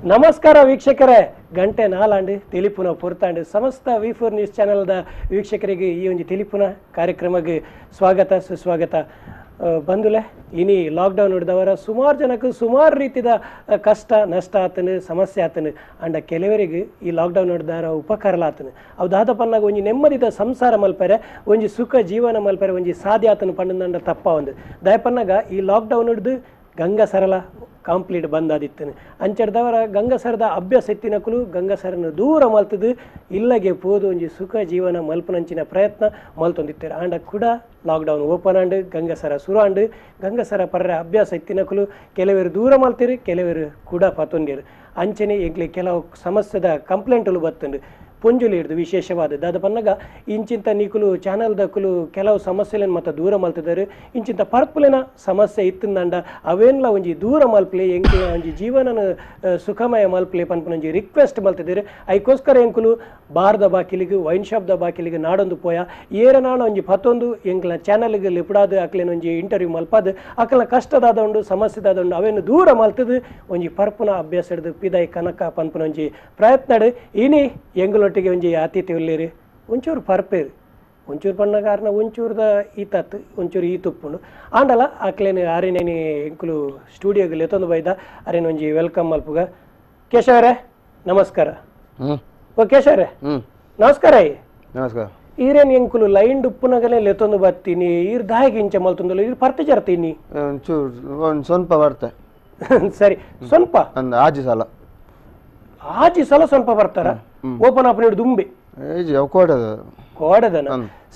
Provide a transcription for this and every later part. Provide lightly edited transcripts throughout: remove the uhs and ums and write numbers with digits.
ನಮಸ್ಕಾರ ವೀಕ್ಷಕರೇ, ಗಂಟೆ ನಾಲಾಂಡು ತೆಲಿಪುನ ಪೊರ್ತಾಂಡು ಸಮಸ್ತ ವಿ4 ನ್ಯೂಸ್ ಚಾನೆಲ್ದ ವೀಕ್ಷಕರಿಗೆ ಈ ಒಂಜಿ ತೆಲಿಪುನ ಕಾರ್ಯಕ್ರಮಕ್ಕೆ ಸ್ವಾಗತ ಸುಸ್ವಾಗತ. ಬಂಧುಲೆ, ಇನಿ ಲಾಕ್ಡೌನ್ ಹಿಡ್ದವರ ಸುಮಾರು ಜನಕ್ಕೆ ಸುಮಾರು ರೀತಿಯ ಕಷ್ಟ ನಷ್ಟ ಆತನು, ಸಮಸ್ಯೆ ಆತನು. ಅಂಡ ಕೆಲವರಿಗೆ ಈ ಲಾಕ್ಡೌನ್ ಹಿಡ್ದಾರ ಉಪಕಾರಲ ಆತನು. ಅವು ದಾದಪನ್ನಾಗ ಒಂಜಿ ನೆಮ್ಮದಿದ ಸಂಸಾರ ಮಲ್ಪರೆ, ಒಂಜಿ ಸುಖ ಜೀವನ ಮಲ್ಪರೆ ಒಂಜಿ ಸಾಧ್ಯ ಆತನು ಪಂಡಂಡ ತಪ್ಪ ಒಂದು ದಯಪನ್ನಾಗ ಈ ಲಾಕ್ಡೌನ್ ಹಿಡ್ದು ಗಂಗಾ ಸರಳ ಕಂಪ್ಲೀಟ್ ಬಂದಾದಿತ್ತನು. ಅಂಚಡ್ದವರ ಗಂಗಸರದ ಅಭ್ಯಾಸ ಎತ್ತಿನಕುಲು ಗಂಗಸರನ್ನು ದೂರ ಮಲ್ತದು ಇಲ್ಲಗೆ ಪೋದು ಒಂಜಿ ಸುಖ ಜೀವನ ಮಲ್ಪನಂಚಿನ ಪ್ರಯತ್ನ ಮಲ್ತೊಂದಿತ್ತಾರೆ. ಆಂಡ ಕೂಡ ಲಾಕ್ಡೌನ್ ಓಪನ್ ಆಂಡ್ ಗಂಗಸರ ಸುರು ಆಂಡ್ ಗಂಗಸರ ಪರ್ರ ಅಭ್ಯಾಸ ಎತ್ತಿನಕುಲು ಕೆಲವರು ದೂರ ಮಲ್ತಿರು, ಕೆಲವರು ಕೂಡ ಪತೊಂದಿರು. ಅಂಚನೆ ಎಂಕ್ಲೆ ಕೆಲವು ಸಮಸ್ಯೆದ ಕಂಪ್ಲೇಂಟ್ಲು ಬತ್ತಂಡು ಪೊಂಜುಲು ಹಿಡ್ದು ವಿಶೇಷವಾದ ದಾದ ಪನ್ನಗ ಇಂಚಿಂತ ನೀಕುಲು ಚಾನಲ್ದಕ್ಕಲು ಕೆಲವು ಸಮಸ್ಯೆలను ಮತ್ತು ದೂರ ಮಲ್ತಿದ್ದಾರೆ. ಇಂಚಿಂತ ಪರ್ಪುಲೆನ ಸಮಸ್ಯೆ ಇತ್ತಂದಂಡ ಅವೇನ್ಲ ಒಂಜಿ ದೂರ ಮಲ್ಪ್ಲೆ ಎಂಕ್ಲ ಒಂಜಿ ಜೀವನನ ಸುಖಮಯ ಮಲ್ಪ್ಲೆ ಪನ್ಪುನ ಒಂಜಿ ರಿಕ್ವೆಸ್ಟ್ ಮಲ್ತಿದ್ದಾರೆ. ಐಕೋಸ್ಕರ ಎಂಕುಲು ಬಾರ್ದ ಬಾಕಿಲಿಗೆ ವೈನ್ ಶಾಪ್ದ ಬಾಕಿಲಿಗೆ ನಾಡೊಂದು ಪೋಯ ಏರನಾಣ ಒಂಜಿ ಪತ್ತೊಂದು ಎಂಕ್ಲ ಚಾನಲ್ಗೆ ಲಿಪುಡಾದ ಅಕ್ಲೇನ ಒಂಜಿ ಇಂಟರ್ವ್ಯೂ ಮಲ್ಪಾದ ಅಕ್ಲ ಕಷ್ಟದಾದ ಉಂಡು ಸಮಸ್ಯೆದಾದ ಉಂಡು ಅವೇನು ದೂರ ಮಲ್ತದು ಒಂಜಿ ಪರ್ಪುನ ಅಭ್ಯಾಸ ಹಿಡ್ದು ಪಿದಾಯಿ ಕನಕ ಪನ್ಪುನ ಒಂಜಿ ಪ್ರಯತ್ನ ಇನಿ ಎಂಗುಲೊಟ್ಟಿಗೆ ಒಂಜಿ ಅತಿಥಿ ಉಲ್ಲೇರಿ ಒಂಚೂರು ಪರ್ಪೇರು ಒಂಚೂರು ಪಣ್ಣ ಕಾರಣ ಒಂಚೂರ್ದ ಈತತ್ತು ಒಂಚೂರು ಈ ತುಪ್ಪುಂಡು ಆಂಡಲ ಆಕ್ಲೇನು ಅರಿನೇನಿ ಎಂಕುಲು ಸ್ಟುಡಿಯೋಗೆ ಲೆತ್ತೊಂದು ಬೈದ ಅರೇನು ಒಂಜಿ welcome ಮಲ್ಪುಗ. ಕೇಶವರೇ ನಮಸ್ಕಾರ. ಓ ಕೇಶವರೇ ನಮಸ್ಕಾರ. ನಮಸ್ಕಾರ. ಈರೇನು ಎಂಕುಲು ಲೈನ್ ಉಪ್ಪುನಗಲೇ ಲೆತ್ತೊಂದು ಬರ್ತೀನಿ, ಈರ್ ದಾಯಿಗೆ ಇಂಚೆ ಮಲ್ತೊಂದಲ್ಲ, ಈರ್ ಪರ್ತೆ ಜರ್ತೀನಿ ಒಂಚೂರು ಒಂದು ಸ್ವಲ್ಪ ಬರ್ತೆ. ಸರಿ, ಸ್ವಲ್ಪ ಆಜಿ ಸಲ ಆಜಿ ಸಲ ಸ್ವಲ್ಪ ಬರ್ತಾರ. ಓಪನ್ ಆಪನ್ ಹಿಡಿದು ದುಂಬೆ ಕೋಡದನ.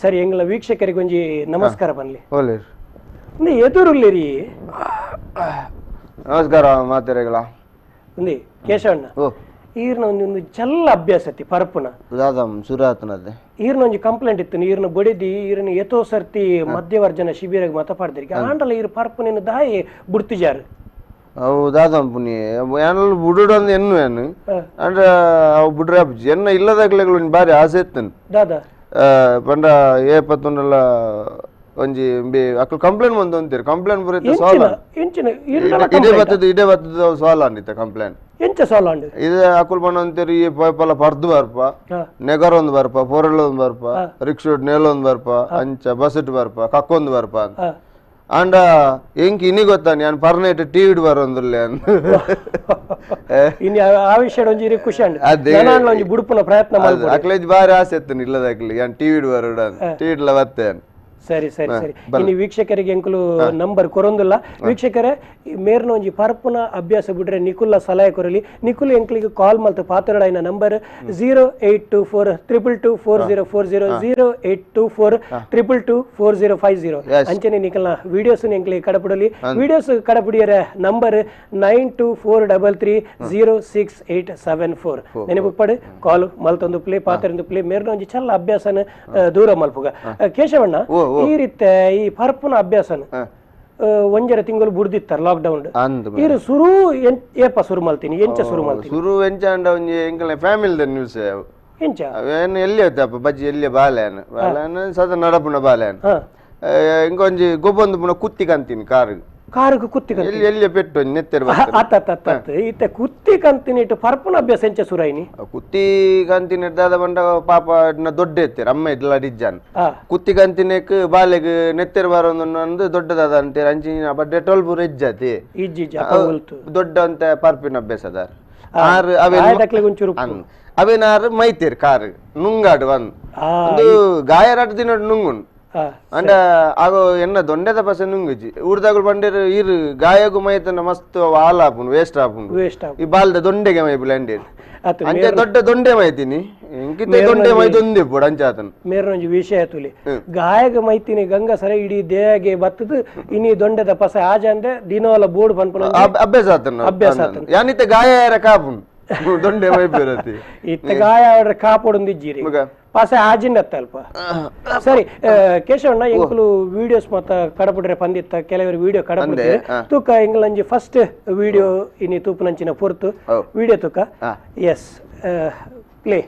ಸರಿ, ಎಂಗ್ಲ ವೀಕ್ಷಕರಿಗೆ ಒಂಜಿ ನಮಸ್ಕಾರ ಬನ್ಲಿ. ಎದುರುಲ್ಲೇರಿ ನಮಸ್ಕಾರ ಮಾತೆರೆಗಳ. ಒಂದಿ ಕೇಶವಣ್ಣ, ಈರ್ನ ಒಂದೊಂದು ಚಲ್ಲ ಅಭ್ಯಾಸ ಐತಿ ಪರಪುನ ಸುರಾತನದ್ದೆ. ಈರ್ನ ಒಂಜಿ ಕಂಪ್ಲೇಂಟ್ ಇತ್ತು, ಈರ್ನ ಬಡಿದಿ ಈರ್ನ ಎತೋ ಸರ್ತಿ ಮಧ್ಯವರ್ಜನ ಶಿಬಿರಗೆ ಮತ ಪಾಡ್ದಿರಿ ಆಂಡಲ ಈರ್ ಪರಪುನ ದಾಯಿ ಬುಡ್ತಿಜಾರು. ಅವು ದಾದಂ ಪುಣ್ಯ ಏನಲ್ಲ ಬುಡುಡು ಎನ್ನು ಏನು ಅಂದ್ರೆ ಅವು ಬುಡ್ರೆ ಅಪ್ಜಿ ಎನ್ನ ಇಲ್ಲದಾಗ್ಲೆಗಳು ಒಂಜಿ ಬಾರಿ ಆಸೆ ಇತ್ತನು ದಾದಾ ಪಂಡ ಏ ಪತ್ತೊಂಡಲ್ಲ ಒಂಜಿ ಅಕ್ಲು ಕಂಪ್ಲೇಂಟ್ ಬಂದು ಅಂತೀರಿ. ಕಂಪ್ಲೇಂಟ್ ಬರುತ್ತೆ ಸಾಲ ಇಡೇ ಬರ್ತದೆ, ಇಡೇ ಬರ್ತದೆ ಅವು ಸಾಲ ಅಂದಿತ್ತ ಕಂಪ್ಲೇಂಟ್ ಎಂಚ ಸಾಲ ಅಂಡ್ ಇದು ಅಕುಲ್ ಬಂದು ಅಂತೀರಿ. ಈ ಪೈಪಲ್ಲ ಪರ್ದು ಬರ್ಪ, ನೆಗರ್ ಒಂದು ಬರ್ಪ, ಪೊರಲ್ ಒಂದು ಬರ್ಪ, ರಿಕ್ಷಾ ನೇಲ ಒಂದು ಬರ್ಪ, ಅಂಚ ಬಸ್ ಇಟ್ಟು ಬರ್ಪ, ಕಕ್ಕೊಂದು ಬರ್ಪ ಅಂತ. ಅಂಡ ಎಂಕ್ ಇನಿ ಗೊತ್ತಾನೆ ನಾನು ಪರ್ನೇಟ್ ಟಿವಿ ಬರೋಂದ್ರಲ್ಲ ಇನ್ನು ಆ ವಿಷಯ ಒಂಜಿ ಖುಷಿ ಅಂಡ್ ಒಂಜಿ ಬುಡುಪುನ ಪ್ರಯತ್ನ ಮಾಡ್ಬೋದು. ಅಕ್ಲೇಜ್ ಬಾರಿ ಆಸೆ ಇತ್ತು ಇಲ್ಲದಾಕ್ಲಿ ನಾನು ಟಿವಿ ಬರೋಡ ಟಿವಿ ಬತ್ತೆ. ಸರಿ ಸರಿ ಸರಿ. ಇನ್ನು ವೀಕ್ಷಕರಿಗೆ ಎಂಕುಲು ನಂಬರ್ ಕೊರೊಂದಿಲ್ಲ. ವೀಕ್ಷಕರೇ, ಮೇರ್ನ ಒಂಜಿ ಪರ್ಪುನ ಅಭ್ಯಾಸ ಬಿಡ್ರೆ ನಿಕುಲ್ಲ ಸಲಹೆ ಕೊರಲಿ. ನಿಕುಲ್ ಎಂಕ್ಲಿಗೆ ಕಾಲ್ ಮಲ್ತು ಪಾತ್ರಡಾಯಿನ ನಂಬರ್ 0824 222 4040 0824 222 4050. ಅಂಚನೆ ನಿಕಲ್ನ ವಿಡಿಯೋಸ್ ಎಂಕ್ಲಿಗೆ ಕಡಪುಡಲಿ. ವಿಡಿಯೋಸ್ ಕಡಪುಡಿಯರ ನಂಬರ್ 9243 306874. ನೆನಪು ಕಾಲ್ ಮಲ್ತೊಂದು ಪ್ಲೇ ಪಾತ್ರಂದು ಪ್ಲೇ ಮೇರ್ನ ಒಂಜಿ ಚಲ್ಲ ಅಭ್ಯಾಸನ ದೂರ ಮಲ್ಪುಗ. ಕೇಶವಣ್ಣ, ಈ ರೀತಿ ಈ ಪರ್ಪುನ ಅಭ್ಯಾಸನ ಒಂಜರ ತಿಂಗಳು ಬುಡ್ದಿತ್ತಾರೆ ಲಾಕ್ಡೌನ್. ಈರು ಸುರು ಏಪ ಸುರು ಮಲ್ತೀನಿ ಎಂಚ ಸುರು ಮಲ್ತೀನಿ ಸುರು ಎಂಚ ಅಂಡ ಒಂಜಿ ಎಂಕಲ್ನ ಫ್ಯಾಮಿಲಿ ನ್ಯೂಸ್ ಎಂಚ ಏನು ಎಲ್ಲಿ ಆಯ್ತಪ್ಪ ಬಜ್ಜಿ ಎಲ್ಲಿ ಬಾಲೆನ್ ಬಾಲೆನ್ ಸದ ನಡಪುನ ಬಾಲೆನ್ ಇಂಕೊಂಜಿ ಗೊಬ್ಬೊಂದು ಪುನ ಕುತ್ತಿ ಕಂತೀನಿ ಕಾರ್ ಕಾರುಗು ಕುತ್ತಿ ಎಲ್ಲಿ ಎಲ್ಲಿ ಪೆಟ್ಟು ನೆತ್ತೆರ್ ಆತ ಆತ ಇತ್ತೆ ಕುತ್ತಿ ಕಂತೀನಿ ಇಟ್ಟು ಪರ್ಪುನ ಅಭ್ಯಾಸ ಎಂಚ ಸುರೈನಿ ಕುತ್ತಿ ಕಂತೀನಿ ದಾದ ಬಂಡ ಪಾಪ ದೊಡ್ಡ ಎತ್ತೆರ್ ಅಮ್ಮ ಇಡ್ಲ ಡಿಜ್ಜಾನ್ ಕುತ್ತಿ ಕಂತಿನೇಕ್ ಬಾಲೆಗ್ ನೆತ್ತೆರ್ ಬಾರೊಂದು ದೊಡ್ಡದಾದ ಅಂತೀರ ಅಂಚಿನ ಡೆಟೋಲ್ ಪೂರ ಇಜ್ಜಾತಿ ದೊಡ್ಡ ಅಂತ ಪರ್ಪಿನ ಅಭ್ಯಾಸ ಅದಾರ ಆರ್ ಅವೇನಾರು ಮೈತೇರ್ ಕಾರ್ ನುಂಗಾಡು ಒಂದ್ ಒಂದು ಗಾಯರಾಟ ದಿನ ನುಂಗುನ್ ಅಂಡ ಆಗ ಎನ್ನ ದೊಂಡೆದ ಪಸೆ ನುಂಗುಜಿ ಊರ್ದಾಗಲು ಬಂಡೇರು ಈರು ಗಾಯಗು ಮೈತನ ಮಸ್ತ್ ಹಾಲ್ ಆಪುಂಡು ವೇಸ್ಟ್ ಆಪುಂಡು ಈ ಬಾಲ್ದ ದೊಂಡೆಗೆ ಮೈಪುಲ ಅಂಡೇರು ಅಂಚೆ ದೊಡ್ಡ ದೊಂಡೆ ಮೈತೀನಿ ಇಂಕಿತ ದೊಂಡೆ ಮೈತೊಂದೆ ಪೋಡು ಅಂಚಾತನ ಮೇರೊಂಜಿ ವಿಷಯ ತುಲಿ ಗಾಯಗ ಮೈತಿನಿ ಗಂಗಸರ ಇಡೀ ದೇಹಗೆ ಬತ್ತದು ಇನಿ ದೊಂಡೆದ ಪಸೆ ಆಜಂದೆ ದಿನೋಲ ಬೋರ್ಡ್ ಪನ್ಪುನ ಅಭ್ಯಾಸ ಆತನ ಅಭ್ಯಾಸ ಆತನ ಯಾನಿತ್ತೆ ಗಾಯ ಯಾರ ಕಾಪುಂಡು ದೊಂಡೆ ಮೈಪಿರತಿ ಇತ್ತ ಗಾಯ ಅವರ ಕಾಪೊಡೊಂದಿಜ್ಜಿರಿ ಪಾಸೆ ಆಜಿನ ಅಲ್ಪ. ಸರಿ ಕೇಶವಣ್ಣ, ಎಂಕುಲು ವಿಡಿಯೋಸ್ ಮತ್ತ ಕಡಪುಡ್ರೆ ಪಂದಿತ್ತ ಕೆಲವರು ವಿಡಿಯೋ ಕಡಪುಡ್ರೆ ತೂಕ ಎಂಗ್ಲಂಜಿ ಫಸ್ಟ್ ವಿಡಿಯೋ ಇನಿ ತೂಪುನಂಚಿನ ಪೊರ್ತು ವಿಡಿಯೋ ತೂಕ. Yes play.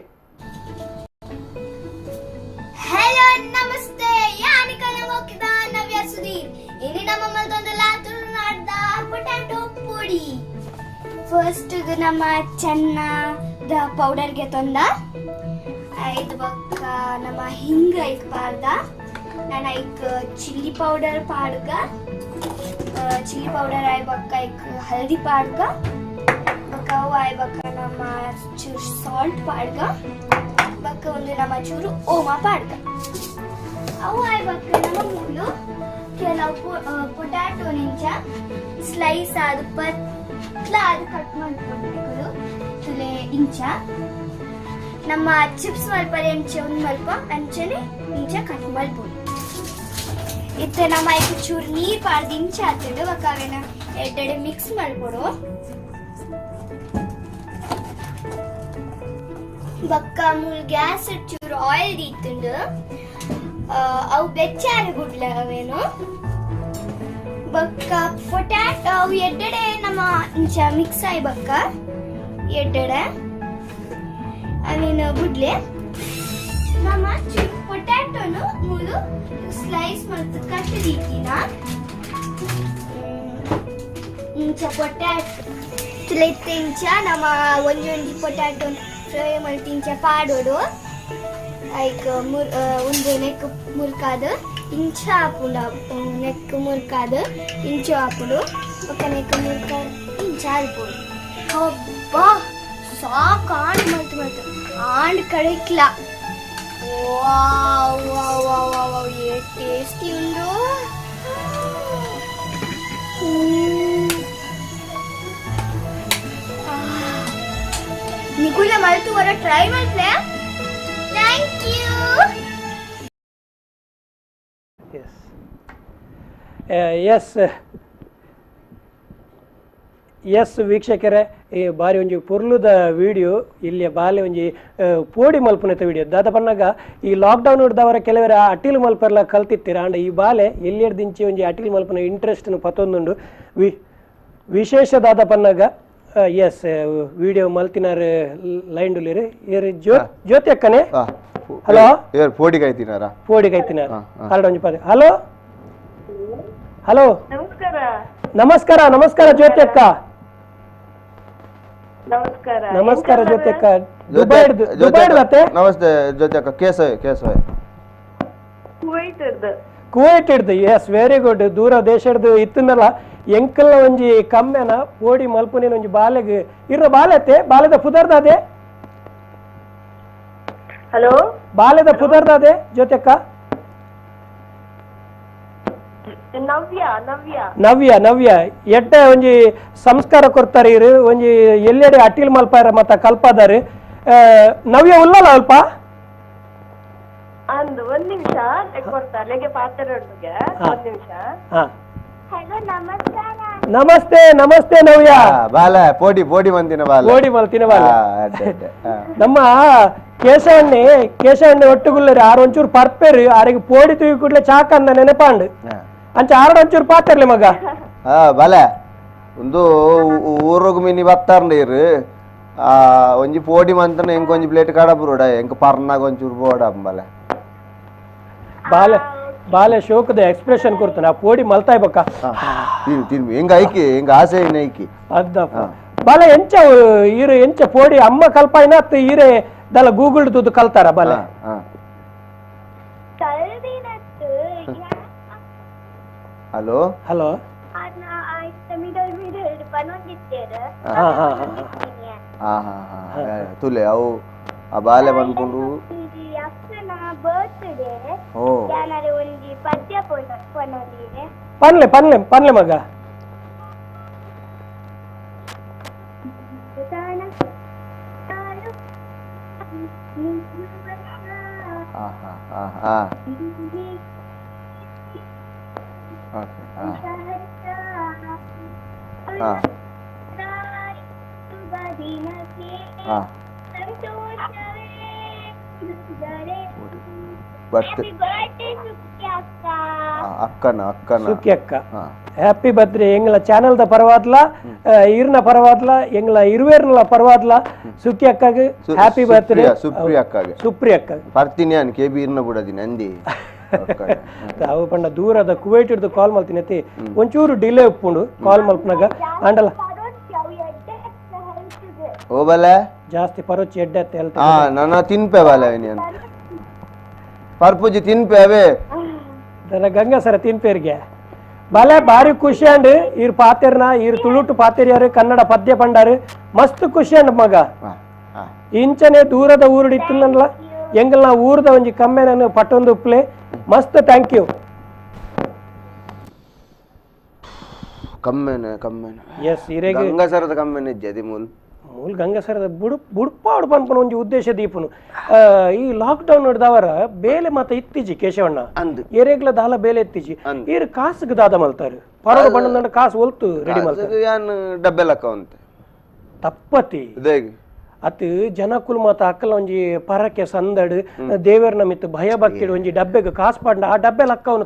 ಹಲೋ ನಮಸ್ತೆ, ಯಾನಿಕಲ ಮೋಕಿದ ನವ್ಯ ಸುಧೀರ್. ಇನಿ ನಮ್ಮ ಮಲ್ತೊಂದುಲ ತುಳುನಾಡ್ದ ಪೊಟ್ಯಾಟೊ ಪೊಡಿ. First ನಮ್ಮ ಚೆನ್ನದ ಪೌಡರ್ಗೆ ತಂದ ಐದು ಬೊಕ್ಕ ನಮ್ಮ ಹಿಂಗ ಐಕ್ ಪಾಡ್ದ ನಾನು ಐಕ್ ಚಿಲ್ಲಿ ಪೌಡರ್ ಪಾಡ್ಗ ಚಿಲ್ಲಿ ಪೌಡರ್ ಆಯ್ ಬೊಕ್ಕ ಐಕ್ ಹಲ್ದಿ ಪಾಡ್ಗ ಬೊಕ್ಕ ಅವು ಆಯ್ ಬೊಕ್ಕ ನಮ್ಮ ಚೂರು ಸಾಲ್ಟ್ ಪಾಡ್ಗ ಬೊಕ್ಕ ಒಂದು ನಮ್ಮ ಚೂರು ಓಮ ಪಾಡ್ಗ ಅವು ಆಯ್ ಬೊಕ್ಕ ನಮ್ಮ ಮೂಲು ಕೆಲವು ಪೊಟ್ಯಾಟೊ ನಿಂಚ ಸ್ಲೈಸ್ ಆದ ಪತ್ಲ ಅದು ಕಟ್ ಮಾಡ್ಕೊಂಡು ತುಲೆ ಇಂಚ ನಮ್ಮ ಚಿಪ್ಸ್ ಮಲ್ಪರೆ ಅಂಚೆ ಒಂದು ಮಲ್ಪ ಅಂಚೆನೆ ಇಂಚ ಕಟ್ ಮಲ್ಪೊಡು ಇತ್ತೆ ನಮ್ಮ ಐಕ್ ಚೂರು ನೀರು ಪಾಡ್ದು ಇಂಚ ಆತುಂಡು ಬೊಕ್ಕ ಅವೆನ ಎಡ್ಡೆಡೆ ಮಿಕ್ಸ್ ಮಲ್ಪೊಡು ಬೊಕ್ಕ ಮೂಲು ಗ್ಯಾಸ್ ಚೂರು ಆಯಿಲ್ ದೀತುಂಡು ಅವು ಬೆಚ್ಚಾರ ಗುಡ್ಲ ಅವೇನು ಬೊಕ್ಕ ಪೊಟ್ಯಾಟೊ ಅವು ಎಡ್ಡೆಡೆ ನಮ್ಮ ಇಂಚ ಮಿಕ್ಸ್ ಆಯ್ ಬೊಕ್ಕ ಎಡ್ಡೆಡೆ ಅವೇನು ಬುಡ್ಲೆ ನಮ್ಮ ಚೂರು ಪೊಟ್ಯಾಟೊನು ಮೂಲು ಸ್ಲೈಸ್ ಮಲ್ತ್ ಕಟ್ ದೀತಿನ ಇಂಚ ಪೊಟ್ಯಾಟೊ ತುಲೆತ್ತೆ ಇಂಚ ನಮ್ಮ ಒಂಜಿ ಒಂಜಿ ಪೊಟ್ಯಾಟೊ ಫ್ರೈ ಮಲ್ತ್ ಇಂಚ ಪಾಡೊಡು ಐಕ್ ಮುರ್ ಒಂದು ನೆಕ್ ಮುರ್ಕಾದ್ ಇಂಚ ಆಪುಂಡು ನೆಕ್ ಮುರ್ಕಾದ್ ಇಂಚ ಆಪುಂಡು ಬೊಕ್ಕ ನೆಕ್ ಮುರ್ಕಾದ್ ಇಂಚ ಆಲ್ಪೊಡು ಅಬ್ಬಾ ಸಾಕು ಆಂಡ್ ಮಲ್ತ್ ಮಲ್ತ್ ಆಂಡ್ ಕಡೆಕ್ಲ wow wow wow wow wow ಏ ಟೇಸ್ಟಿ ಉಂಡು. ನಿಕುಲ ಮಲ್ತು ವರ try ಮಲ್ಪ್ಲೆ. Thank you. S S S ವೀಕ್ಷಕರೇ, ಈ ಬಾರಿ ಒಂಜಿ ಪೊರ್ಲುದ ವಿಡಿಯೋ ಇಲ್ಲಿ ಬಾಲೆ ಒಂಜಿ ಪೋಡಿ ಮಲ್ಪುನತ ವಿಡಿಯೋ ದಾದ ಪನ್ನಗ ಈ ಲಾಕ್ಡೌನ್ ಹಿಡ್ದವರ ಕೆಲವರ ಅಟಿಲ್ ಮಲ್ಪರ್ಲ ಕಲ್ತಿತ್ತೀರ ಅಂಡ ಈ ಬಾಲೆ ಎಲ್ಲಿಯರ್ದಿಂಚಿ ಒಂಜಿ ಅಟಿಲ್ ಮಲ್ಪುನ ಇಂಟ್ರೆಸ್ಟ್ ಪತ್ತೊಂದುಂಡು ವಿಶೇಷ ದಾದ ಪನ್ನಗ ಎಸ್ ವಿಡಿಯೋ ಮಲ್ತಿನಾರ್ ಲೈನ್ ಡುಲಿರು ಇರು ಜ್ಯೋತಿ ಅಕ್ಕನೆ. ಹಲೋ. ಏರ್ ಪೋಡಿ ಕಾಯ್ತಿನಾರ ಪೋಡಿ ಕಾಯ್ತಿನಾರ ಹರಡ ಒಂಜಿ ಪದ. ಹಲೋ ಹಲೋ, ನಮಸ್ಕಾರ ನಮಸ್ಕಾರ ನಮಸ್ಕಾರ ಜ್ಯೋತಿ ಅಕ್ಕ. ನಮಸ್ಕಾರ ನಮಸ್ಕಾರ ಜ್ಯೋತಿ ಅಕ್ಕ, ದುಬೈ ದುಬೈ ಅತ್ತೆ. ನಮಸ್ತೆ ಜ್ಯೋತಿ ಅಕ್ಕ. ಕೇಸವೆ ಕೇಸವೆ ಕುವೈಟ್ ಕುವೈಟ್ ಹಿಡ್ದು. Yes, very good. ದೂರ ದೇಶ ಹಿಡ್ದು ಇತ್ತನಲ್ಲ ಎಂಕಲ್ನ ಒಂಜಿ ಕಮ್ಮೆನ ಪೋಡಿ ಮಲ್ಪುನೇನ ಒಂಜಿ ಬಾಲೆಗ್ ಇರ್ನ ಬಾಲೆತ್ತೆ ಬಾಲೆದ ಪುದರ್ದಾದೆ. ಹಲೋ, ಬಾಲೆದ ಪುದರ್ದಾದೆ ಜ್ಯೋತಿ ಅಕ್ಕ? ನವ್ಯ ನವ್ಯ ನವ್ಯ ನವ್ಯ ಎಡ್ಡೆ ಒಂಜಿ ಸಂಸ್ಕಾರ ಕೊಡ್ತಾರೆ ಇರು ಒಂಜಿ ಎಲ್ಲೆಡೆ ಅಟಿಲ್ ಮಲ್ಪಾರ ಮತ್ತ ಕಲ್ಪಾದಾರೆ. ನವ್ಯ ಉಲ್ಲಲ್ಲ ಅಲ್ಪ ಅಂದು ಒಂದ್ ನಿಮಿಷ ಕೊಡ್ತಾ ಅಲ್ಲಿಗೆ ಪಾತ್ರೆ ಉಂಟುಗೆ ಒಂದ್ ನಿಮಿಷ. ಹಲೋ ನಮಸ್ಕಾರ. ನಮಸ್ತೆ ನಮಸ್ತೆ ನವ್ಯ. ಬಾಲೆ ಪೋಡಿ ಪೋಡಿ ಮಂದಿನ ಬಾಲೆ ಪೋಡಿ ಮಲ್ತಿನ ಬಾಲೆ. ಅಡ್ಡೆ ಅಡ್ಡೆ. ನಮ್ಮ ಕೇಶವಣ್ಣೆ ಕೇಶವಣ್ಣೆ ಒಟ್ಟುಗುಲ್ಲರಿ ಆರು ಒಂಚೂರು ಪರ್ಪೆರು ಆರಿಗೆ ಪೋಡಿ ತೂಗಿ ಕೂಡ್ಲೆ ಚಾಕಂದ ನೆನಪಾಂಡು ಅಂಚ ಆರಡ ಒಂಚೂರು ಪಾತಿರ್ಲಿ ಮಗ. ಬಾಲೆ ಒಂದು ಊರುಗು ಮಿನಿ ಬತ್ತಾರಂಡ ಇರು ಒಂಜಿ ಪೋಡಿ ಮಂತನ ಎಂಕ್ ಒಂಜಿ ಪ್ಲೇಟ್ ಕಡಪುರುಡ ಎಂಕ್ ಪರ್ನಾಗ ಒಂಚೂರು ಬೋಡ ಬಾಲೆ. ಬಾಲೆ ಬಾಲೆ ಶೋಕದ ಎಕ್ಸ್ಪ್ರೆಷನ್ ಕೊಡ್ತಾನೆ ಆ ಪೋಡಿ ಮಲ್ತಾಯ್ ಬಕ್ಕ. ತಿನ್ನು ತಿನ್ನು ಹೆಂಗ ಐಕಿ ಹೆಂಗ ಆಸೆ ಏನ ಐಕಿ ಅದ್ದಪ್ಪ ಬಾಲೆ ಎಂಚ ಈರು ಎಂಚ ಪೋಡಿ ಅಮ್ಮ ಕಲ್ಪಾಯಿನ ಅತ್ತ ಈರೆ ದಲ ಗೂಗಲ್ ದುಡ್ಡು ಕಲ್ತಾರ ಬಾಲೆ? ಹಲೋ ಹಲೋ ತುಲೆ ಅವು ಆ ಬಾಲೆ ಬಂದ್ಕೊಂಡು ಪನ್ಲೆ ಪನ್ಲೆ ಪನ್ಲೆ ಮಗ. ಅಕ್ಕನ ಅಕ್ಕನ ಸುಖಿ ಅಕ್ಕ ಹ್ಯಾಪಿ ಬರ್ತ್ಡೇ. ಎಂಗ್ಲ ಚಾನೆಲ್ದ ಪರವಾದ್ಲ ಈರ್ನ ಪರವಾದ್ಲ ಎಂಗ್ಲ ಇರುವೇರ್ನ ಪರವಾದ್ಲ ಸುಖಿ ಅಕ್ಕಗೆ ಹ್ಯಾಪಿ ಬರ್ತ್ಡೇ. ಸುಪ್ರಿಯ ಅಕ್ಕಗೆ ಸುಪ್ರಿಯ ಅಕ್ಕ ಬರ್ತೀನಿ ನಾನು ಕೆ ಬಿ ಇರ್ನ ಬಿಡದಿನಿ ಅಂದಿ ಅವು ಪಂಡ ದೂರದ ಕುವೈಟ್ ಹಿಡ್ದು ಕಾಲ್ ಮಲ್ತೀನಿ ಅತಿ ಒಂಚೂರು ಡಿಲೇ ಉಪ್ಪುಂಡು ಕಾಲ್ ಮಲ್ಪನಾಗ ಅಂಡಲ. ಓ ಬಲೆ ಜಾಸ್ತಿ ಪರೋಚಿ ಎಡ್ಡೆ ಅತ್ತೆ ಹೇಳ್ತಾ ಹಾ ನನ್ನ ತಿನ್ಪೆ ಬಲೆ ನೀನು ಪರ್ಪುಜಿ ತಿನ್ಪೆ ಅವೇ ನನ್ನ ಗಂಗಾಸರ ತಿನ್ಪೇರಿಗೆ ಬಲೆ ಬಾರಿ ಖುಷಿ ಅಂಡ್ ಈರ್ ಪಾತೆರ್ನ ಈರ್ ತುಳುಟು ಪಾತೆರಿಯಾರು ಕನ್ನಡ ಪದ್ಯ ಪಂಡಾರು ಮಸ್ತ್ ಖುಷಿ ಅಂಡ್ ಮಗ. ಇಂಚನೆ ದೂರದ ಊರುಡು ಇತ್ತಿನಲ್ಲ ಎಂಗಲ್ನ ಊರದ ಒಂಜಿ ಕಮ್ಮೆನನ್ನು ಪಟ್ಟೊಂದು ಉಪ್ಲೆ ಮಸ್ತ್ thank you. ಕಮ್ಮೆನೆ ಕಮ್ಮೆನೆ S ಇರೆಗ್ ಗಂಗಾಸರದ ಕಮ್ಮೆನೆ ಇಜ್ಜಿ ಮೂಲ್ ಮೂಲ್ ಗಂಗಾಸರದ ಬುಡುಪಾಡು ಪನ್ಪುನ ಒಂಜಿ ಉದ್ದೇಶ ದೀಪುನು. ಈ ಲಾಕ್ ಡೌನ್ ನೋಡಿದವರ ಬೇಲೆ ಮಾತ ಇತ್ತೀಜಿ ಕೇಶವಣ್ಣ ಎರೆಗ್ಲ ದಾಲ ಬೇಲೆ ಇತ್ತೀಜಿ ಈರ್ ಕಾಸುಗ್ ದಾದ ಮಲ್ತಾರೆ ಪರೋಡು ಬಣ್ಣದ ಕಾಸು ಒಲ್ತು ರೆಡಿ ಮಲ್ತಾರೆ ಯಾನ್ ಡಬ್ಬೆ ಲಕ್ಕ ಅಂತೆ ತಪ್ಪತಿ ಅತ್ ಜನಕುಲ್ ಮಾತ ಅಕ್ಕಲ ಒಂಜಿ ಪರಕೆ ಸಂದಡು ದೇವರ ಮಿತ್ತು ಭಯ ಭಕ್ತಿ ಒಂಜಿ ಡಬ್ಬೆಗೆ ಕಾಸು ಪಾಡ್ನ ಆ ಡಬ್ಬೆ ಲಕ್ಕವನು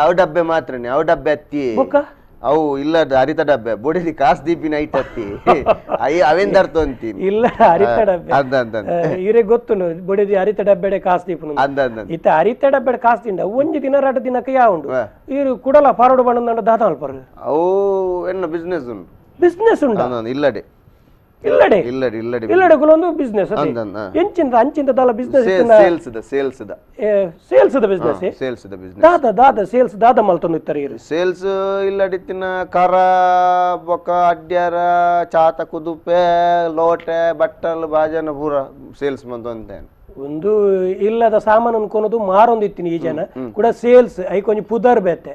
ಅವು ಡಬ್ಬೆ ಮಾತ್ರನೇ ಅವು ಡಬ್ಬೆ ಅತ್ತಿ ಅವು ಇಲ್ಲ ಹರಿತ ಡಬ್ಬೆ ಬೊಡಿಲಿ ಕಾಸು ದೀಪಿನ ಐಟ್ ಅತ್ತಿ ಅವೇನ್ ದರ್ತು ಅಂತೀನಿ ಇಲ್ಲ ಹರಿತ ಡಬ್ಬೆ ಇರೇ ಗೊತ್ತು ಬೊಡಿದಿ ಹರಿತ ಡಬ್ಬೆಡೆ ಕಾಸು ದೀಪನ ಇತ್ತ ಹರಿತ ಡಬ್ಬೆಡೆ ಕಾಸು ತಿಂಡ ಒಂಜಿ ದಿನ ರಡ್ಡು ದಿನಕ್ಕೆ ಯಾ ಉಂಡು ಇರು ಕುಡಲ ಪಾರೋಡು ಬಣ್ಣ ದಾದ ಅಲ್ಪರು ಅವು ಎನ್ನ ಬಿಸ್ನೆಸ್ ಉಂಟು ಬಿಸ್ನೆಸ್ ಉಂಟು ಇಲ್ಲಡೆ ಇಲ್ಲಡೆ ಇಲ್ಲಡೆ ಇಲ್ಲಡೆ ಇಲ್ಲಡೆ ಕುಲೊಂದು ಬಿಸ್ನೆಸ್ ಎಂಚಿಂದ ಅಂಚಿಂದ ದಾಲ business sales the sales the sales the business sales the business ದಾದ ದಾದ ಸೇಲ್ಸ್ ದಾದ ಮಲ್ತೊಂದು ಇತ್ತಾರೆ ಇರು ಸೇಲ್ಸ್ ಇಲ್ಲಡಿತ್ತಿನ ಕರ ಬೊಕ ಅಡ್ಯಾರ ಚಾತ ಕುದುಪೆ ಲೋಟೆ ಬಟ್ಟಲ್ ಬಾಜನ ಪೂರ ಸೇಲ್ಸ್ ಮಂತೊಂತೇನೆ ಒಂದು ಇಲ್ಲದ ಸಾಮಾನು ಅನ್ಕೊನದು ಮಾರೊಂದು ಇತ್ತಿನ ಈ ಜನ ಕೂಡ ಸೇಲ್ಸ್ ಐಕೊಂಜಿ ಪುದರ್ ಬೇತೆ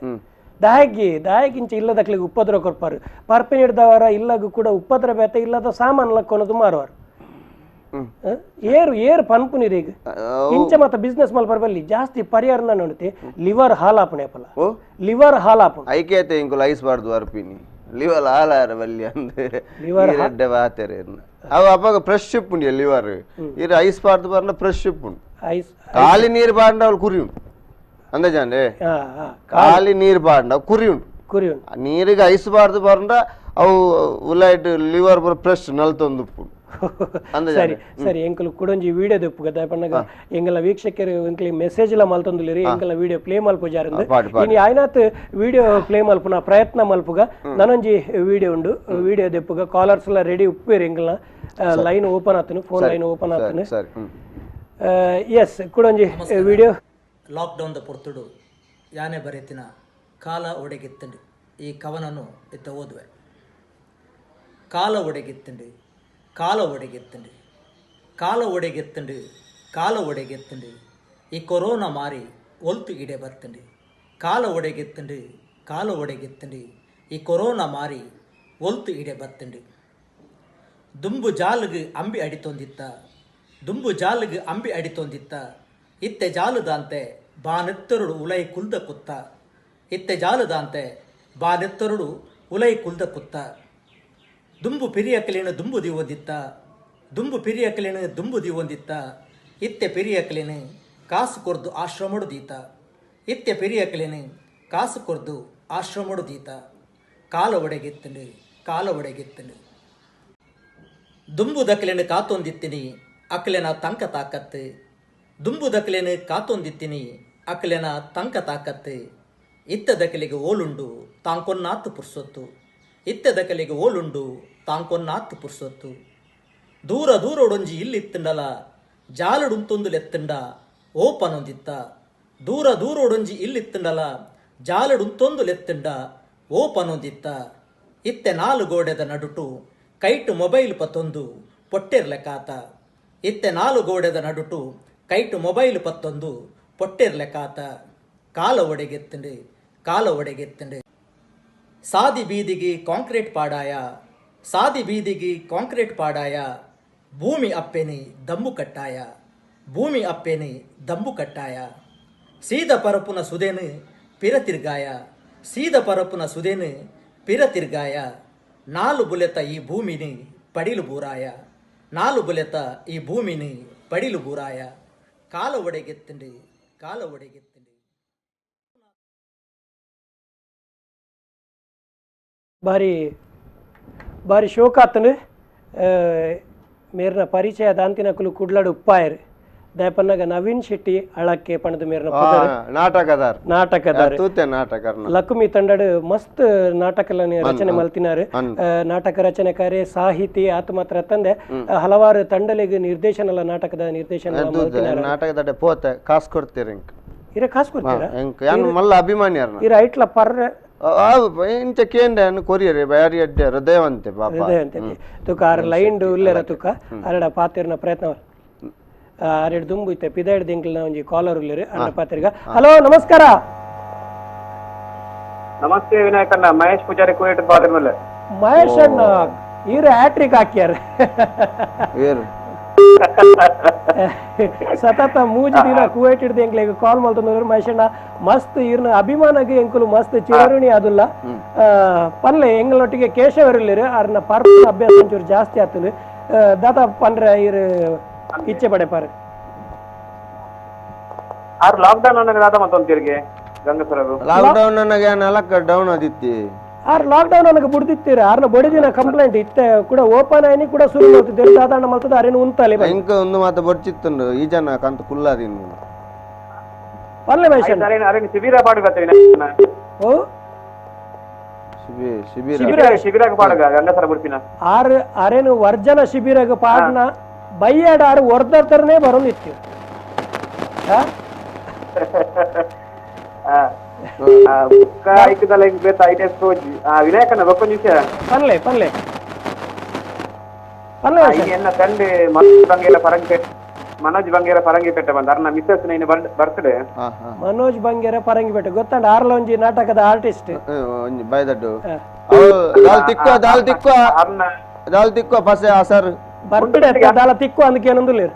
ದಾಗಿ ದಾಯಿಗಿಂಚ ಇಲ್ಲದಕ್ಲಿಗೆ ಉಪದ್ರ ಕೊರ್ಪಾರು ಪರ್ಪಿನ ಹಿಡ್ದವರ ಇಲ್ಲಗೂ ಕೂಡ ಉಪದ್ರ ಬೇತೆ ಇಲ್ಲದ ಸಾಮಾನು ಲಕ್ಕೊನದು ಮಾರುವಾರು ಏರು ಏರು ಪನ್ಪುನಿರಿ ಈಗ ಇಂಚ ಮಾತ ಬಿಸ್ನೆಸ್ ಮಲ್ಪರ್ ಬಲ್ಲಿ ಜಾಸ್ತಿ ಪರಿಹಾರ ನೋಡ್ತಿ ಲಿವರ್ ಹಾಲಾಪಣೆ ಅಪ್ಪಲ ಲಿವರ್ ಹಾಲಾಪು ಐಕೇತೆ ಇಂಕುಲು ಐಸ್ ಬಾರ್ದು ಅರ್ಪಿನಿ ಲಿವರ್ ಹಾಲಾರ ಬಲ್ಲಿ ಅಂದ್ರೆ ಲಿವರ್ ಎಡ್ಡೆ ಬಾತೆರೆ ಅವು ಅಪ್ಪಾಗ ಫ್ರೆಶ್ ಉಂಡು ಲಿವರ್ ಇರು ಐಸ್ ಬಾರ್ದು ಬರ್ನ ಫ್ರೆಶ್ ಉಂಡು ಐಸ್ ಖಾಲಿ ನೀರು ಬಾರ್ಡ ಅವಳು ಕುರಿ ಉಂಟು ಅಂದಾಜಾಂಡೆ ಖಾಲಿ ನೀರು ಬಾರ್ಡ ಕುರಿ ಉಂಟು ಕುರಿ ಉಂಟು ನೀರಿಗೆ ಐಸ್ ಬಾರ್ದು ಬಾರ್ಡ ಅವು ಉಲಾಯ್ಟ್ ಲಿವರ್ ಪೂರ ಫ್ರೆಶ್ ನಲ್ತೊಂದು ಉಪ್ಪು ಸರಿ ಸರಿ ಎಂಕಲು ಕುಡೊಂಜಿ ವಿಡಿಯೋ ದೆಪ್ಪು ಗದ ಪನ್ನಗ ಎಂಗಲ ವೀಕ್ಷಕರು ಎಂಕಲಿ ಮೆಸೇಜ್ ಲ ಮಲ್ತೊಂದುಲಿರಿ ಎಂಕಲ ವಿಡಿಯೋ ಪ್ಲೇ ಮಲ್ಪುಜಾರಂದು ಇನಿ ಆಯ್ನಾತ್ ವಿಡಿಯೋ ಪ್ಲೇ ಮಲ್ಪುನ ಪ್ರಯತ್ನ ಮಲ್ಪುಗ ನನೊಂಜಿ ವಿಡಿಯೋ ಉಂಡು ವಿಡಿಯೋ ದೆಪ್ಪುಗ ಕಾಲರ್ಸ್ ಲ ರೆಡಿ ಉಪ್ಪೇರು ಎಂಕಲ್ನ ಲೈನ್ ಓಪನ್ ಆತನು phone line open ಆತನು. ಎಸ್ ಕುಡೊಂಜಿ video. Lockdown the ಪೊರ್ತುಡು ಯಾನೆ ಬರೆತಿನ ಕಾಲ ಒಡೆಗಿತ್ತಂಡು ಈ ಕವನನು ಇತ್ತ ಓದುವೆ. ಕಾಲ ಒಡೆಗಿತ್ತಂಡು ಕಾಲ ಒಡೆಗೆತ್ತಂಡು ಕಾಲ ಒಡೆಗೆತ್ತಂಡು ಕಾಲ ಒಡೆಗೆತ್ತಂಡು ಈ ಕೊರೋನಾ ಮಾರಿ ಒಲ್ತು ಇಡೆ ಬರ್ತಂಡು ಕಾಲ ಒಡೆಗೆತ್ತಂಡು ಕಾಲ ಒಡೆಗೆತ್ತಂಡು ಈ ಕೊರೋನಾ ಮಾರಿ ಒಲ್ತು ಇಡೆ ಬರ್ತಂಡು. ದುಂಬು ಜಾಲುಗು ಅಂಬಿ ಅಡಿತೊಂದಿತ್ತ ದುಂಬು ಜಾಲುಗು ಅಂಬಿ ಅಡಿತೊಂದಿತ್ತ ಇತ್ತೆ ಜಾಲುದಾಂತೆ ಬಾನೆತ್ತರುಡು ಉಲೈ ಕುಲ್ದ ಕುತ್ತ ಇತ್ತೆ ಜಾಲುದಾಂತೆ ಬಾನೆತ್ತರುಡು ಉಲೈ ಕುಲ್ದ ಕುತ್ತ. ದುಂಬು ಪಿರಿಯಕಲೇನು ದುಂಬು ದಿವೊಂದಿತ್ತ ದುಂಬು ಪಿರಿಯಕಲೇನು ದುಂಬು ದಿವೊಂದಿತ್ತ ಇತ್ತೆ ಪಿರಿಯಕಲೇನು ಕಾಸು ಕೊರ್ದು ಆಶ್ರಮಡು ದೀತ ಇತ್ತೆ ಪಿರಿಯಕಲೇನು ಕಾಸು ಕೊರ್ದು ಆಶ್ರಮಡು ದೀತ. ಕಾಲ ಒಡೆಗೆತ್ತಂಡು ಕಾಲ ಒಡೆಗೆತ್ತಂಡು ದುಂಬು ದಕಲೇನು ಕಾತೊಂದಿತ್ತಿನಿ ಅಕ್ಲೆನ ತಂಕ ತಾಕತ್ತು ದುಂಬು ದಕಲೇನು ಕಾತೊಂದಿತ್ತಿನಿ ಅಕ್ಲೆನ ತಂಕ ತಾಕತ್ತು ಇತ್ತ ದಕಲಿಗೆ ಓಲುಂಡು ತಾಂಕೊನ್ನಾತು ಪುರ್ಸೊತ್ತು ಇತ್ತ ದಕಲಿಗೆ ಓಲುಂಡು ತಾಂಕೊನ್ನಾತು ಪುರ್ಸೊತ್ತು. ದೂರ ದೂರೊಡೊಂಜಿ ಇಲ್ಲಿತ್ತಂಡಲ ಜಾಲಡುಂತೊಂದುಲೆತ್ತಂಡ ಓಪನೊಂದಿತ್ತ ದೂರ ದೂರೊಡೊಂಜಿ ಇಲ್ಲಿತ್ತಂಡಲ ಜಾಲಡುಂತೊಂದುಲೆತ್ತಂಡ ಓಪನೊಂದಿತ್ತ ಇತ್ತೆ ನಾಲು ಗೋಡೆದ ನಡುಟು ಕೈಟು ಮೊಬೈಲ್ ಪತ್ತೊಂದು ಪೊಟ್ಟೆರ್ಲೆಕಾತ ಇತ್ತೆ ನಾಲು ಗೋಡೆದ ನಡುಟು ಕೈಟು ಮೊಬೈಲ್ ಪತ್ತೊಂದು ಪೊಟ್ಟೆರ್ಲೆಕಾತ. ಕಾಲ ಒಡೆಗೆತ್ತಂಡು ಕಾಲ ಒಡೆಗೆತ್ತಂಡು ಸಾದಿ ಬೀದಿಗೆ ಕಾಂಕ್ರೀಟ್ ಪಾಡಾಯ ಸಾದಿ ಬೀದಿಗೆ ಕಾಂಕ್ರೀಟ್ ಪಾಡಾಯ ಭೂಮಿ ಅಪ್ಪೆನಿ ದಮ್ಮು ಕಟ್ಟಾಯ ಭೂಮಿ ಅಪ್ಪೆನಿ ದಮ್ಮು ಕಟ್ಟಾಯ. ಸೀದ ಪರಪುನ ಸುದೇನು ಪಿರತಿರ್ಗಾಯ ಸೀದ ಪರಪುನ ಸುದೇನು ಪಿರತಿರ್ಗಾಯ ನಾಲು ಬುಲೆತ ಈ ಭೂಮಿನಿ ಪಡಿಲು ಬೂರಾಯ ನಾಲು ಬುಲೆತ ಈ ಭೂಮಿನಿ ಪಡಿಲು ಬೂರಾಯ. ಕಾಲ ಒಡೆಗೆತ್ತಂಡು ಕಾಲ ಒಡೆಗೆತ್ತಂಡು. ಬಾರಿ ಬಾರಿ ಶೋಕಾತನು ಮೇರ್ನ ಪರಿಚಯ ದಾಂತಿನಕುಲು ಕುಡ್ಲಡು ಉಪ್ಪಾಯರು ದಯಪನ್ನಾಗ ನವೀನ್ ಶೆಟ್ಟಿ ಅಳಕ್ಕೆ ಪಣದ ಮೇರ್ನ ನಾಟಕದಾರ್ ನಾಟಕದಾರ್ ತೂತೆ ನಾಟಕ ಲಕ್ಷ್ಮಿ ತಂಡಡ್ ಮಸ್ತ್ ನಾಟಕ ರಚನೆ ಮಲ್ತಿನಾರು. ನಾಟಕ ರಚನೆಕಾರೆ ಸಾಹಿತಿ ಆತ್ಮಾತ್ರ ತಂದೆ ಹಲವಾರು ತಂಡಲಿಗೆ ನಿರ್ದೇಶನ ನಾಟಕದ ನಿರ್ದೇಶನ ನಾಟಕದ ಪೋತೆ ಕಾಸು ಕೊಡ್ತೀರಿ ಇರ ಕಾಸು ಕೊಡ್ತೀರಾ ಮಲ್ಲ ಅಭಿಮಾನಿ ಇರ ಐಟ್ಲ ಪರ್ ಇಂಚ ಕೇಂದ್ರ ಕೊರಿಯರ್ ಬ್ಯಾರಿ ಅಡ್ಡೆ ಹೃದಯವಂತೆ ಪಾಪ ಹೃದಯವಂತೆ ತುಕ ಆರ್ ಲೈನ್ ಉಲ್ಲೆರ ತುಕ ಅರಡ ಪಾತಿರ್ನ ಪ್ರಯತ್ನ ಆರೆಡ್ ದುಂಬು ಇತ್ತೆ ಪಿದಾಯ್ಡ್ ದಿಂಕ್ಲ ಒಂಜಿ ಕಾಲರ್ ಉಲ್ಲೆರ್ ಅರಡ ಪಾತಿರ್ಗ. ಹಲೋ ನಮಸ್ಕಾರ. ನಮಸ್ತೆ ವಿನಾಯಕಣ್ಣ, ಮಹೇಶ್ ಪೂಜಾರಿ ಕುವೇಟ್ ಬಾದ್ರ ಮೇಲೆ. ಮಹೇಶ್ ಅಣ್ಣ ಈರ ಹ್ಯಾಟ್ರಿಕ್ ಹಾಕ್ಯಾರ. ಸತತ ಮೂಜಿ ದಿನ ಕುವೈಟ್ ಹಿಡ್ದು ಎಂಕ್ಲೆಗ್ ಕಾಲ್ ಮಲ್ತಂದ್ರೆ ಮಹೇಶ್ ಅಣ್ಣ ಮಸ್ತ್ ಈರ್ನ ಅಭಿಮಾನಗೆ ಎಂಕುಲು ಮಸ್ತ್ ಚಿರಋಣಿ ಆದುಲ್ಲ. ಪನ್ಲೆ ಎಂಗಳೊಟ್ಟಿಗೆ ಕೇಶವರಿಲ್ಲೇರು ಅರ್ನ ಪರ್ಪನ ಅಭ್ಯಾಸ ಒಂಚೂರು ಜಾಸ್ತಿ ಆತುಂಡು. ದಾತ ಪನ್ರೆ ಈರ್ ಇಚ್ಛೆ ಪಡೆ ಪಾರ್ ಆರ್ ಲಾಕ್ಡೌನ್ ಅನ್ನಗ ದಾತ ಮತ್ತೊಂದು ಗಂಗಸರಗು ಲಾಕ್ಡೌನ್ ಅನ್ನಗ ನಾಲ್ಕು ಡೌನ್ ಆದಿತ್ತಿ ಆರ್ ಲಾಕ್ಡೌನ್ ಅನ್ನಗ ಬುಡ್ದಿತ್ತೀರ ಆರ್ನ ಬಡಿದಿನ ಕಂಪ್ಲೇಂಟ್ ಇತ್ತೆ ಕೂಡ ಓಪನ್ ಆಯ್ನಿ ಕೂಡ ಶುರು ಮಾಡ್ತಿದ್ದೀರಿ ದಾದಾಣ ಮಲ್ತದ ಅರೇನು ಉಂತಲೆ ಇಂಕ ಒಂದು ಮಾತ ಬಡ್ಚಿತ್ತುಂಡು ಈ ಜನ ಕಂತ ಕುಲ್ಲಾದಿನ್ ಪಲ್ಲೆ ಮಹೇಶ್ ಅಣ್ಣ ಅರೇನು ಶಿಬಿರ ಪಾಡುಗತ್ತೆ ಓ ಶಿಬಿರ ಶಿಬಿರಗ ಪಾಡುಗ ಗಂಗಸರ ಬುಡ್ಪಿನ ಆರ್ ಅರೇನು ವರ್ಜನ ಶಿಬಿರಗ ಪಾಡ್ನ ಬೈಯಾಡ ಆರು ವರ್ದರ್ತರನೇ ಬರೋದಿತ್ತು. ವಿನಾಯಕನ ಬೊಕ್ಕೊಂಜಿ ವಿಷಯ ಪನ್ಲೆ ಪನ್ಲೆ ಪನ್ಲೆ ಎನ್ನ ತಂದೆ ಮನೋಜ್ ಬಂಗೇರ ಪರಂಗಿಪೇಟೆ, ಮನೋಜ್ ಬಂಗೇರ ಪರಂಗಿಪೇಟೆ ಬಂದ ಅರ್ನ ಮಿಸ್ಸಸ್ ನೈನ್ ಬರ್ತ್ಡೇ. ಮನೋಜ್ ಬಂಗೇರ ಪರಂಗಿಪೇಟೆ ಗೊತ್ತಂಡ ಆರ್ಲೊಂಜಿ ನಾಟಕದ ಆರ್ಟಿಸ್ಟ್ ಬಾಯ್ದಡ್ಡು ದಾಲ್ ತಿಕ್ಕೋ ದಾಲ್ ತಿಕ್ಕೋ ದಾಲ್ ತಿಕ್ಕೋ ಪಸೆ ಆಸರ್ ಬರ್ತ್ಡೇ ದಾಲ ತಿಕ್ಕೋ ಅಂದಕ್ಕೆ ಏನಂದುಲ್ಲೇರು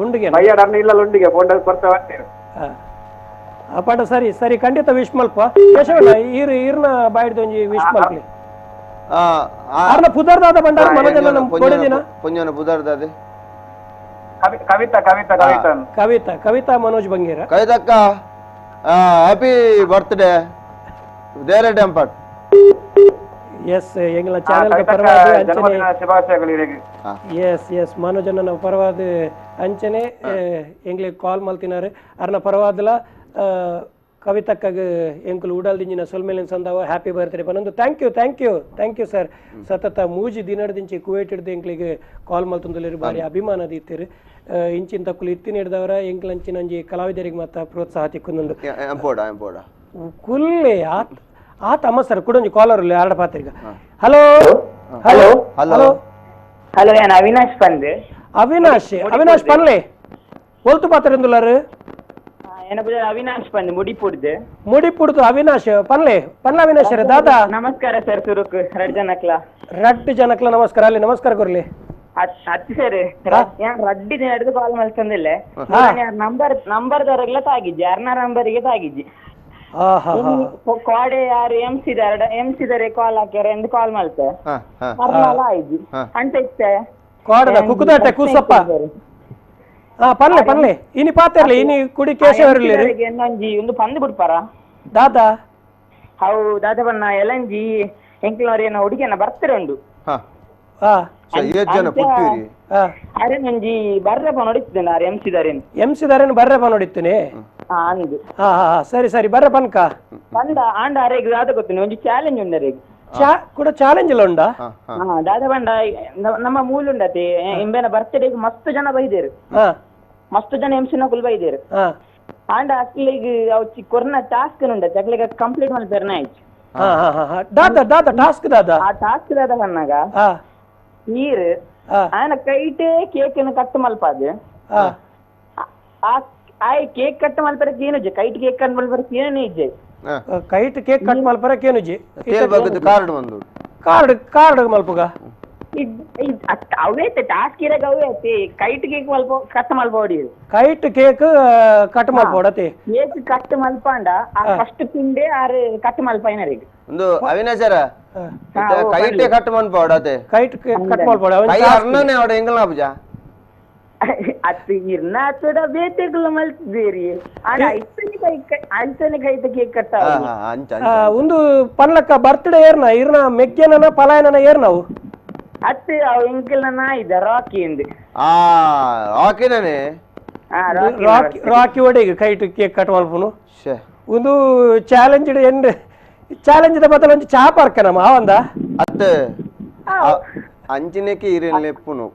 ಉಂಡಿಗೆ ಬಯ್ಯಾಡ ಅರ್ನ ಇಲ್ಲ ಉಂಡಿಗೆ ಫೋನ್ ಕೊರ್ತ ಬರ್ತೀರು. ಅಪಾಟ ಸರಿ ಸರಿ ಖಂಡಿತ ವಿಶ್ ಮಲ್ಪ ಕೇಶವಣ್ಣ ಈರ್ ಈರ್ನ ಬಾಯ್ದ ಒಂಜಿ ವಿಶ್ ಮಲ್ಪಲಿ. ಆರ್ನ ಪುದರ್ದಾದ ಬಂಡಾರ ಮನೋಜನ ನಮ್ಮ ಕೊಡಿದಿನ ಪುಂಜನ ಪುದರ್ದಾದೆ ಕವಿತಾ ಕವಿತಾ ಕವಿತಾ ಕವಿತಾ ಕವಿತಾ ಮನೋಜ್ ಬಂಗೇರ. ಕವಿತಕ್ಕ ಹ್ಯಾಪಿ ಬರ್ತ್ಡೇ ದೇರೆ ಟೆಂಪರ್. ಎಸ್ ಎಂಗಳ ಚಾನೆಲ್ ಪರವಾದ ಅಂಚನೆ ಶುಭಾಶಯಗಳು ಇರೆಗೆ. ಎಸ್ ಎಸ್ ಮನೋಜನ ಪರವಾದ ಅಂಚನೆ ಎಂಗ್ಲೆ ಕಾಲ್ ಮಲ್ತಿನಾರು ಅರ್ನ ಪರವಾದಲ ಕವಿತಕ್ಕಾಗ ಎಂಕುಲು ಉಡಲ್ದಿಂಜಿನ ಸೊಲ್ಮೇಲಿನ ಸಂದಾವ ಹ್ಯಾಪಿ ಬರ್ತ್ಡೇ ಪನೊಂದು. Thank you thank you thank you sir. ಸತತ ಮೂಜಿ ದಿನಡ್ದಿಂಚಿ ಕುವೈಟ್ ಹಿಡ್ದು ಎಂಕ್ಲಿಗೆ ಕಾಲ್ ಮಲ್ತೊಂದುಲ್ಲೆರ್ ಬಾರಿ ಅಭಿಮಾನ ದೀತೆರ್. ಇಂಚಿನ ತಕ್ಕುಲು ಇತ್ತಿನ ಹಿಡ್ದವರ ಎಂಕ್ಲಂಚಿನ ಒಂಜಿ ಕಲಾವಿದರಿಗೆ ಮಾತ ಪ್ರೋತ್ಸಾಹ ತಿಕ್ಕೊಂದುಂಡು. ಕುಲ್ಲೆ ಆತ್ ಆತ ಅಮ್ಮ ಸರ್ ಕೂಡ ಒಂಜಿ collar ಉಲ್ಲೆ ಆರಡ ಪಾತ್ರಿಗ. Hello hello hello hello ಯಾನ್ ಅವಿನಾಶ್ ಪಂದ್. ಅವಿನಾಶ್ ಅವಿನಾಶ್ ಪನ್ಲೆ ಒಲ್ತು ಪಾತ್ರ ಎಂದುಲ್ಲಾರು? ಅವಿನಾಶ್ ಪಂದ್ ಮುಡಿಪುಡ್ದು. ಮುಡಿಪುಡ್ದು ಅವಿನಾಶ್ ಪನ್ಲೆ ಪನ್ಲ ಅವಿನಾಶ್ ದಾದಾ ನಮಸ್ಕಾರ ಸರ್. ಸುರುಕ್ ರಡ್ ಜನಕ್ಲ ರಡ್ಡು ಜನಕ್ಲ ನಮಸ್ಕಾರ. ಅಲ್ಲಿ ನಮಸ್ಕಾರ ಕೊರ್ಲಿ ಅತ್ತಿ ಸರ್. ಯಾನ್ ರಡ್ಡಿ ದಿನ ಹಿಡಿದು ಕಾಲ್ ಮಲ್ತಂದಿಲ್ಲ ನಂಬರ್ ನಂಬರ್ ದವರೆಲ್ಲ ತಾಗಿಜ್ಜಿ ಅರ್ನ ನಂಬರಿಗೆ ತಾಗಿಜ್ಜಿ. ಕೋಡೆ ಯಾರು ಎಂ ಸಿ ದರ ಎಂ ಸಿ ದರೆ ಕಾಲ್ ಹಾಕ್ಯಾರ ಎಂದು ಕಾಲ್ ಮಾಡ್ತೆ ಅರ್ನಲ ಆಯ್ಜಿ ಅಂತ ಇತ್ತೆ ಕೋಡದ ಕುಕ್ಕುದಾಟೆ ಕೂಸಪ್ಪ. ಪನ್ಲೆ ಪನ್ಲೆ ಇನಿ ಪಾತೆರ್ಲಿ ಇನಿ ಕುಡಿ ಕೇಶವರ್ಲಿ ಇನ್ನೊಂಜಿ ಒಂದು ಪಂದ್ ಬಿಡ್ಪಾರ ದಾದಾ. How ದಾದಾ ಬಣ್ಣ ಎಲಂಜಿ ಎಂಕ್ಲವರ್ ಏನೋ ಹುಡುಗಿಯನ್ನ ಬರ್ತಾರೆ ಉಂಡು. ಅರೇನೊಂಜಿ ಬರ್ರಪ್ಪ ನೋಡಿದ್ದೇನೆ ಆರ್ ಎಂ ಸಿದಾರೇನು ಎಂ ಸಿದಾರೇನು ಬರ್ರಪ್ಪ ನೋಡಿದ್ದೇನೆ. ಸರಿ ಸರಿ ಬರ್ರ ಪನ್ಕ ಪಂದ ಆಂಡ ಅರೆಗ್ ದಾದ ಗೊತ್ತೇನೆ ಒಂಜಿ ಚಾಲೆಂಜ್ ಉಂಡು ಅರೆಗ್ ಕೂಡ ಚಾಲೆಂಜ್ ಎಲ್ಲ ಉಂಡಾ? ದಾದ ಬಂಡ ನಮ್ಮ ಮೂಲ ಉಂಡತೆ ಇಂಬೇನ ಬರ್ತ್ಡೇಗ್ ಮಸ್ತ್ ಜನ ಬೈದೇರು, ಮಸ್ತ್ ಜನ ಎಂ ಸಿನ ಕುಲ್ ಬೈದೇರು. ಆಂಡ ಅಕ್ಲಿಗ್ ಅವು ಕೊರ್ನ ಟಾಸ್ಕ್ ಉಂಡತೆ ಅಕ್ಲಿಗೆ ಕಂಪ್ಲೀಟ್ ಮಲ್ಪೆರ್ನ ಆಯ್ತು. ದಾದಾ ದಾದಾ ಟಾಸ್ಕ್ ದಾದಾ ಆ ಟಾಸ್ಕ್ ದಾದ ಬನ್ನಾಗ ನೀರು ಆಯನ ಕೈಟೇ ಕೇಕ್ ಕಟ್ ಮಲ್ಪಾದು ಆ ಕೇಕ್ ಕಟ್ ಮಲ್ಪರಕ್ಕೆ ಏನು kite cake cut ಮಲ್ಪರಕ್ಕೆ ಏನು ಇಜ್ಜೆ kite cake cut ಮಲ್ಪರಕ್ಕೆ ಏನು ಇಜ್ಜೆ ಕಾರ್ಡ್ ಬಂದು ಕಾರ್ಡ್ ಕಾರ್ಡ್ ಮಲ್ಪುಗ ಅವೇ ಟಾಸ್ಕ್ ಇರಾಗ ಅವೇ ಕೈಟ್ ಕೇಕ್ ಮಲ್ಪ ಕಟ್ ಮಲ್ಪೋಡಿ kite cake cut ಮಲ್ಪೋಡತಿ cake cut ಮಲ್ಪಾಂಡ ಆ ಫಸ್ಟ್ ತಿಂಡೆ ಆರು ಕಟ್ ಮಲ್ಪಾಯಿನರಿಗೆ ಒಂದು ಅವಿನಾಶರ ಕೈಟೆ ಕಟ್ ಮಲ್ಪೋಡತೆ ಕೈಟ್ ಕಟ್ ಮಲ್ಪೋಡ ಕೈ ಅರ್ಣನೆ ಅವಡ ಎಂಗಲ್ನ ಪೂಜಾ ಅತ್ತು ಇರ್ನ ಅತ್ತಡ ಬೇತೆಗುಲ ಮಲ್ತಿದ್ದೀರಿ ಆಂಡ ಐತನೆ ಕೈ ಐತನೆ ಕೈತ ಕೇಕ್ ಕಟ್ ಒಂದು ಪನ್ಲಕ್ಕ ಬರ್ತ್ಡೇ ಏರ್ನ ಇರ್ನ ಮೆಗ್ಗೆನ ಪಲಾಯನ ಏರ್ನವು ಅತ್ತು ಅವು ಎಂಕಲ್ನ ನಾಯಿದ ರಾಕಿ ಎಂದು. ಆ ರಾಕಿನೇ rakhi rakhi ಒಡೆಗೆ kite cake cut ಮಲ್ಪುನು ಒಂದು challenge end challenge the ಬದಲು ಒಂಜಿ ಚಾ ಪಾರ್ಕ ನಮ್ಮ ಆವಂದ ಅತ್ತ ಅಂಚಿನಕ್ಕೆ ಈರೇನ್ ಲೆಪ್ಪುನು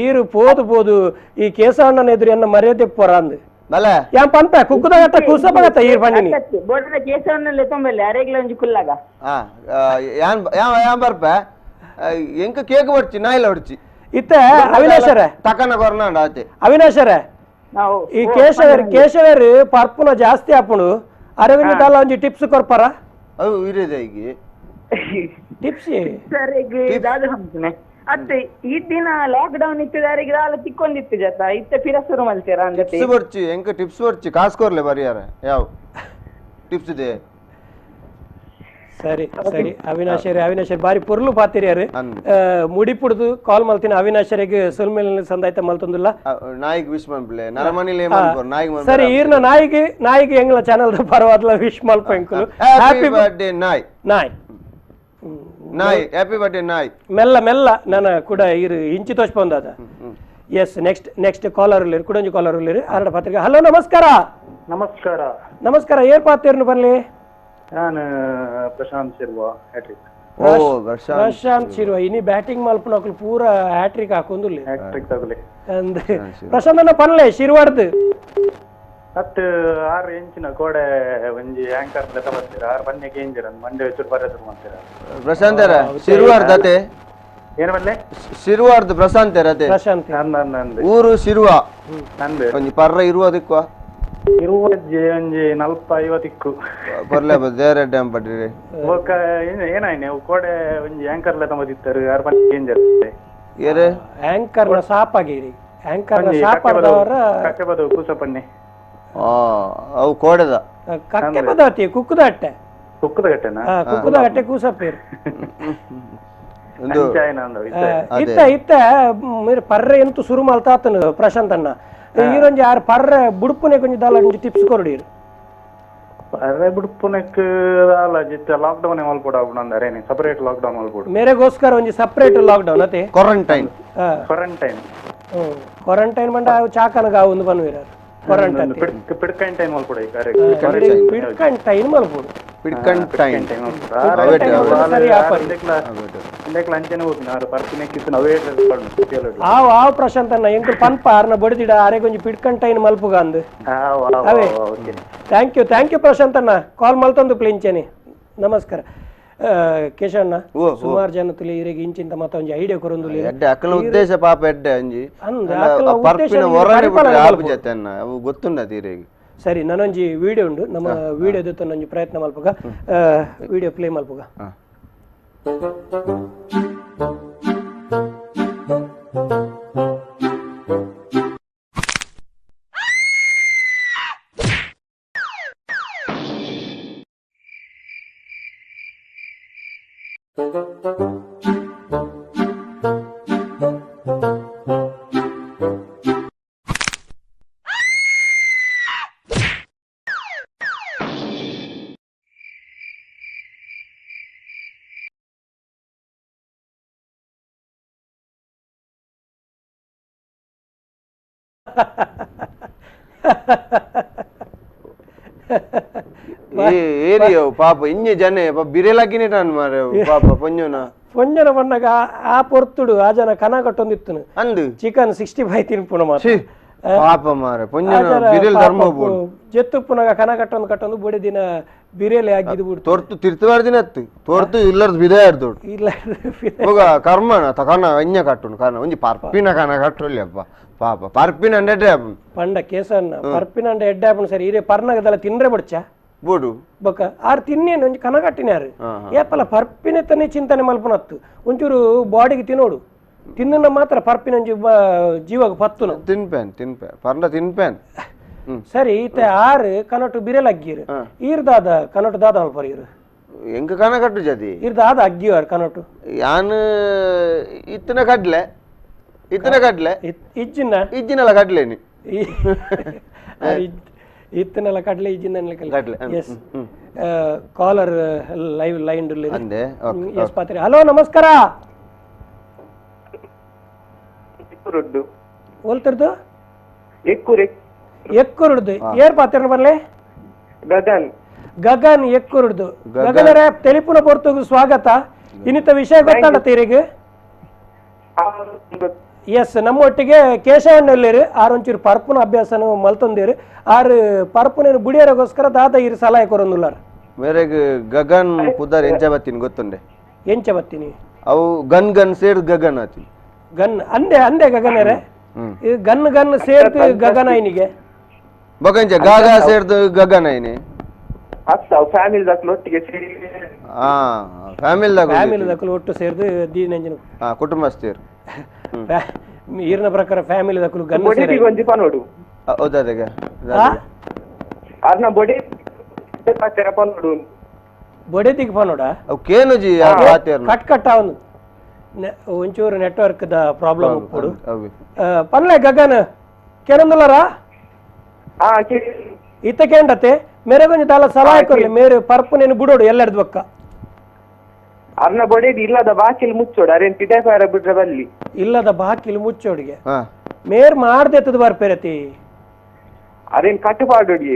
ಈರು ಪೋದು ಪೋದು ಈ ಕೇಸವಣ್ಣನ ಎದುರು ಎನ್ನ ಮರ್ಯಾದೆ ಪೊರ ಅಂದ್ ಬಲೆ ಯಾನ್ ಪನ್ಪ ಕುಕ್ಕುದಾಗತ್ತ ಕುಸಬಗತ್ತ ಈರ್ ಪಂಡಿನಿ ಬೋಡದ ಕೇಸವಣ್ಣನ ಲೆತ್ತೊಂಬೆಲ್ಲ ಅರೆಗ್ಲ ಒಂಜಿ ಕುಲ್ಲಾಗ ಯಾನ್ ಯಾನ್ ಬರ್ಪ ಎಂಕ ಕೇಕ್ ಹೊಡ್ಚಿ ನಾಯಿಲ ಹೊಡ್ಚಿ ಇತ್ತ ಅವಿನಾಶರ ತಕನ ಕೊರ್ನಾಂಡ ಆತೆ ಅವಿನಾಶರ ಈ ಕೇಶವರ್ ಕೇಶವರ್ ಪರ್ಪುನ ಜಾಸ್ತಿ ಆಪುಂಡು ಅರವಿಂದ ದಾಲ ಒಂಜಿ ಟಿಪ್ಸ್ ಕೊರ್ಪರ ಅವು ಇರೇದ ಈಗ ಟಿಪ್ಸ್ ದಾದ ಅತ್ತೆ ಈ ದಿನ ಲಾಕ್ ಡೌನ್ ಇತ್ತಿದಾರಿಗೆ ದಾಲ ತಿಕ್ಕೊಂದಿತ್ತು ಜತ ಇತ್ತ ಪಿರ ಶುರು ಮಲ್ತೀರ ಅಂದತೆ ಟಿಪ್ಸ್ ಬರ್ಚಿ ಎಂಕ ಟಿಪ್ಸ್ ಬರ್ಚಿ ಕಾಸು ಕೊರ್ಲೆ ಬರಿಯಾರ ಯಾವ ಟಿಪ್ಸ್ ಇದೆ ಸರಿ ಸರಿ ಅವಿನಾಶರೇ ಅವಿನಾಶರ್ ಬಾರಿ ಪೊರ್ಲು ಪಾತಿರಿಯಾರು ಮುಡಿಪುಡ್ದು ಕಾಲ್ ಮಲ್ತಿನ ಅವಿನಾಶರಿಗೆ ಸೊಲ್ಮೇಲೆ ಸಂದಾಯ್ತ ಮಲ್ತೊಂದುಲ್ಲ ನಾಯಿಗೆ ವಿಶ್ ಮನ್ಪ್ಲೆ ನರಮನಿಲೇ ಮನ್ಪೋರ್ ನಾಯಿಗೆ ಮನ್ಪೋರ್ ಸರಿ ಈರ್ನ ನಾಯಿಗೆ ನಾಯಿಗೆ ಎಂಗ್ಲ ಚಾನಲ್ the ಪರವಾದ್ಲ wish ಮಲ್ಪ ಎಂಕುಲು happy birthday ನಾಯಿ ನಾಯಿ ನಾಯಿ ಹ್ಯಾಪಿ ಬರ್ತ್ಡೇ ನಾಯಿ ಮೆಲ್ಲ ಮೆಲ್ಲ ನನ್ನ ಕೂಡ ಇರು ಇಂಚಿ ತೋಚ್ಪೊಂದಾದ S next next collar ಉಳ್ಳೇರು ಕುಡೊಂಜಿ collar ಉಳ್ಳೇರು ಆರಡ ಪತ್ರಿಕೆ. ಹಲೋ ನಮಸ್ಕಾರ. ನಮಸ್ಕಾರ ನಮಸ್ಕಾರ. ಏರ್ ಪಾತೇರ್ನು ಬರ್ಲಿ? ನಾನು ಪ್ರಶಾಂತ್ ಶಿರ್ವ ಹ್ಯಾಟ್ರಿಕ್. ಓ ಪ್ರಶಾಂತ್ ಶಿರ್ವ ಇನಿ ಬ್ಯಾಟಿಂಗ್ ಮಲ್ಪನಕ್ಲು ಪೂರ ಹ್ಯಾಟ್ರಿಕ್ ಹಾಕೊಂದುಲ್ಲೆ. ಹ್ಯಾಟ್ರಿಕ್ ತಗಲಿ ಅಂದ್ ಪ್ರಶಾಂತ್ ಅನ್ನ ಪನ್ಲೆ ಶಿರ್ವಾಡ್ದು 10-6 ಇಂಚಿನ ಕೋಡೆ ಒಂಜಿ ಆಂಕರ್ ಲೆಕ್ಕ ಬರ್ತೀರಾ 6 ಬನ್ನೆಗೆ ಇಂಜಿರ ಮಂಡೆ ಚೂರು ಬರ ಶುರು ಮಾಡ್ತೀರಾ ಪ್ರಶಾಂತರ ಶಿರ್ವಾರ್ದತೆ ಏನು ಬಲ್ಲೆ ಶಿರ್ವಾರ್ದು ಪ್ರಶಾಂತರ ಪ್ರಶಾಂತ್ ಊರು ಶಿರ್ವ ನಂದು ಒಂಜಿ ಪರ್ರ ಇರುವುದಕ್ಕೂ ಇರುವ ಒಂಜಿ 40-50 ತಿಕ್ಕು ಪರ್ಲೆ ದೇರೆ ಡ್ಯಾಮ್ ಪಟ್ಟಿರಿ ಬೊಕ್ಕ ಏನಾಯ್ನೆ ಕೋಡೆ ಒಂಜಿ ಆಂಕರ್ ಲೆಕ್ಕ ಬಂದಿತ್ತಾರೆ 6 ಬನ್ನೆಗೆ ಇಂಜಿರ ಏರೆ ಆಂಕರ್ ನ ಸಾಪಾಗಿರಿ ಆಂಕರ್ ನ ಸಾಪಾದವರ ಕಕ್ಕೆ ಕೂಸಪಣ್ಣೆ ಅವು ಕೋಡೆದ ಕಕ್ಕೆ ಪದಾತಿ ಕುಕ್ಕುದ ಅಟ್ಟೆ ಕುಕ್ಕುದ ಗಟ್ಟೆನಾ ಕುಕ್ಕುದ ಗಟ್ಟೆ ಕೂಸಪ್ಪೇರು ಇತ್ತ ಇತ್ತ ಪರ್ರೆ ಎಂತು ಸುರು ಮಲ್ತಾತನು ಪ್ರಶಾಂತ್ ಅಣ್ಣ ಈರೊಂಜಿ ಆರು ಪರ್ರೆ ಬುಡ್ಪುನೆ ಕೊಂಚ ದಾಲ ಒಂಜಿ ಟಿಪ್ಸ್ ಕೊರಡಿರು ಪರ್ರೆ ಬುಡ್ಪುನೆಕ್ ದಾಲ ಜಿತ್ತ ಲಾಕ್ ಡೌನ್ ಮಲ್ಪೊಡು ಅಂದಾರೇನೆ separate lock down ಮಲ್ಪೊಡು ಮೇರೆಗೋಸ್ಕರ ಒಂಜಿ separate lock down ಅತೆ quarantine quarantine quarantine ಮಂಡ ಚಾಕನಗ ಒಂದು ಬನ್ವಿರ ಕ್ವಾರಂಟೈನ್ ಪಿಡ್ಕಂಟೈನ್ ಮಲ್ಪೊಡು ಈ ಪಿಡ್ಕಂಟೈನ್ ಮಲ್ಪೊಡು ಪಿಡ್ಕಂಟೈನ್ ಆವ್ ಆವ್ ಪ್ರಶಾಂತ್ ಅಣ್ಣ ಎಂಕುಲು ಪನ್ಪ ಆರ್ನ ಬಡಿದಿಡ ಆರೆ ಕೊಂಚ ಪಿಡ್ಕಂಟೈನ್ ಮಲ್ಪುಗ ಅಂದ್ ಅವೇ thank you thank you Prashant ಅಣ್ಣ ಕಾಲ್ ಮಲ್ತೊಂದು ಪ್ಲಿಂಚೇನೆ. ನಮಸ್ಕಾರ ಕೇಶಣ್ಣ. ಸುಮಾರು ಜನ ತುಲಿ ಇರೆಗ್ ಇಂಚಿಂತ ಮತ್ತ ಒಂಜಿ ಐಡಿಯಾ ಕೊರೊಂದು ಎಡ್ಡೆ ಅಕ್ಕಲ ಉದ್ದೇಶ ಪಾಪ ಎಡ್ಡೆ ಅಂಜಿ ಪರ್ಪಿನ ಹೊರನೆ ಬಿಟ್ರೆ ಆಪು ಜತೆ ಅಣ್ಣ ಅವು ಗೊತ್ತುಂಡ ತೀರೆಗ್. ಸರಿ ನಾನೊಂಜಿ ವಿಡಿಯೋ ಉಂಡು ನಮ್ಮ ವಿಡಿಯೋದ ಒಂಜಿ ಪ್ರಯತ್ನ ಮಲ್ಪುಗ ವಿಡಿಯೋ ಪ್ಲೇ ಮಲ್ಪುಗ. ಏರಿಯೋ ಪಾಪ ಇಂಜೆ ಜನ ಬಿರೆಲಾಕಿನೇ ಟಾನ್ ಮಾರೆ ಪಾಪ ಪೊಂಜೋನ ಪೊಂಜನ ಬಣ್ಣಗ ಆ ಪೊರ್ತುಡು ಆ ಜನ ಕನ ಕಟ್ಟೊಂದಿತ್ತು ಅಂದು ಚಿಕನ್ 65 ತಿನ್ಪುಣ ಮಾತ್ರ ಪಾಪ ಮಾರೆ ಪೊಂಜನ ಬಿರೆಲ್ ಧರ್ಮ ಬೋಡು ಜೆತ್ತು ಪುನಗ ಕನ ಕಟ್ಟೊಂದು ಕಟ್ಟೊಂದು ಬೊಡೆ ದಿನ ಬಿರೆಲೆ ಆಗಿದ್ದು ಬಿಡು ತೋರ್ತು ತಿರ್ತವಾರ ದಿನ ಅತ್ತು ತೋರ್ತು ಇಲ್ಲರ್ದು ಬಿದೆ ಇಲ್ಲ ಹೋಗ ಕರ್ಮನ ತಕನ ಅಂಜ ಕಟ್ಟುನು ಕನ ಒಂಜಿ ಪರ್ಪಿನ ಕನ ಕಟ್ಟೊಲ್ಲಿ ಅಪ್ಪ ಪಾಪ ಪರ್ಪಿನ ಅಂಡೆ ಪಂಡ ಕೇಸನ್ನ ಪರ್ಪಿನ ಅಂಡೆ ಎಡ್ಡೆ ಆಪುಂಡು ಸರಿ ಇರೇ ಪರ್ನಗದಲ್ಲ ತಿನ್ರೆ ಬಡ್ಚ ಬೋಡು ಬೊಕ ಆರ್ ತಿನ್ನೇನು ಒಂಜಿ ಕನ ಕಟ್ಟಿನಾರು ಏಪಲ ಪರ್ಪಿನ ತನ್ನೇ ಚಿಂತನೆ ಮಲ್ಪನತ್ತು ಒಂಚೂರು ಬಾಡಿಗೆ ತಿನ್ನೋಡು ತಿನ್ನ ಮಾತ್ರ ಪರ್ಪಿನ ಒಂಜಿ ಜೀವಾಗ ಪತ್ತುನು ತಿನ್ಪೇನ್ ತಿನ್ಪೆ ಪರ್ನ ತಿನ್ಪೇನ್ ಸರಿ ಈತ ಆರು ಕನಟು ಬಿರೆಲ್ ಅಗ್ಗಿರು ಈರ್ದಾದ ಕನಟು ದಾದ ಮಲ್ಪರ ಇರು ಎಂಕ ಕನ ಕಟ್ಟು ಜತಿ ಈರ್ದಾದ ಅಗ್ಗಿಯವರು ಕನಟು ಯಾನ್ ಇತ್ತನ ಕಡ್ಲೆ ಇತ್ತನ ಕಡ್ಲೆ ಇಜ್ಜಿನ ಇಜ್ಜಿನಲ್ಲ ಕಡ್ಲೇನಿ ಇತ್ತನೆಲ್ಲ ಕಡ್ಲೆ ಇಜ್ಜಿನ ಕಡ್ಲೆ S collar live line ಅಂದೆ ಎಸ್ ಪಾತ್ರೆ. ಹಲೋ ನಮಸ್ಕಾರ. ಎಕ್ಕುರುಡ್ದು. ಓಲ್ತಿರ್ದು? ಎಕ್ಕುರು. ಎಕ್ಕುರುಡ್ದು. ಏರ್ ಪಾತ್ರ ಬರ್ಲೆ? ಗಗನ್. ಗಗನ್ ಎಕ್ಕುರುಡ್ದು. ಗಗನರ ತೆಲಿಪುನ ಪೊರ್ತುಗು ಸ್ವಾಗತ. ಇನ್ನಿತ ವಿಷಯ ಗೊತ್ತಾಡ ತೀರಿಗೆ? ಎಸ್, ನಮ್ಮೊಟ್ಟಿಗೆ ಕೇಶವಣ್ಣಲ್ಲಿರು ಆರೊಂಚೂರು ಪರ್ಪುನ ಅಭ್ಯಾಸನು ಮಲ್ತೊಂದಿರು. ಆರು ಪರ್ಪುನ ಬುಡಿಯರಗೋಸ್ಕರ ದಾದ ಇರು ಸಲಹೆ ಕೊರೊಂದುಲ್ಲಾರ. ಮೇರೆಗ್ ಗಗನ್ ಪುದರ್ ಎಂಚ ಬತ್ತೀನಿ ಗೊತ್ತುಂಡೆ? ಎಂಚ ಬತ್ತೀನಿ? ಅವು ಗನ್ ಗನ್ ಸೇರ್ ಗಗನ್ ಆತಿ. ಗನ್ ಅಂದೆ ಅಂದೆ ಗಗನರೇ ಗನ್ ಗನ್ ಸೇರ್ದು ಗಗನ ಐನಿಗೆ ಬಗಂಜ ಗಾಗಾ ಸೇರ್ದು ಗಗನ ಐನಿ. ಅತ್ತ ಫ್ಯಾಮಿಲಿ ದಾಖಲು ಒಟ್ಟಿಗೆ ಸೇರಿ. ಹಾ, ಫ್ಯಾಮಿಲಿ ದಾಖಲು ಫ್ಯಾಮಿಲಿ ದಾಖಲು ಒಟ್ಟು ಸೇರ್ದು ದೀನಂಜನ. ಹಾ, ಕುಟುಂಬಸ್ಥರು. ಈರ್ನ ಪ್ರಕಾರ ಫ್ಯಾಮಿಲಿ ದಾಖಲು ಗನ್ ಸೇರಿ ಒಂಜಿ ಪನೋಡು. ಹೌದಾದಗ ಅರ್ನ ಬೊಡೆ ಪಾತೆರ ಪನೋಡು. ಬೊಡೆದಿಗೆ ಪನೋಡ? ಅವು ಕೇನುಜಿ ಕಟ್ ಕಟ್ ಅವನು ಒಂಚೂರು network the problem ಉಪ್ಪುಡು. ಪನ್ಲೆ ಗಗನ್ ಕೇನೊಂದುಲ್ಲರಾ? ಇತ್ತ ಕೇಂಡತೆ ಮೇರೆ ಕೊಂಚ ದಾಲ ಸಲಹೆ ಕೊರ್ಲಿ. ಮೇರೆ ಪರ್ಪುನೇನು ಬುಡೋಡು ಎಲ್ಲೆಡ್ದು ಬಕ್ಕ. ಅರ್ನ ಬೊಡೆದಿ ಇಲ್ಲದ ಬಾಕಿಲ್ ಮುಚ್ಚೋಡು. ಅರೇನ್ ಪಿದೆ ಫಾರ ಬಿಟ್ರೆ ಬಲ್ಲಿ. ಇಲ್ಲದ ಬಾಕಿಲ್ ಮುಚ್ಚೋಡಿಗೆ ಮೇರ್ ಮಾಡ್ದೆತ್ತದ ಬರ್ಪೇರತಿ. ಅರೇನ್ ಕಟ್ಟುಪಾಡೋಡಿ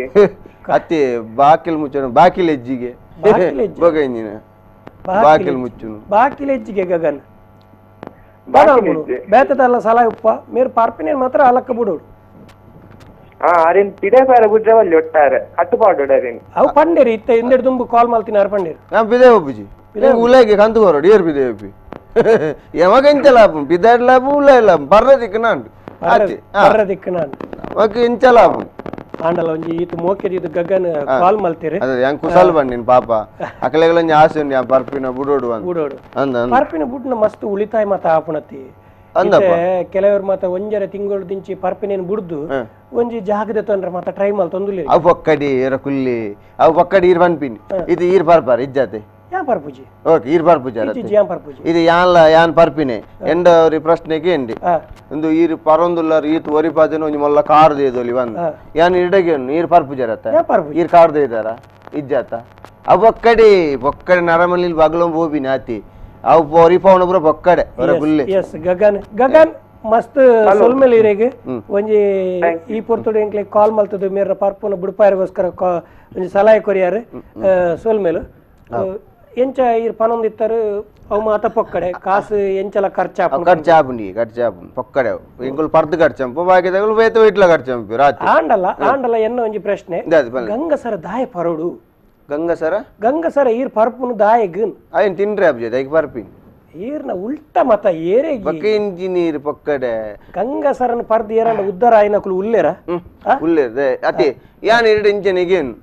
ಅತ್ತೆ ಬಾಕಿಲ್ ಮುಚ್ಚೋಡು. ಬಾಕಿಲ್ ಹೆಜ್ಜಿಗೆ ಬಾಕಿಲ್ ಮುಚ್ಚುನು. ಬಾಕಿಲ್ ಹೆಜ್ಜಿಗೆ ಗಗನ್ ಬೇತದಲ್ಲ ಸಲಹೆ ಉಪ್ಪ. ಮೇರ್ ಪರ್ಪಿನೇನು ಮಾತ್ರ ಅಲಕ್ಕ ಬುಡೋಡು. ಅರೇನ್ ಪಿದೆ ಫಾರ ಬಿಟ್ರೆ ಬಲ್ಲಿ ಒಟ್ಟಾರೆ ಕಟ್ಟುಪಾಡೋಡು. ಅರೇನ್ ಅವು ಪಂಡೇರಿ ಇತ್ತ ಹಿಂದೆಡ್ ದುಂಬು ಕಾಲ್ ಮಲ್ತಿನಾರು ಪಂಡೇರಿ. ನಾ ಬಿದೆ ಒಪ್ಪುಜಿ ಉಲಾಗಿ ಕಂತು ಕೊರಡು ಏರ್ ಬಿದೆ ಒಪ್ಪಿ ಯಾವಾಗ ಎಂಚ ಲಾಭ ಬಿದಾಡ್ ಲಾಭ ಉಲ್ಲ ಇಲ್ಲ ಬರ್ರ ದಿಕ್ಕ ನಾಂಡು ಬರ್ರ ದಿಕ್ಕ ನಾಂಡು ಓಕೆ ಎಂಚ ಲಾಭ ಆಂಡಲ ಒಂಜಿ ಈತ ಮೋಕೆದ ಇದು ಗಗನ್ ಕಾಲ್ ಮಲ್ತೀರಿ. ಅದೇ ಹೆಂಗ್ ಕುಸಲ್ ಬನ್ನಿನ್ ಪಾಪ ಅಕಲೆಗಳೊಂಜಿ ಆಸೆ ಉಂಡು ಪರ್ಪಿನ ಬುಡೋಡು ಬುಡೋಡು ಅಂದ ಪರ್ಪಿನ ಬುಡ್ನ ಮಸ್ತ್ ಉಳಿತಾಯ ಮಾತ ಆಪುಣತಿ. ಕೆಲವರು ಮಾತ ಒಂಜರೆ ತಿಂಗಳು ದಿಂಚಿ ಪರ್ಪಿನೇನು ಬುಡ್ದು ಒಂಜಿ ಜಾಗದ ತೊಂದ್ರೆ ಮಾತ ಟ್ರೈ ಮಲ್ತೊಂದುಲ್ಲೆರ್. ಅವು ಪೊಕ್ಕಡಿ ಏರ ಕುಲ್ಲಿ ಅವು ಪೊಕ್ಕಡಿ ಈರ್ ಪನ್ಪಿನಿ ಇದು ಈರ್ ಪರ್ಪಾರ್ ಇಜ್ಜಾತೆ ಯಾನ್ ಪರ್ಪುಜಿ. ಓಕೆ ಈರ್ ಪರ್ಪುಜಿ ಯಾನ್ ಪರ್ಪುಜಿ ಇದು ಯಾನ್ಲ ಯಾನ್ ಪರ್ಪಿನೆ ಎಂಡ ಅವ್ರಿ ಪ್ರಶ್ನೆಗೆ ಎಂಡಿ ಒಂದು ಈರ್ ಪರೊಂದುಲ್ಲಾರ ಈತ್ ಒರಿಪಾದಿನ ಒಂಜಿ ಮೊಲ್ಲ ಕಾರ್ ದೇದೊಲಿ ಬಂದು ಯಾನ್ ಇಡಗೆ ಈರ್ ಪರ್ಪುಜರತ್ತ ಈರ್ ಕಾರ್ ದೇದಾರ ಇಜ್ಜಾತ ಅವು ಪೊಕ್ಕಡಿ ಪೊಕ್ಕಡಿ ನರಮಲ್ಲಿ ಬಗ್ಲೊಂಬ ಹೋಬಿನಿ ಆತಿ ಅವು ಒರಿಪಾವನ ಪೂರ ಪೊಕ್ಕಡೆ ಹೊರ ಗುಲ್ಲೆ. ಎಸ್ ಗಗನ್ ಗಗನ್ ಮಸ್ತ್ ಸೊಲ್ಮೆಲ್ ಇರೆಗ್ ಒಂಜಿ ಈ ಪೊರ್ತುಡು ಎಂಕ್ಲೆ ಕಾಲ್ ಮಲ್ತದು ಮೇರ್ನ ಪರ್ಪುನ ಬುಡ್ಪಾಯರಿಗೋಸ್ಕರ ಒಂಜಿ ಸಲಹೆ ಕೊರಿಯಾರು ಸೊಲ್ಮೇಲು. ಎಂಚ ಈರ್ ಪನೊಂದಿತ್ತರು ಅವು ಮಾತ ಪೊಕ್ಕಡೆ ಕಾಸು ಎಂಚಲ ಖರ್ಚಾಪುಂಡು ಖರ್ಚಾಪುಂಡು ಖರ್ಚಾಪುಂಡು ಪೊಕ್ಕಡೆ ಎಂಕುಲು ಪರ್ದು ಖರ್ಚಂಪು ಬಾಕಿದಗಳು ಬೇತ ಇಟ್ಲ ಖರ್ಚಂಪು ರಾತ್ರಿ. ಆಂಡಲ ಆಂಡಲ ಎನ್ನ ಒಂಜಿ ಪ್ರಶ್ನೆ, ಗಂಗಸರ ದಾಯ ಪರೋಡು? ಗಂಗಸರ ಗಂಗಸರ ಈರ್ ಪರ್ಪುನು ದಾಯಗ್ ಅಯ್ಯನ್ ತಿನ್ರೆ ಅಬ್ಜೆ ದೈಕ್ ಪರ್ಪಿನ್ ಈರ್ನ ಉಲ್ಟ ಮತ ಏರೇ ಬಕ್ಕ ಇಂಜಿನೀರ್ ಪೊಕ್ಕಡೆ ಗಂಗಸರನ ಪರ್ದು ಏರಂಡ ಉದ್ದಾರ ಆಯ್ನಕುಲು ಉಲ್ಲೇರ ಉಲ್ಲೇರ ಅತಿ ಯಾನ್ ಎರಡು ಇಂಚನಿಗೇನು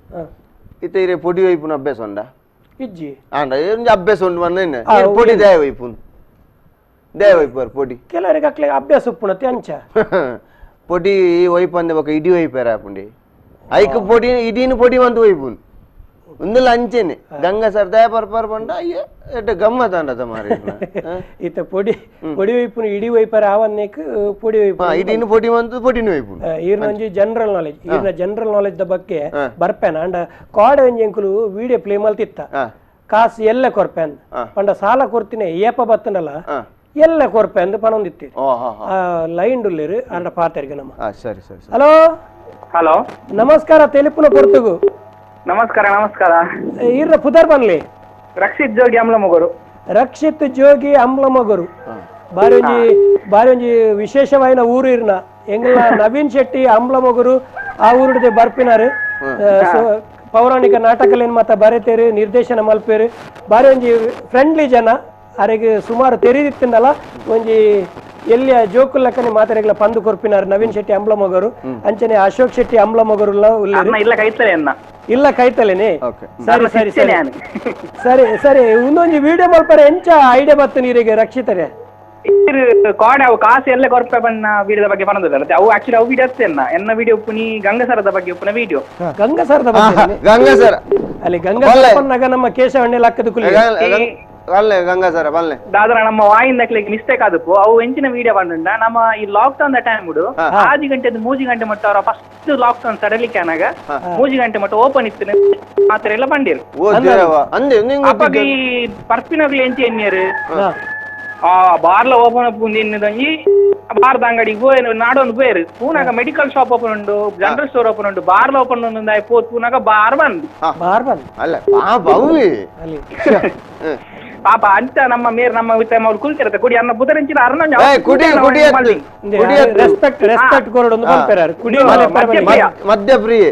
ಇತ್ತ ಇರೆ ಪೊಡಿ ಒಯ್ಪುನ ಅಭ್ಯಾಸ ಉಂಡ ಇಜ್ಜಿ ಆಂಡ ಒಂಜಿ ಅಭ್ಯಾಸ ಉಂಡು ಬಂದ ಪೊಡಿ ದಾಯ ಒಯ್ಪುನು ದಾಯ ಒಯ್ಪುವರ್ ಪೊಡಿ ಕೆಲವರಿಗೆ ಅಕ್ಲೆ ಅಭ್ಯಾಸ ಉಪ್ಪುನತಿ ಅಂಚ ಪೊಡಿ ಒಯ್ಪಂದೆ ಬೊಕ ಇಡಿ ಒಯ್ಪೇರ ಆಪುಂಡಿ ಐಕ್ ಪೊಡಿ ಇಡೀನು ಪೊಡಿ ಬಂದು ಒಯ್ಪುನು ಒಂದುಲ ಅಂಚೆನೆ ಗಂಗಸರ್ ದಯ ಪರ್ಪರ್ ಪಂಡ ಅಯ್ಯ ಎಡ್ಡೆ ಗಮ್ಮತ್ ಅಂಡತ ಮಾರಿ ಇತ್ತ ಪೊಡಿ ಪೊಡಿ ಒಯ್ಪುನು ಇಡಿ ಒಯ್ಪರ ಆವನ್ನೇಕ್ ಪೊಡಿ ಒಯ್ಪು ಇಡೀನು ಪೊಡಿ ಬಂತು ಪೊಡಿನ ಒಯ್ಪುನು. ಈರ್ನ ಒಂಜಿ ಜನರಲ್ ನಾಲೆಜ್ ಈರ್ನ ಜನರಲ್ ನಾಲೆಜ್ the ಬಗ್ಗೆ ಬರ್ಪೇನ ಅಂಡ ಕಾಡೆ ಒಂಜಿ ಎಂಕುಲು ವಿಡಿಯೋ ಪ್ಲೇ ಮಲ್ತಿತ್ತ ಕಾಸು ಎಲ್ಲ ಕೊರ್ಪೆನ್ ಪಂಡ ಸಾಲ ಕೊರ್ತಿನಿ ಏಪ ಬತ್ತನಲ್ಲ ಎಲ್ಲ ಕೊರ್ಪೆ ಅಂದ್ ಪನೊಂದಿತ್ತಿ ಲೈನ್ ಡುಲ್ಲೇರು ಅಂಡ ಪಾತೆರ್ಗೆ ನಮ್ಮ. ಸರಿ ಸರಿ. ಹಲೋ ಹಲೋ ನಮಸ್ಕಾರ ತೆಲಿಪುನ ಪೊರ್ತುಗು. ನಮಸ್ಕಾರ ನಮಸ್ಕಾರ. ಈರ್ನ ಪುದರ್ ಬನ್ಲಿ? ರಕ್ಷಿತ್ ಜೋಗಿ ಅಮ್ಲಮೊಗರು. ರಕ್ಷಿತ್ ಜೋಗಿ ಅಮ್ಲಮೊಗರು ಬಾರಿ ಒಂಜಿ ಬಾರಿ ಒಂಜಿ ವಿಶೇಷವಾಯಿನ ಊರು ಇರ್ನ. ಎಂಗ್ಲ ನವೀನ್ ಶೆಟ್ಟಿ ಅಮ್ಲಮೊಗರು ಆ ಊರುಡೆ ಬರ್ಪಿನಾರು. ಪೌರಾಣಿಕ ನಾಟಕಲೇನು ಮಾತ ಬರೆತೇರು ನಿರ್ದೇಶನ ಮಲ್ಪೇರು ಬಾರಿ ಒಂಜಿ ಫ್ರೆಂಡ್ಲಿ ಜನ. ಅರೆಗೆ ಸುಮಾರು ತೆರಿದಿತ್ತಿಂದಲ್ಲ ಒಂಜಿ ಎಲ್ಲಿಯ ಜೋಕುಲ್ಲಕ್ಕನೆ ಮಾತಾಡಗ್ಲ ಪಂದು ಕೊರ್ಪಿನಾರು ನವೀನ್ ಶೆಟ್ಟಿ ಅಂಬ್ಲಮೊಗರು. ಅಂಚನೆ ಅಶೋಕ್ ಶೆಟ್ಟಿ ಅಂಬ್ಲಮೊಗರು ಇಲ್ಲ ಕೈತಲೆ ಇಲ್ಲ ಕೈತಲೇನೆ. ಸರಿ ಸರಿ ಸರಿ ಸರಿ ಸರಿ. ಒಂದೊಂಜಿ ವಿಡಿಯೋ ಮಲ್ಪರೆ ಎಂಚ ಐಡಿಯಾ ಬತ್ತು ನೀರಿಗೆ ರಕ್ಷಿತರೆ? ಕಾಡೆ ಅವು ಕಾಸು ಎಲ್ಲ ಕೊರ್ಪೆ ಬಣ್ಣ ವಿಡಿಯೋದ ಬಗ್ಗೆ ಪನೊಂದಿಲ್ಲ ಅವು ಆಕ್ಚುಲಿ ಅವು ವಿಡಿಯೋ ಅಷ್ಟೇ ಎನ್ನ ವಿಡಿಯೋ ಉಪ್ಪುನಿ ಗಂಗಸರದ ಬಗ್ಗೆ ಉಪ್ಪುನ ವಿಡಿಯೋ ಗಂಗಸರದ ಬಗ್ಗೆ ಗಂಗಸರ ಅಲ್ಲಿ ಗಂಗಸರ ಪನ್ನಾಗ ನಮ್ಮ ಕೇಶವಣ್ಣೆ ಲಕ್ಕದ ಕುಲಿ ಬಲ್ಲೆ ಗಂಗಾಸರ ಬಲ್ಲೆ ದಾದರ ನಮ್ಮ ವಾಯಿಂದ ಮಿಸ್ಟೇಕ್ ಆದಪ್ಪು ಅವು ಎಂಚಿನ ವಿಡಿಯೋ ಬಂದ ನಮ್ಮ ಈ lock down time ಬಿಡು 5 ಗಂಟೆ 3 ಗಂಟೆ ಮಟ್ಟ ಅವರ first lock down ಸಡಲಿಕ್ಕೆ ಅನಾಗ 3 ಗಂಟೆ ಮಟ್ಟ ಓಪನ್ ಇತ್ತು ಮಾತ್ರ ಎಲ್ಲ ಬಂದಿರು. ಅಪ್ಪಾಗ ಈ ಪರ್ಪಿನಗ್ಲು ಎಂಚಿ ಎನ್ನಿಯರು ಆ ಬಾರ್ಲ ಓಪನ್ ಅಪ್ ನಿನ್ನದಂಗಿ ಬಾರ್ದ ಅಂಗಡಿಗೆ ಪೋಯ್ ನಾಡೊಂದು ಪೋಯರು ಪೂನಾಗ medical shop open ಉಂಡು general store open ಉಂಡು ಬಾರ್ಲ ಓಪನ್ ಉಂಡು ಪೋತ್ ಪೂನಾಗ ಬಾರ್ ಬಂದು ಬಾರ್ ಬಂದು ಅಲ್ಲ ಪಾಪ ಅವಿ ಪಾಪ ಅಂತ ನಮ್ಮ ಮೇರ್ ನಮ್ಮ ಅವ್ರು ಕುಲ್ತಿರತ್ತೆ ಕುಡಿ ಅನ್ನ ಬುಧರಂಚಿನ ಅರ್ಣ ಕುಡಿ ಕುಡಿ ರೆಸ್ಪೆಕ್ಟ್ ರೆಸ್ಪೆಕ್ಟ್ ಕೊರಡೊಂದು ಬರ್ತಾರೆ ಕುಡಿ ಮದ್ಯಪ್ರಿಯೆ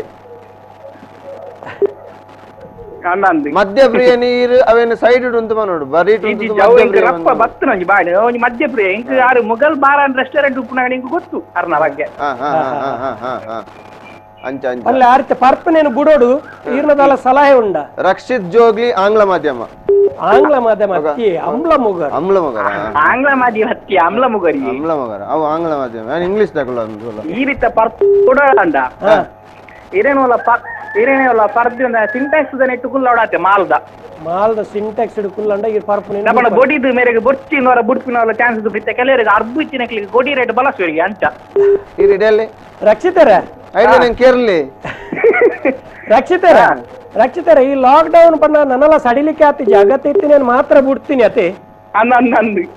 ಮದ್ಯಪ್ರಿಯ ನೀರು ಅವೇನು ಸೈಡ್ ಉಂಟು ನೋಡು ಬರೀ ರಪ್ಪ ಬತ್ತು ನಂಗೆ ಬಾಡಿ ಮದ್ಯಪ್ರಿಯ ಇಂಕ್ ಯಾರು ಮುಗಲ್ bar and restaurant ಉಪ್ಪುನಾಗ ನಿಂಗೆ ಗೊತ್ತು ಅರ್ನ ಬಗ್ಗೆ ಅಂಚ ಅಂಚ ಅಲ್ಲ ಆರ್ತ ಪರ್ಪನೇನು ಬುಡೋಡು ಈರ್ನದಾಲ ಸಲಹೆ ಉಂಡ ರಕ್ಷಿತ್ ಜೋಗ್ಲಿ ಆಂಗ್ಲ ಮಾಧ್ಯಮ ಆಂಗ್ಲ ಮಾಧ್ಯಮ ಅತ್ತಿ ಅಮ್ಲ ಮುಗರ್ ಅಮ್ಲ ಮುಗರ ಆಂಗ್ಲ ಮಾಧ್ಯಮ ಅತ್ತಿ ಅಮ್ಲ ಮುಗರಿ ಅಮ್ಲ ಮುಗರ ಅವು ಆಂಗ್ಲ ಮಾಧ್ಯಮ ನಾನು ಇಂಗ್ಲಿಷ್ ತಗೊಳ್ಳ ಈ ರೀತಿ ಪರ್ಪ ಬುಡೋಡ ಇರೇನೋಲ ಇರೇನೋಲ ಪರ್ದಿ ಸಿಂಟ್ಯಾಕ್ಸ್ ನೆಟ್ಟು ಕುಲ್ಲೋಡಾತೆ ಮಾಲ್ದ ಮಾಲ್ದ ಸಿಂಟ್ಯಾಕ್ಸ್ ಇಡು ಕುಲ್ಲಂಡ ಈ ಪರ್ಪನೆ ನಮ್ಮ ಗೊಡಿದು ಮೇರೆಗೆ ಬೊಚ್ಚಿನವರ ಬುಡ್ಪಿನವರ ಚಾನ್ಸ್ ಬಿತ್ತೆ ಕೆಲವರಿಗೆ ಅರ್ಬುಚ್ಚಿನ ಗೊಡಿ ರೇಟ್ ಬಲಸುವರಿಗೆ ಅಂಚ ಈ ರೀತಿಯಲ್ಲಿ ರಕ್ಷಿತರ ಐದು ನಂಗೆ ಕೇರಳಿ ರಕ್ಷಿತರ ರಕ್ಷಿತರ ಈ ಲಾಕ್ ಡೌನ್ ಪಣ್ಣ ನನ್ನೆಲ್ಲ ಸಡಿಲಿಕ್ಕೆ ಆತಿ ಜಾಗತ್ತೆ ಇತ್ತಿ ನಾನು ಮಾತ್ರ ಬಿಡ್ತೀನಿ ಅತಿ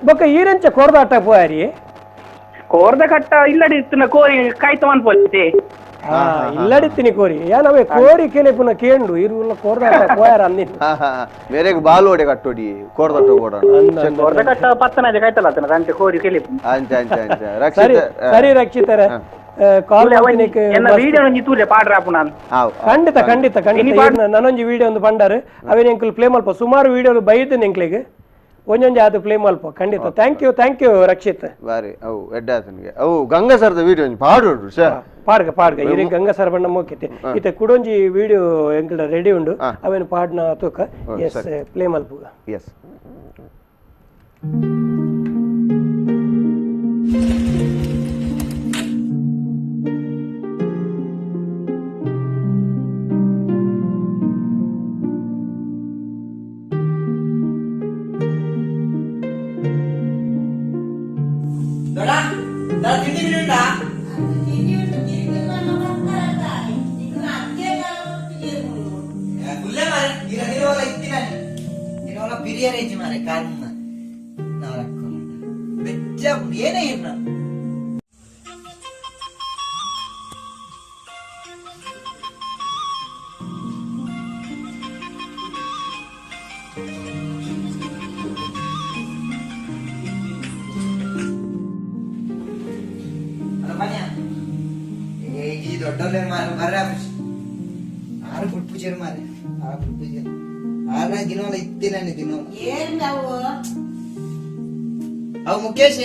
ಬೊಕ್ಕ ಈರಂಚ ಕೋರ್ದಾಟ ಪೋಯಾರಿ ಕೋರ್ದ ಕಟ್ಟ ಇಲ್ಲಡಿ ಇತ್ತಿನ ಕೋರಿ ಕಾಯ್ತ ಅನ್ಪೋತಿ ಇಲ್ಲಡಿತ್ತೀನಿ ಕೋರಿ ಏನವೇ ಕೋರಿ ಕೇಳಿ ಪುನಃ ಕೇಂಡು ಇರುಲ್ಲ ಕೋರ್ದಾಟ ಪೋಯಾರ ಅಂದಿನ ಮೇರೆಗೆ ಬಾಲ್ ಓಡೆ ಕಟ್ಟೋಡಿ ಕೋರ್ದಾಟ ಓಡೋಣ ಕೋರ್ದ ಕಟ್ಟ ಪತ್ತನಾಜೆ ಕಾಯ್ತಲ್ಲ ಆತನ ಅಂತೆ ಕೋರಿ ಕೇಳಿ ಅಂಚ ಅಂಚ ಅಂಚ ರಕ್ಷಿತ ಸರಿ ರಕ್ಷಿತರ ಕಾಲ್ ಖಂಡಿತ ಖಂಡಿತ ಖಂಡಿತ ನಾನೊಂಜಿ ವಿಡಿಯೋ ಒಂದು ಪಂಡಾರು ಅವೇನು ಎಂಕುಲು ಪ್ಲೇ ಮಲ್ಪ ಸುಮಾರು ವಿಡಿಯೋ ಬೈದು ಎಂಕ್ಲೆಗ್ ಒಂಜೊಂಜಿ ಅದು ಪ್ಲೇ ಮಲ್ಪ ಖಂಡಿತ thank you thank you Rakshit ಬಾರಿ ಅವು ಎಡ್ಡ ಆತನಿಗೆ ಅವು ಗಂಗಾಸರದ ವಿಡಿಯೋ ಒಂಜಿ ಪಾಡು ಸರ್ ಪಾಡ್ಗ ಪಾಡ್ಗ ಇರೇ ಗಂಗಾಸರ ಬಣ್ಣ ಮೋಕಿತ್ತೆ ಇತ್ತೆ ಕುಡೊಂಜಿ ವಿಡಿಯೋ ಎಂಕುಲ ರೆಡಿ ಉಂಡು ಅವೇನು ಪಾಡ್ನ ತೂಕ ಎಸ್ ಪ್ಲೇ ಮಲ್ಪುಗ ಎಸ್ ಬಿರಿಯಾನಿ ಮಾರೆ ಕಾರಣ ಬೆಚ್ಚ ಏನೇ ಇರ್ನ ದೊಡ್ಡಲ್ಲೇ ಮಾರೆ ಬರ್ರ ಆರು ಬುಟ್ಪುಜೇರು ಮಾರೆ ಆರು ಬುಟ್ಪುಜೇರು ಆರ ದಿನವಲ್ಲ ಇತ್ತಿನ ದಿನ ಏನ್ ಅವು ಅವು ಮುಖೇಶ್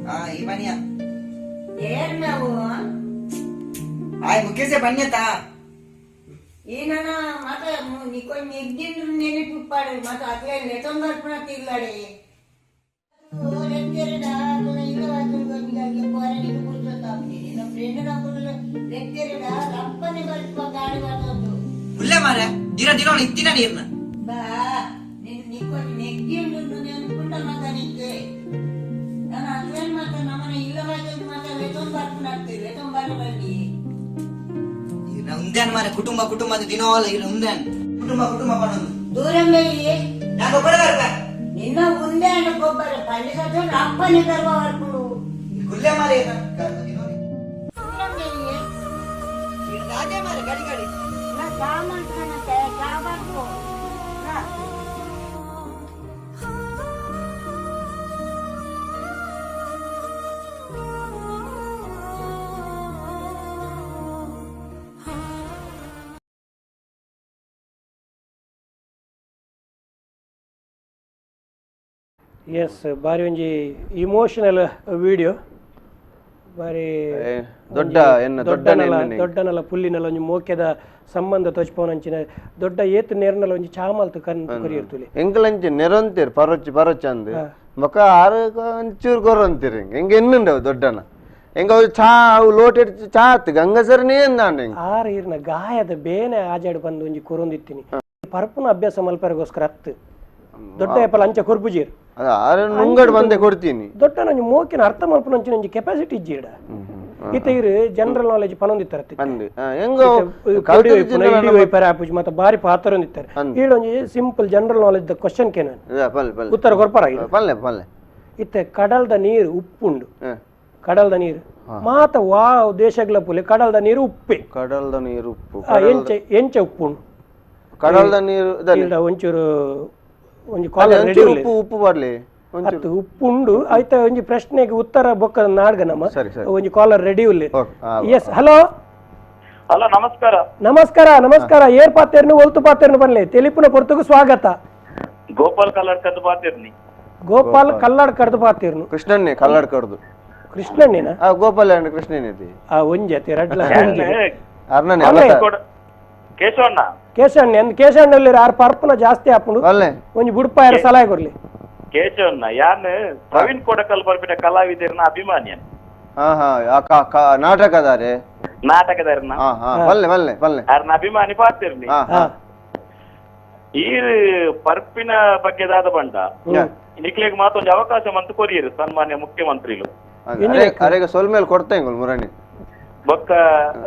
ಹಾ ಈ ಬನ್ನಿಯ ಏನ್ ಅವು ಆಯ್ ಮುಖೇಶ್ ಬನ್ನಿಯತಾ ಈನ ಮತ ನೀ ನೆಗ್ದಿಂದ್ರ ನೆನಪು ಮತ ಅತ್ಲೇ ನೆತೊಂದು ಬರ್ಪುಣ ತಿರ್ಲಾಡಿ ಉಲ್ಲೆ ಮಾರೆ ದಿನ ದಿನ ಇತ್ತಿನ ನೀರ್ನ ಬಾ ನೀ ನೆಗ್ಗಿ ಉಂಡು ಅನ್ಕೊಂಡ ಮತ ನಿಕ್ಕೆ ನಾನು ಅದ್ರೇನ್ ಮಾತ ನಮ್ಮನೆ ಇಲ್ಲ ಮಾತ ಲೆತೊಂದು ಬರ್ಪುಣ ಲೆತೊಂದು ಬರಬಲ್ಲಿ ಉಂದ್ಯಾನ್ ಮಾರೆ ಕುಟುಂಬ ಕುಟುಂಬ ದಿನವಲ್ಲ ಇಲ್ಲ ಉಂದ್ಯಾನ್ ಕುಟುಂಬ ಕುಟುಂಬ ಪಣೊಂದು ದೂರ ಮೇಲಿ ನಾನು ಗೊಬ್ಬರ ಬರ್ಬ ನಿನ್ನ ಉಂದೆ ಅಣ್ಣ ಗೊಬ್ಬರ ಪಂಡಿ ಸತ್ತ ಅಪ್ಪನೇ ಗರ್ಭ ಬರ್ಪುಡು ಗುಲ್ಲೆ ಮಾರೆ ರಾಜೇ ಮಾರೆ ಗಡಿ ಗಡಿ ನಾ ಚಾ ಮಾಡ್ತಾನಂತೆ ಚಾ ಬರ್ಪು ಎಸ್ ಬಾರಿ ಒಂಜಿ ಇಮೋಷನಲ್ ವಿಡಿಯೋ ಬಾರಿ ದೊಡ್ಡ ದೊಡ್ಡನಲ ಪುಲ್ಲಿನಲ ಒಂಜಿ ಮೋಕೆದ ಸಂಬಂಧ ತೋಚ್ಪೋನಂಚಿನ ದೊಡ್ಡ ಏತ್ ನೇರ್ನಲ ಒಂಜಿ ಚಾಮಲ್ತು ಕನ್ ಕೊರಿಯಿರ್ತುಲಿ ಎಂಕಲಂಚಿ ನೆರೊಂತೀರ್ ಪರೊಚ್ಚಿ ಪರೊಚ್ಚಿ ಅಂದ್ ಬೊಕ ಆರು ಒಂಚೂರು ಕೊರೊಂತೀರಿ ಎಂಗ ಎನ್ನುಂಡವು ದೊಡ್ಡನ ಎಂಗ ಅವು ಚಾ ಅವು ಲೋಟ ಚಾ ಆತು ಗಂಗಸರನೇ ಅಂದಾಂಡ ಆರು ಈರ್ನ ಗಾಯದ ಬೇನೆ ಆಜಾಡು ಬಂದು ಒಂಜಿ ಕೊರೊಂದಿತ್ತೀನಿ ಪರ್ಪುನ ಅಭ್ಯಾಸ ಮಲ್ಪರಗೋಸ್ಕರ ಅತ್ತು ದೊಡ್ಡ ಏಪಲ ಅಂಚ ಕೊರ್ಪುಜೀರ್ ಮುಂಗಡ್ ಬಂದೆ ಕೊಡ್ತೀನಿ ದೊಡ್ಡ ನಂಜಿ ಮೋಕಿನ ಅರ್ಥ ಮಲ್ಪುನಂಚಿನ ಒಂಜಿ ಕೆಪಾಸಿಟಿ ಇಜ್ಜಿಡ ಇತ್ತೆ ಇರು ಜನರಲ್ ನಾಲೆಜ್ ಪನೊಂದಿತ್ತಾರೆ ಹೆಂಗೋ ಮತ್ತೆ ಬಾರಿ ಪಾತ್ರ ಹೊಂದಿತ್ತಾರೆ. ಈಡೊಂಜಿ simple general knowledge the question ಕೇನ ಉತ್ತರ ಕೊರ್ಪರಾಗಿ ಪಲ್ಲೆ ಪಲ್ಲೆ. ಇತ್ತೆ ಕಡಲ್ದ ನೀರು ಉಪ್ಪುಂಡು, ಕಡಲ್ದ ನೀರು ಮಾತ ವಾ ದೇಶಗಳ ಪುಲೆ ಕಡಲ್ದ ನೀರು ಉಪ್ಪೆ, ಕಡಲ್ದ ನೀರು ಉಪ್ಪು. ಎಂಚೆ ಎಂಚೆ ಉಪ್ಪುಂಡು ಕಡಲ್ದ ನೀರು? ಒಂಚೂರು ಒಂಜಿ ಕಾಲರ್ ರೆಡಿ ಉಪ್ಪು ಉಪ್ಪು ಬರ್ಲಿ ಅತ್ತು ಉಪ್ಪುಂಡು. ಆಯ್ತ ಒಂಜಿ ಪ್ರಶ್ನೆಗೆ ಉತ್ತರ ಬೊಕ್ಕ ನಾಡ್ಗ ನಮ್ಮ ಒಂಜಿ ಕಾಲರ್ ರೆಡಿ ಉಲ್ಲೆ. ಎಸ್, ಹಲೋ ಹಲೋ, ನಮಸ್ಕಾರ ನಮಸ್ಕಾರ ನಮಸ್ಕಾರ. ಏರ್ ಪಾತೇರ್ನು ಒಲ್ತು ಪಾತೇರ್ನು ಬನ್ಲೆ ತೆಲಿಪುನ ಪೊರ್ತುಗು ಸ್ವಾಗತ. ಗೋಪಾಲ್ ಕಲ್ಲಡ್ಕದ್ದು ಪಾತೇರ್ನಿ. ಗೋಪಾಲ್ ಕಲ್ಲಡ್ಕಡ್ದು ಪಾತೇರ್ನು. ಕೃಷ್ಣನ್ನೇ ಕಲ್ಲಡ್ಕಡ್ದು. ಕೃಷ್ಣಣ್ಣೇನ? ಗೋಪಾಲ್ ಅಂಡ್ ಕೃಷ್ಣನೇ ಒಂಜಿ ಅತಿ ರಡ್ಲ ಕೇಶವಣ್ಣ. ಕೇಶವಣ್ಣ ಕೇಶವಣ್ಣ ಆರ್ ಪರ್ಪನ ಜಾಸ್ತಿ ಆಪುಂಡು ಒಂಜಿ ಬುಡ್ಪಾಯರ ಸಲಹೆ ಕೊರ್ಲಿ. ಕೇಶವಣ್ಣ ಯಾನ್ ಪ್ರವೀಣ್ ಕೊಡಕಲ್ ಬರ್ಪಿನ ಕಲಾವಿದರನ ಅಭಿಮಾನಿ. ನಾಟಕದಾರೆ ನಾಟಕದಾರನ ಅರ್ನ ಅಭಿಮಾನಿ ಪಾತಿರ್ನಿ. ಈ ಪರ್ಪಿನ ಬಗ್ಗೆ ದಾದ ಬಂಡ ನಿಕ್ಲೆಗ್ ಮಾತೊಂದು ಅವಕಾಶ ಮಂತು ಕೊರಿಯರು ಸನ್ಮಾನ್ಯ ಮುಖ್ಯಮಂತ್ರಿಲು. ಸೊಲ್ಮೇಲೆ ಕೊಡ್ತಾ ಮುರಣಿ ಬೊಕ್ಕ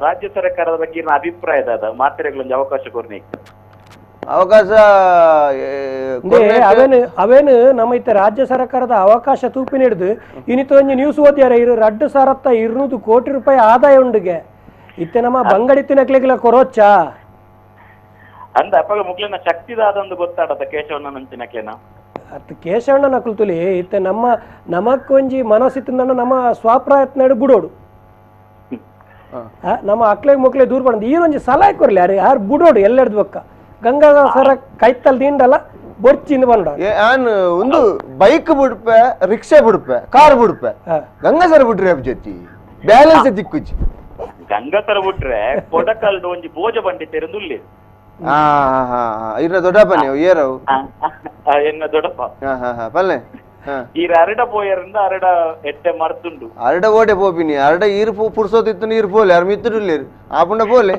ರಾಜ್ಯ ಸರ್ಕಾರದ ಬಗ್ಗೆ ಅಭಿಪ್ರಾಯ ದಾದ ಮಾತ್ರೆಗಳೊಂದು ಅವಕಾಶ ಕೊರ್ನಿ ಅವಕಾಶ ಅವೇನು ಅವೇನು ನಮ್ಮ ಇತ್ತ ರಾಜ್ಯ ಸರ್ಕಾರದ ಅವಕಾಶ ತೂಪಿನ ಹಿಡಿದು ಇನ್ನಿತ ಒಂಜಿ ನ್ಯೂಸ್ ಓದ್ಯಾರ ಇರು 2,200 ಕೋಟಿ ರೂಪಾಯಿ ಆದಾಯ ಉಂಡುಗೆ ಇತ್ತೆ ನಮ್ಮ ಬಂಗಡಿ ತಿನ್ನಕ್ಲಿಗೆಲ್ಲ ಕೊರೋಚ್ಚಾ ಅಂದ ಅಪ್ಪ ಮುಕ್ಲಿನ ಶಕ್ತಿ ದಾದಂದು ಗೊತ್ತಾಡದ ಕೇಶವಣ್ಣ ನಂಚಿನಕ್ಲೇನ ಅತ್ ಕೇಶವಣ್ಣ ನಕುಲ್ತುಲಿ ಇತ್ತೆ ನಮ್ಮ ನಮಕ್ಕೊಂಜಿ ಮನಸ್ಸಿತ್ತಿಂದ ನಮ್ಮ ಸ್ವಪ್ರಯತ್ನ ಬುಡೋಡು ನಮ್ಮ ಅಕ್ಲೆಗ್ ಮುಕ್ಲೆ ದೂರ ಬಂದು ಈ ಒಂಜಿ ಸಲಹೆ ಕೊರ್ಲಿ ಯಾರು ಯಾರು ಬುಡೋಡು ಎಲ್ಲೆಡ್ದು ಬೊಕ್ಕ ಗಂಗಾಧರ ಸರ ಕೈತಲ್ ದಿಂಡಲ್ಲ ಬೊರ್ಚಿಂದ ಬಂಡ ಒಂದು ಬೈಕ್ ಬಿಡ್ಪೆ, ರಿಕ್ಷಾ ಬಿಡ್ಪೆ, ಕಾರ್ ಬಿಡ್ಪೆ, ಗಂಗಾಸರ ಬಿಟ್ರೆ ಜೊತೆ ಬ್ಯಾಲೆನ್ಸ್ ದಿಕ್ಕುಜಿ. ಗಂಗಾಸರ ಬಿಟ್ರೆ ಕೊಡಕಲ್ಡು ಒಂಜಿ ಭೋಜ ಬಂಡಿ ತೆರೆದುಲ್ಲಿ. ಇರ ದೊಡ್ಡಪ್ಪ ನೀವು ಏರವು ಎನ್ನ ದೊಡ್ಡಪ್ಪ ಪಲ್ಲೆ ಈ ಅರಡ ಪೋಯರಿಂದ ಅರಡ ಎಟ್ಟೆ ಮರ್ತುಂಡು ಅರಡ ಓಟೆ ಪೋಪಿನಿ ಅರಡ ಈರು ಪುರ್ಸೋತಿತ್ತು ನೀರು ಪೋಲೆ ಅರ ಮಿತ್ತುಡುಲ್ಲೇರು ಆಪುಂಡ ಪೋಲೆ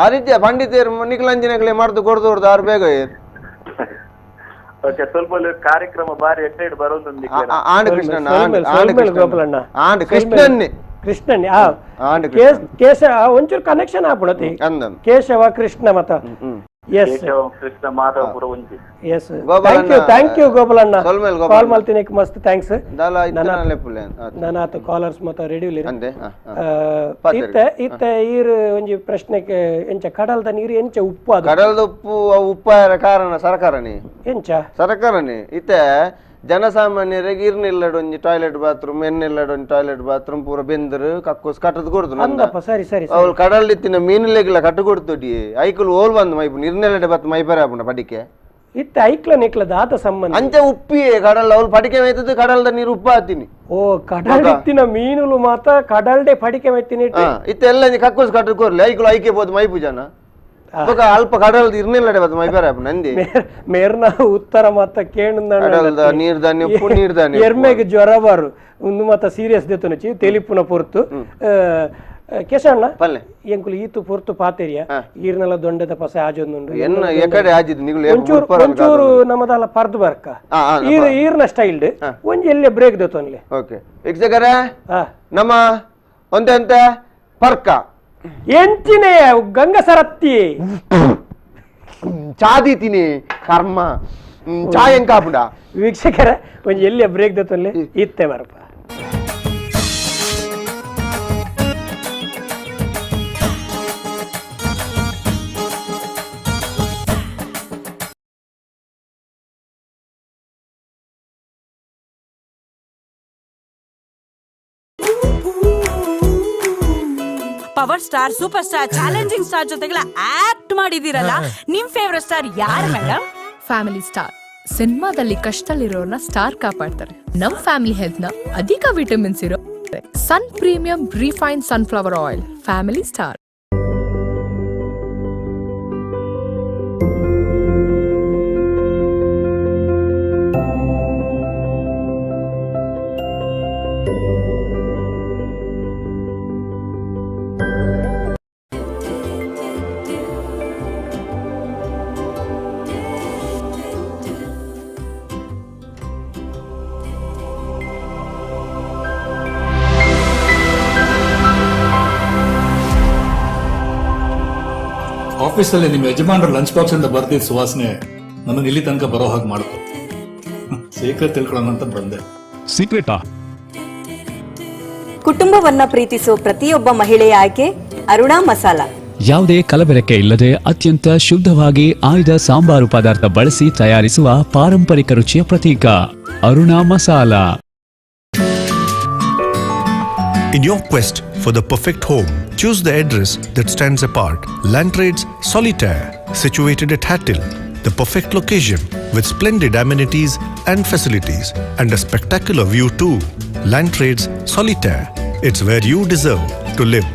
ಆ ರೀತಿಯ ಪಂಡಿತರು ನಿಖಲಂಜನಗಳೇ ಮಾಡ್ದು ಕೊಡ್ದು ಹೊಡ್ದು ಆರು ಬೇಗ ಸ್ವಲ್ಪ ಕಾರ್ಯಕ್ರಮ ಬಾರಿ ಎಟ್ಟೆ ಬರೋದು. ಆಂಡ್ ಕೃಷ್ಣಣ್ಣ ಆಂಡ್ ಕೃಷ್ಣನ್ನೇ ಕೃಷ್ಣನ್ನೇ ಕೇಶ ಒಂಚೂರು ಕನೆಕ್ಷನ್ ಆಪುಣತಿ ಕೇಶವ ಕೃಷ್ಣ ಮತ. ಎಸ್ ಕೃಷ್ಣ ಮಾಧವಪುರ ಒಂಜಿ. Yes, thank you thank you ಗೋಪಾಲಣ್ಣ ಕಾಲ್ ಮಲ್ತಿನ ಮಸ್ತ್ thanks. ನಾನಾತ ಕಾಲರ್ಸ್ ಮತ ರೆಡಿ ಇತ್ತೆ ಇತ್ತೆ ಈರು ಒಂಜಿ ಪ್ರಶ್ನೆಗೆ ಎಂಚ ಕಡಲ್ದ ನೀರು ಎಂಚ ಉಪ್ಪು? ಅದು ಕಡಲ್ದ ಉಪ್ಪು ಉಪ್ಪಾಯರ ಕಾರಣ ಸರ್ಕಾರನೇ ಎಂಚ ಸರ್ಕಾರನೇ. ಇತ್ತೆ ಜನಸಾಮಾನ್ಯರಿಗೆ ಇರ್ನಿಲ್ಲಡ್ ಒಂಜಿ ಟಾಯ್ಲೆಟ್ ಬಾತ್ರೂಮ್ ಎನ್ನಿಲ್ಲಡ್ ಒಂಜಿ ಟಾಯ್ಲೆಟ್ ಬಾತ್ರೂಮ್ ಪೂರ ಬೆಂದರು ಕಕ್ಕೋಸ್ ಕಟ್ಟದ್ ಕೊಡ್ದು. ಸರಿ ಸರಿ ಅವ್ಳು ಕಡಲ್ ಇತ್ತಿನ ಮೀನುಲೆಗಿಲ್ಲ ಕಟ್ಟು ಕೊಡ್ತುಡಿ ಐಕುಲು ಓಲ್ ಬಂದು ಮೈಪು ನಿರ್ನೆಲ್ಲಡೆ ಬತ್ತು ಮೈಪರೆ ಆಪುಂಡ ಪಡಿಕೆ ಇತ್ತೆ ಐಕ್ಲ ನಿಕ್ಲ ದಾತ ಸಂಬಂಧ ಅಂಚ ಉಪ್ಪಿಯೇ ಕಡಲ್ ಅವ್ಳು ಪಡಿಕೆ ಮೇಯ್ತದ್ದು ಕಡಲ್ದ ನೀರು ಉಪ್ಪು ಹಾಕ್ತೀನಿ. ಓ ಕಡಲ್ ಇತ್ತಿನ ಮೀನುಲು ಮಾತ್ರ ಕಡಲ್ಡೆ ಪಡಿಕೆ ಮೇಯ್ತೀನಿ. ಇತ್ತೆ ಎಲ್ಲ ಕಕ್ಕೋಸ್ ಕಟ್ಟು ಕೊರ್ಲಿ ಐಕುಲು ಐಕೆ ಬೋದು ಮೈಪು ಜನ ಅಲ್ಪ ಕಡಲ್ದ ಇರ್ನಿಲ್ಲಡೆ ಬತ್ತು ಮೈಪರೆ ಆಪುಂಡ ನಂದಿ ಮೇರ್ನ ಉತ್ತರ ಮಾತ ಕೇಣುಂದ ನೀರ್ ದಾನಿ ಉಪ್ಪು ನೀರ್ ದಾನಿ ಎರ್ಮೆಗ್ ಜ್ವರ ಬಾರು ಒಂದು ಮಾತ ಸೀರಿಯಸ್ ದೆತ್ತುನಚಿ ತೆಲಿಪುನ ಪೊರ್ತು. ಕೇಶವಣ್ಣ ಎಂಕುಲು ಈತು ಪೊರ್ತು ಪಾತೆರಿಯ ಈರ್ನೆಲ್ಲ ದೊಂಡೆದ ಪಸೆ ಆಜೊಂದುಂಡು ಒಂಚೂರು ನಮ್ಮದಲ್ಲ ಪರ್ದು ಬರ್ಕ ಈರ್ ಈರ್ನ ಸ್ಟೈಲ್ ಒಂಜಿ ಎಲ್ಲೇ ಬ್ರೇಕ್ ದೆತ್ತೊನ್ಲೆ. ಓಕೆ ವೀಕ್ಷಕರೇ ನಮ್ಮ ಒಂತೆ ಅಂತೆ ಪರ್ಕ ಎಂಚಿನೇ ಗಂಗಸರತ್ತಿ ಚಾದಿತೀನಿ ಕರ್ಮ ಚಾಯ್ ಕಾಪುಂಡ. ವೀಕ್ಷಕರ ಒಂಜಿ ಎಲ್ಲಿಯ ಬ್ರೇಕ್ ದತ್ತೊನ್ಲೆ ಇತ್ತೆ ಬರಪ. Power star, super star, challenging star ಜೊತೆಗೆಲ್ಲ ಆಕ್ಟ್ ಮಾಡಿದಿರಲ್ಲ, ನಿಮ್ ಫೇವರೇಟ್ ಸ್ಟಾರ್ ಯಾರು ಮೇಡಮ್? ಫ್ಯಾಮಿಲಿ ಸ್ಟಾರ್ ಸಿನಿಮಾದಲ್ಲಿ ಕಷ್ಟದಲ್ಲಿರೋರ್ನ ಸ್ಟಾರ್ ಕಾಪಾಡ್ತಾರೆ. ನಮ್ ಫ್ಯಾಮಿಲಿ ಹೆಲ್ತ್ ನ ಅಧಿಕ ವಿಟಮಿನ್ಸ್ ಇರೋ Sun premium refine sunflower oil family star. ಆಫೀಸಲ್ಲಿ ನಿಮ್ಮ ಯಜಮಾನರ ಲಂಚ್ ಬಾಕ್ಸ್ ಇಂದ ಬರ್ದಿದ್ದ ಸುವಾಸನೆ ನನ್ನನ್ನು ಇಲ್ಲಿ ತನಕ ಬರೋ ಹಾಗೆ ಮಾಡ್ತು. ಸೀಕ್ರೆಟ್ ತಿಳ್ಕೊಳ್ಳೋಣ ಅಂತ ಬಂದೆ. ಸೀಕ್ರೆಟಾ? ಕುಟುಂಬವನ್ನ ಪ್ರೀತಿಸುವ ಪ್ರತಿಯೊಬ್ಬ ಮಹಿಳೆಯ ಆಯ್ಕೆ ಅರುಣಾ ಮಸಾಲಾ. ಯಾವುದೇ ಕಲಬೆರಕೆ ಇಲ್ಲದೆ ಅತ್ಯಂತ ಶುದ್ಧವಾಗಿ ಆಯ್ದ ಸಾಂಬಾರು ಪದಾರ್ಥ ಬಳಸಿ ತಯಾರಿಸುವ ಪಾರಂಪರಿಕ ರುಚಿಯ ಪ್ರತೀಕ Aruna masala. In your quest for the perfect home, choose the address that stands apart. Landtrades Solitaire, situated at Hattil, the perfect location with splendid amenities and facilities and a spectacular view too. Landtrades Solitaire, it's where you deserve to live.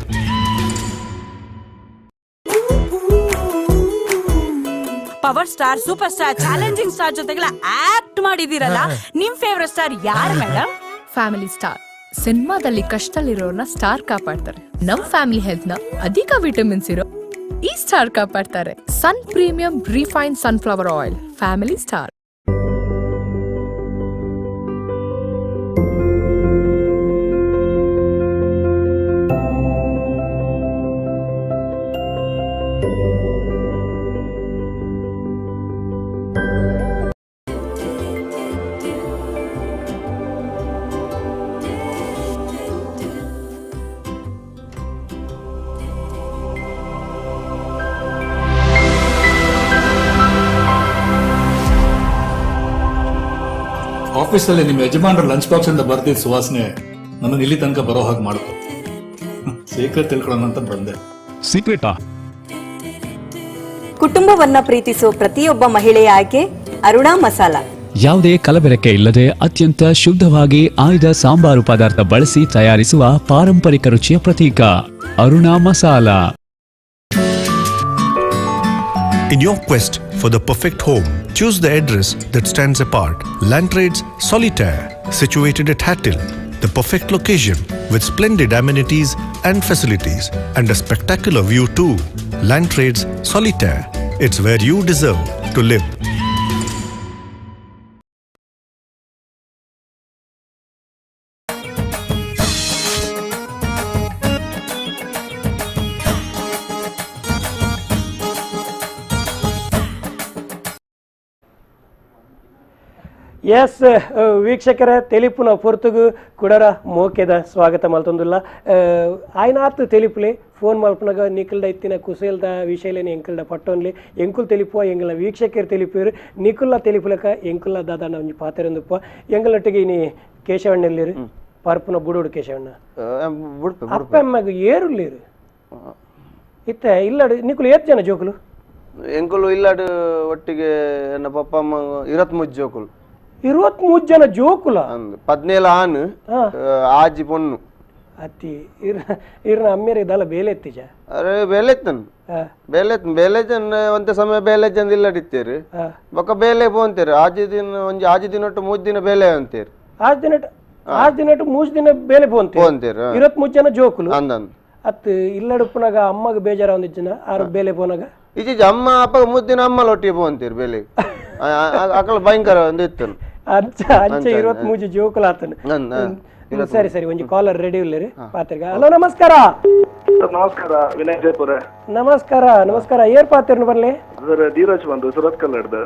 Power star, super star, challenging star ಜೊತೆಗೆಲ್ಲ act ಮಾಡಿದಿರಲ್ಲ, ನಿಮ್ favourite star ಯಾರು madam? Family star. ಸಿನಿಮಾದಲ್ಲಿ ಕಷ್ಟದಲ್ಲಿರೋರ್ನ star ಕಾಪಾಡ್ತಾರೆ. ನಮ್ family health ನ ಅಧಿಕ vitamins ಇರೋ ಈ star ಕಾಪಾಡ್ತಾರೆ. Sun premium refine sunflower oil, family star. ಆಫೀಸಲ್ಲಿ ನಿಮ್ಮ ಯಜಮಾನರ ಲಂಚ್ ಬಾಕ್ಸ್ ಇಂದ ಬರ್ದಿದ್ದ ಸುವಾಸನೆ ನನ್ನನ್ನು ಇಲ್ಲಿ ತನಕ ಬರೋ ಹಾಗೆ ಮಾಡ್ತು. ಸೀಕ್ರೆಟ್ ತಿಳ್ಕೊಳ್ಳೋಣ ಅಂತ ಬಂದೆ. ಸೀಕ್ರೆಟಾ? ಕುಟುಂಬವನ್ನ ಪ್ರೀತಿಸುವ ಪ್ರತಿಯೊಬ್ಬ ಮಹಿಳೆಯ ಆಯ್ಕೆ ಅರುಣಾ ಮಸಾಲಾ. ಯಾವುದೇ ಕಲಬೆರಕೆ ಇಲ್ಲದೆ ಅತ್ಯಂತ ಶುದ್ಧವಾಗಿ ಆಯ್ದ ಸಾಂಬಾರು ಪದಾರ್ಥ ಬಳಸಿ ತಯಾರಿಸುವ ಪಾರಂಪರಿಕ ರುಚಿಯ ಪ್ರತೀಕ Aruna masala. In your quest for the perfect home, choose the address that stands apart. Landtrades Solitaire, situated at Hattil, the perfect location with splendid amenities and facilities and a spectacular view too. Landtrades Solitaire, it's where you deserve to live. S ವೀಕ್ಷಕರ, ತೆಲಿಪುನ ಪೊರ್ತುಗು ಕುಡರ ಮೋಕೆದ ಸ್ವಾಗತ ಮಲ್ತೊಂದುಲ್ಲ. ಆಯ್ನಾತ್ ತೆಲಿಪುಲೆ phone ಮಲ್ಪನಾಗ ನಿಖಲ್ದ ಇತ್ತಿನ ಕುಸೇಲ್ದ ವಿಷಯಲೇನೆ ಎಂಕಲ್ದ ಪಟ್ಟೊನ್ಲಿ ಎಂಕುಲ್ ತೆಲಿಪುವ, ಎಂಗಲ ವೀಕ್ಷಕರು ತೆಲಿಪುವರು ನಿಕುಲ್ಲ ತೆಲಿಪುಲಕ ಎಂಕುಲ್ಲ ದಾದಾನ ಒಂಜಿ ಪಾತೆರೊಂದುಪ್ಪ. ಎಂಗಲೊಟ್ಟಿಗೆ ಇನಿ ಕೇಶವಣ್ಣಲ್ಲಿರು ಪರ್ಪುನ ಬುಡೋಡು ಕೇಶವಣ್ಣ ಅಪ್ಪ ಅಮ್ಮಗ ಏರುಲ್ಲೇರು ಇತ್ತೆ ಇಲ್ಲಡು. ನಿಕುಲು ಏತ್ ಜನ ಜೋಕುಲು? ಎಂಕುಲು ಇಲ್ಲಡು ಒಟ್ಟಿಗೆ ಎನ್ನ ಪಪ್ಪ ಅಮ್ಮ 23 ಜೋಕುಲು. 23 ಜನ ಜೋಕುಲ? 17 ಆನ್ ಆಜಿ ಪೊಣ್ಣು. ಅತ್ತಿ ಇರ್ನ ಅಮ್ಮೇರೆ ಇದಲ್ಲ ಬೇಲೆ ಎತ್ತಿಜ? ಅರೆ ಬೇಲೆ ಎತ್ತನು ಬೇಲೆ ಬೇಲೆ ಜನ ಒಂತೆ ಸಮಯ ಬೇಲೆ ಜನ ಇಲ್ಲಡಿತ್ತೇರು ಬೊಕ್ಕ ಬೇಲೆ ಪೋಂತೇರು. ಆಜಿ ದಿನ ಒಂಜಿ ಆಜಿ ದಿನೊಟ್ಟು 3 ದಿನ ಬೇಲೆ ಅಂತೇರು. ಆಜ್ ದಿನಟ್ಟು 3 ದಿನ ಬೇಲೆ ಪೋಂತೇರು. 23 ಜನ ಜೋಕುಲು ಅಂದನ್ ಅತ್ ಇಲ್ಲಡುಪ್ಪನಾಗ ಅಮ್ಮಗ ಬೇಜಾರ ಒಂದಿಜ್ಜನ ಆರು ಬೇಲೆ ಪೋನಾಗ? ಇಜ್ಜಿ ಅಮ್ಮ ಅಪ್ಪ 3 ದಿನ ಅಮ್ಮ ಲೊಟ್ಟಿಗೆ ಪೋಂತೇರು ಬೇಲೆ. ಅಕಲ ಭಯಂಕರ ಒಂದು ಇತ್ತು. ಅಂಚ ಅಂಚ 23 ಜೋಕುಲು ಆತನು. ಸರಿ ಸರಿ, ಒಂಜಿ ಕಾಲರ್ ರೆಡಿ ಇಲ್ಲರಿ ಪಾತ್ರಿಗ. ಹಲೋ ನಮಸ್ಕಾರ. ನಮಸ್ಕಾರ, ವಿನಯ್ ಜಯಪುರ. ನಮಸ್ಕಾರ ನಮಸ್ಕಾರ, ಏರ್ ಪಾತ್ರಿನ ಬರ್ಲಿ? ಸರ್ ಧೀರಜ್ ಬಂದು ಸುರತ್ಕಲ್ ಹಿಡ್ದು.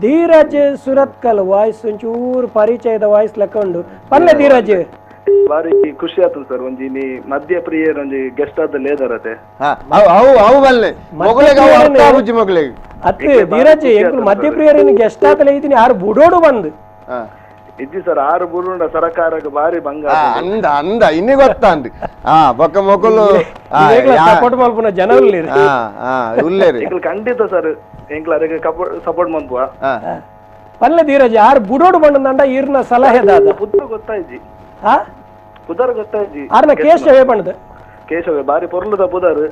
ಧೀರಜ್ ಸುರತ್ಕಲ್, ವಾಯ್ಸ್ ಒಂಚೂರು ಪರಿಚಯದ ವಾಯ್ಸ್ ಲೆಕ್ಕ ಉಂಡು. ಪಲ್ಲೆ ಧೀರಜ್, ಬಾರಿ ಖುಷಿ ಆತು ಸರ್. ಒಂಜಿ ನೀ ಮಧ್ಯ ಪ್ರಿಯರ್ ಒಂಜಿ ಗೆಸ್ಟ್ ಆದ ಲೇದರತೆ. ಅತ್ತೆ ಧೀರಜ್ ಎಂಕುಲು ಮಧ್ಯ ಪ್ರಿಯರ್ ಗೆಸ್ಟ್ ಆತಲೇ ಇದ್ದೀನಿ ಆರು ಬುಡೋಡು ಬಂದು. ಇಜ್ಜಿ ಸರ್, ಆರು ಬುರುಂಡ ಸರಕಾರಕ್ಕೆ ಬಾರಿ ಭಂಗ ಅಂದ ಅಂದ ಇನ್ನಿ ಗೊತ್ತಾಂಡ್. ಬೊಕ್ಕ ಮೊಕುಲು ಸಪೋರ್ಟ್ ಮಲ್ಪುನ ಜನ ಉಲ್ಲೇರು. ಉಲ್ಲೇರು ಎಂಕುಲು ಖಂಡಿತ ಸರ್, ಎಂಕುಲು ಅದಕ್ಕೆ ಸಪೋರ್ಟ್ ಮನ್ಪುವ. ಪಲ್ಲೆ ಧೀರಜ್, ಆರು ಬುಡೋಡು ಬಂದಂಡ ಈರ್ನ ಸಲಹೆ ದಾದ? ಪುತ್ರ ಗೊತ್ತಾಯ್ಜಿ. ಪುದರ್ ಗೊತ್ತಾಯ್ಜಿ. ಆರ್ನ ಕೇಶವೇ ಬಂಡದ. ಕೇಶವೇ ಬಾರಿ ಪೊರ್ಲುದ ಪುದರ್.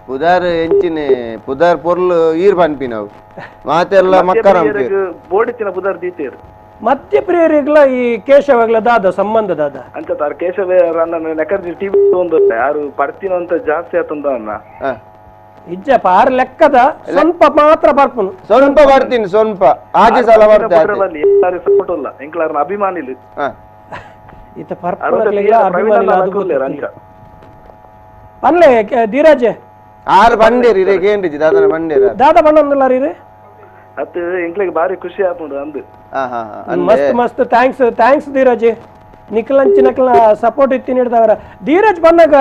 ಪುದರ್ ಎಂಚಿನೆ ಪುದರ್ ಪೊರ್ಲು ಈರ್ ಪನ್ಪಿನವು ಮಾತೆಲ್ಲ ಮಕ್ಕರ ಬೋಡಿತ್ತಿನ ಪುದರ್ ದೀತೇರು. ಮಧ್ಯ ಪ್ರಿಯರಿಗ್ಲ ಈ ಕೇಶವಗ್ಲ ದಾದ ಸಂಬಂಧ ದಾದ ಅಂತ ತಾರ ಕೇಶವ ನನ್ನ ನೆಕರ್ಜಿ ಟಿವಿ ಒಂದು ಯಾರು ಪರ್ತಿನ ಅಂತ ಜಾಸ್ತಿ ಆತಂದ ಅನ್ನ ಇಜ್ಜಪ್ಪ ಆರು ಲೆಕ್ಕದ ಸ್ವಲ್ಪ ಮಾತ್ರ ಬರ್ಪುನು. ಸ್ವಲ್ಪ ಬರ್ತೀನಿ, ಸ್ವಲ್ಪ ಆಜಿ ಸಲ ಬರ್ತೀನಿ. ಸಪೋರ್ಟ್ ಇಲ್ಲ ಎಂಕ್ಲಾರ್ನ ಅಭಿಮಾನಿಲು ಇತ್ತ ಪರ್ಪುನಕ್ಲೆಗ್ಲ ಅಭಿಮಾನಿಲು ಅದು ಗೊತ್ತಿಲ್ಲ. ಪನ್ಲೆ ಧೀರಾಜ್, ಆರು ಬಂಡೇರಿ ಇರೇಗ ಏನ್ರಿ ದಾದನ ಬಂಡೇರ ದಾದ ಬಣ್ಣೊಂದಿಲ್ಲ ರೀ ಅತ್ ಎಂಕ್ಲೆಗ್ ಬಾರಿ ಖುಷಿ ಆಪುಂಡು ಅಂದು. ಮಸ್ತ್ ಮಸ್ತ್ thanks thanks Dheeraj ನಿಖಲಂಚಿ ನಕಲ support ಇತ್ತಿ ನೀಡಿದವರ ಧೀರಜ್ ಬಂದಾಗ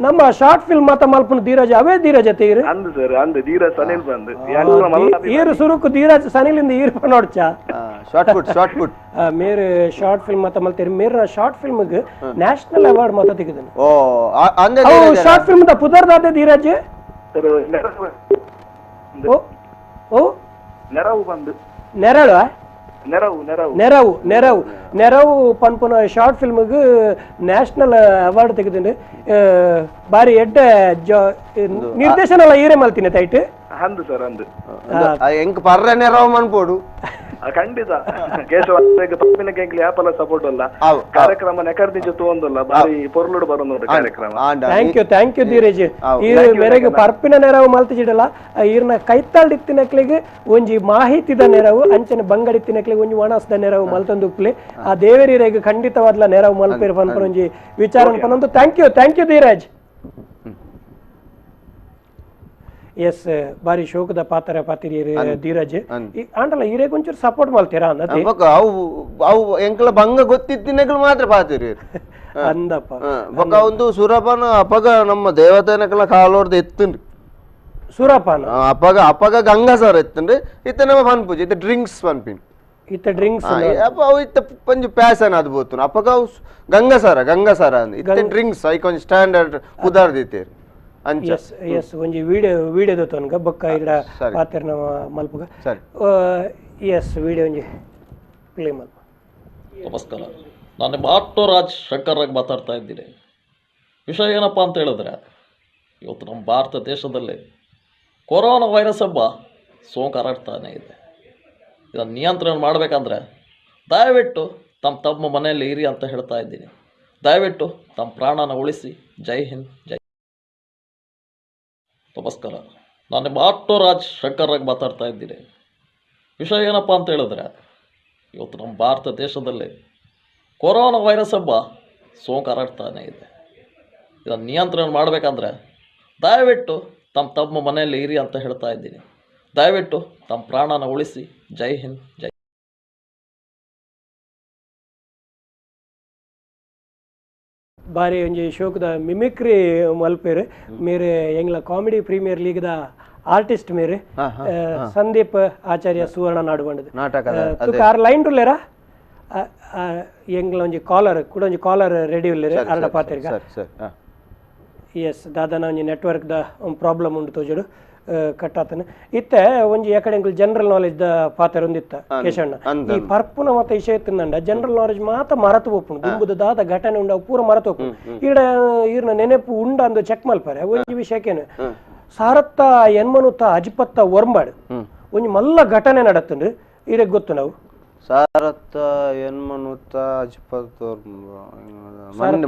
ನಮ್ಮ ಶಾರ್ಟ್ ಫಿಲ್ಮ್ ಮಾತ ಮಲ್ಪುನ ಧೀರಜ್ ಅವೇ ಧೀರಜ್ ಅತ್ತೆ ಅಂದು ಸರ್ ಅಂದು ಧೀರಜ್ ಸನಿಲ್ ಬಂದು ಈರು ಸುರುಕು ಧೀರಜ್ ಸನಿಲಿಂದ ಈರು ನೋಡ್ಚ short put short put ಮೇರೆ ಶಾರ್ಟ್ ಫಿಲ್ಮ್ ಮಾತ ಮಲ್ತೇರಿ ಮೇರೆ short film national award ಮಾತ ತೆಗೆದನು. ಓ ಅಂದೆ short film the ಪುದರ್ದಾದೆ ಧೀರಜ್ ಓ ಓ ನೆರವು ಬಂದು ನೆರಳು ನೆರವು ನೆರವು ನೆರವು ನೆರವು ನೆರವು ಪನ್ಪುನ ಶಾರ್ಟ್ ಫಿಲ್ಮ್ಗೆ ನ್ಯಾಷನಲ್ ಅವಾರ್ಡ್ ತೆಗೆದಿನಿ. ಬಾರಿ ಎಡ್ಡೆ ನಿರ್ದೇಶನ ಎಲ್ಲ ಈರೇ ಮಲ್ತೀನಿ ತೈಟ್ ಅಂದು ಸರ್ ಅಂದು ಎಂಕ್ ಪರ್ರೆ ನೆರವು ಮನ್ಪೋಡು ಖಂಡಿತ ಕೇಶವ ಪಪ್ಪಿನ ಕೇಂಕ್ಲಿ ಆಪಲ ಸಪೋರ್ಟ್ ಅಲ್ಲ ಕಾರ್ಯಕ್ರಮ ನೆಕರ್ದಿ ಜೊತೆ ಒಂದಲ್ಲ ಬಾರಿ ಪೊರ್ಲುಡು ಬರೋದು ಕಾರ್ಯಕ್ರಮ. Thank you thank you Dheeraj. ಈ ಮೇರೆಗೆ ಪರ್ಪಿನ ನೆರವು ಮಲ್ತಿಜಿಡಲ್ಲ ಈರ್ನ ಕೈತಾಳಿತ್ತಿನಕ್ಲಿಗೆ ಒಂಜಿ ಮಾಹಿತಿದ ನೆರವು ಅಂಚನೆ ಬಂಗಡಿತ್ತಿನಕ್ಲಿಗೆ ಒಂಜಿ ಒಣಸ್ದ ನೆರವು ಮಲ್ತೊಂದು ಉಪ್ಲಿ ಆ ದೇವರಿರೇಗ ಖಂಡಿತವಾದ್ಲ ನೆರವು ಮಲ್ಪೇರು ಪನ್ಪನ ಒಂಜಿ ವಿಚಾರ ಪನ್ನೊಂದು. Thank you thank you Dheeraj. Yes ಬಾರಿ ಶೋಕದ ಪಾತ್ರ ಪಾತಿರಿ ಧೀರಜ್ ಆಂಡಲ ಈರೇಗ ಒಂಚೂರು ಸಪೋರ್ಟ್ ಮಾಡ್ತೀರಾ ಅವು ಅವು ಎಂಕಲ ಬಂಗ ಗೊತ್ತಿತ್ತಿನಗಳು ಮಾತ್ರ ಪಾತಿರಿ ಅಂದಪ್ಪ. ಬೊಕ ಒಂದು ಸುರಪನ ಅಪಗ ನಮ್ಮ ದೇವತೆನಕಲ ಕಾಲೋರ್ದು ಎತ್ತುಂಡ್ರಿ ಸುರಪನ ಅಪಗ ಅಪಗ ಗಂಗಾಸರ ಎತ್ತುಂಡ್ರಿ ಇತ್ತ ನಮ್ಮ ಪನ್ಪುಜಿ ಇತ್ತ ಡ್ರಿಂಕ್ಸ್ ಪನ್ಪಿನ್ ಇತ್ತ ಡ್ರಿಂಕ್ಸ್ ಅಪ್ಪ ಅವು ಇತ್ತ ಪಂಜು ಪ್ಯಾಸನ್ ಅದು ಬೋತು ಅಪಗ ಅವು ಗಂಗಾಸರ ಗಂಗಾಸರ ಅಂದ್ ಇತ್ತ ಡ್ರಿಂಕ್ಸ್ ಐಕೊಂಜಿ ಸ್ಟ್ಯಾಂಡರ್ಡ್ ಪುದಾರ್ದಿತ್ತೇರಿ. ಎಸ್ ಎಸ್ ಒಂಜಿ ವಿಡಿಯೋ ವಿಡಿಯೋದ ತನಕ ಬೊಕ್ಕ ಇಡ ಪಾತೆರ್ನ ಮಲ್ಪುಗ. ಎಸ್ ವಿಡಿಯೋ ಒಂಜಿ ಪ್ಲೇ ಮಲ್ಪ. ನಮಸ್ಕಾರ, ನಾನು ನಿಮ್ಮ ಆಟೋ ರಾಜ್ ಶಂಕರ್ ರಾಗ್ ಮಾತಾಡ್ತಾ ಇದ್ದೀನಿ. ವಿಷಯ ಏನಪ್ಪ ಅಂತ ಹೇಳಿದ್ರೆ, ಇವತ್ತು ನಮ್ಮ ಭಾರತ ದೇಶದಲ್ಲಿ ಕೊರೋನಾ ವೈರಸ್ ಎಂಬ ಸೋಂಕು ಹರಡ್ತಾನೆ ಇದೆ. ಇದನ್ನು ನಿಯಂತ್ರಣ ಮಾಡಬೇಕಂದ್ರೆ ದಯವಿಟ್ಟು ತಮ್ಮ ತಮ್ಮ ಮನೆಯಲ್ಲಿ ಇರಿ ಅಂತ ಹೇಳ್ತಾ ಇದ್ದೀನಿ. ದಯವಿಟ್ಟು ತಮ್ಮ ಪ್ರಾಣನ ಉಳಿಸಿ. ಜೈ ಹಿಂದ್, ಜೈ. ನಮಸ್ಕಾರ, ನಾನು ನಿಮ್ಮ ಆಟೋ ರಾಜ್ ಶಂಕರ್ ರಾಗ್ ಮಾತಾಡ್ತಾ ಇದ್ದೀನಿ. ವಿಷಯ ಏನಪ್ಪ ಅಂತ ಹೇಳಿದ್ರೆ, ಇವತ್ತು ನಮ್ಮ ಭಾರತ ದೇಶದಲ್ಲಿ ಕೊರೋನಾ ವೈರಸ್ ಎಂಬ ಸೋಂಕು ಹರಡ್ತಾನೆ ಇದೆ. ಇದನ್ನು ನಿಯಂತ್ರಣ ಮಾಡಬೇಕಂದ್ರೆ ದಯವಿಟ್ಟು ತಮ್ಮ ತಮ್ಮ ಮನೆಯಲ್ಲಿ ಇರಿ ಅಂತ ಹೇಳ್ತಾ ಇದ್ದೀನಿ. ದಯವಿಟ್ಟು ತಮ್ಮ ಪ್ರಾಣನ ಉಳಿಸಿ. ಜೈ ಹಿಂದ್, ಜೈ. ಬಾರಿ ಒಂಜಿ ಶೋಕದ ಮಿಮಿಕ್ರಿ ಮಲ್ಪೇರು ಮೇರೆ ಎಂಗ್ಲ ಕಾಮಿಡಿ ಪ್ರೀಮಿಯರ್ ಲೀಗ್ದ ಆರ್ಟಿಸ್ಟ್ ಮೇರೆ ಸಂದೀಪ್ ಆಚಾರ್ಯ ಸುವರ್ಣ ನಾಡುಬಂಡದು ತುಕ ಆರ್ ಲೈನ್ ಉಲ್ಲೇರಾ ಎಂಗ್ಲ ಒಂಜಿ ಕಾಲರ್ ಕೂಡ ಒಂಜಿ ಕಾಲರ್ ರೆಡಿ ಉಲ್ಲೇರು ಅರಡ ಪಾತೆರ್ಗ. ಎಸ್ ದಾದನ ಒಂಜಿ ನೆಟ್ವರ್ಕ್ the problem ಉಂಡು ತೋಜಡು ಕಟ್ಟಾತನ ಇತ್ತೆ ಒಂಜಿ ಯಾಕಡೆ ಎಂಕುಲು general knowledge the ಪಾತೆರ್ ಒಂದಿತ್ತ ಕೇಶಣ್ಣ ಈ ಪರ್ಪುನ ಮತ ವಿಷಯ ತಿಂದಂಡ ಜನರಲ್ ನಾಲೆಜ್ ಮಾತ ಮರತು ಪೋಪುಂಡು ದುಂಬುದ ದಾದ ಘಟನೆ ಉಂಡ ಪೂರ ಮರತು ಪೋಪುಂಡು ಈಡ ಈರ್ನ ನೆನೆಪು ಉಂಡ ಅಂದು ಚೆಕ್ ಮಲ್ಪಾರೆ ಒಂಜಿ ವಿಷಯಕ್ಕೇನು ಸಾರತ್ತ ಎನ್ಮನುತ್ತ ಅಜಿಪತ್ತ ಒರ್ಂಬಾಡು ಒಂಜಿ ಮಲ್ಲ ಘಟನೆ ನಡತ್ತುಂಡು ಈರೆಗ್ ಗೊತ್ತು ನಾವು ಸಾರತ್ತ ಎನ್ಮನುತ್ತ ಅಜಿಪತ್ತ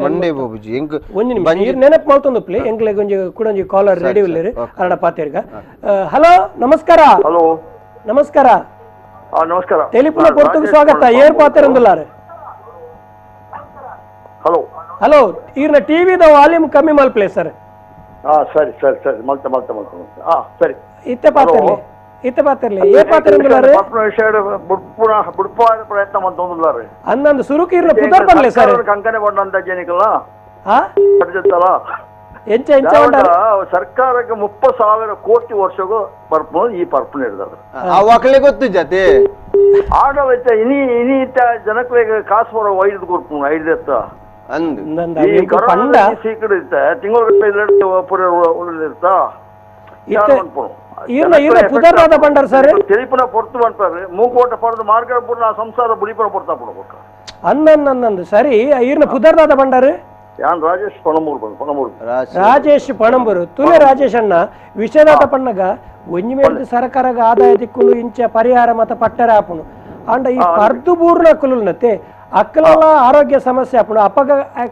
ಮಂಡೆ ಬಾಬುಜಿ ಎಂಕ್ ಒಂಜಿ ನಿಮಿಷ ಈರ್ ನೆನಪು ಮಲ್ತೊಂದು ಪ್ಲೇ ಎಂಕ್ಲೆಗ್ ಒಂಜಿ ಕೂಡ ಒಂಜಿ ಕಾಲರ್ ರೆಡಿ ಉಲ್ಲೇರು ಅರಡ ಪಾತೆರ್ಗ. ಹಲೋ ನಮಸ್ಕಾರ. ಹಲೋ ನಮಸ್ಕಾರ. ನಮಸ್ಕಾರ, ಟೆಲಿಫೋನ್ ಪೊರ್ತುಗ್ ಸ್ವಾಗತ. ಏರ್ ಪಾತೆರಂದುಲ್ಲಾರೆ? ಹಲೋ ಹಲೋ ಈರ್ನ ಟಿವಿದ ವಾಲ್ಯೂಮ್ ಕಮ್ಮಿ ಮಲ್ಪ್ಲೆ ಸರ್. ಸರಿ ಸರಿ ಸರಿ ಮಲ್ತ ಮಲ್ತ ಮಲ್ತ ಸರಿ ಇತ್ತೆ ಪಾತೆರ್ಲೆ ಇತ್ತೆ ಪಾತೆರ್ಲೆ ಏ ಪಾತೆರಂದುಲ್ಲಾರೆ? ಬುಡ್ಪ ಪ್ರಯತ್ನ ಮಂತೊಂದುಲ್ಲಾರೆ ಅಂದಂದು ಸುರುಕು ಈರ್ನ ಪುದರ್ ಪನ್ಲೆ ಸರ್. ಕಂಕನೆ ಬಣ್ಣಂತ ಜನಿಕಲ್ಲ ಎಂಚ ಎಂಚ ಉಂಡಾರ ಸರ್ಕಾರಕ್ಕೆ 30,000 ಕೋಟಿ ವರ್ಷಗೂ ಪರ್ಪು ಈ ಪರ್ಪು ನೀಡಿದಾರೆ. ಅವು ಗೊತ್ತು ಜತೆ ಆಡಳಿತ ಇನಿ ಇನಿ ಜನಕ್ಕೆ ಕಾಸು ಬರೋ ಐದು ಕೊರ್ಪು ಐದು ಎತ್ತ ಈ ಕರೋನಾ ಸೀಕಡೆ ಇತ್ತ ತಿಂಗಳು ಇರ್ತಾ ಈರ್ನ ಈರ್ನ ಪುದರ್ವಾದ ಬಂಡಾರ ಸರ್ ತಿಳಿಪುನ ಪೊರ್ತು ಬಂತಾರೆ ಮೂಕೋಟ ಪಡೆದು ಮಾರ್ಗ ಪೂರ್ಣ ಸಂಸಾರ ಬುಡಿಪುರ ಪೊರ್ತಾ ಬಿಡಬೇಕು ಅನ್ನನ್ನಂದು ಸರಿ. ಈರ್ನ ಪುದರ್ವಾದ ಬಂಡಾರು ಯಾನ್ ರಾಜೇಶ್ ಪಣಂಬೂರು ಬಂದು ಪಣಂಬೂರು ರಾಜೇಶ್ ಪಣಂಬೂರು ತುಲೆ ರಾಜೇಶ್ ಅಣ್ಣ ವಿಷಯದಾತ ಪಣ್ಣಗ ಒಂಜಿ ಮೇಲ್ದ ಸರ್ಕಾರಗ ಆದಾಯ ದಿಕ್ಕುಲು ಇಂಚ ಪರಿಹಾರ ಮತ ಪಟ್ಟರ ಆಪುನು ಅಂಡ ಈ ಪರ್ದು ಬೂರ್ನ ಕುಲುಲ್ನತೆ ಅಕ್ಕಲ ಆರೋಗ್ಯ ಸಮಸ್ಯೆ ಆಪುನು ಅಪಗ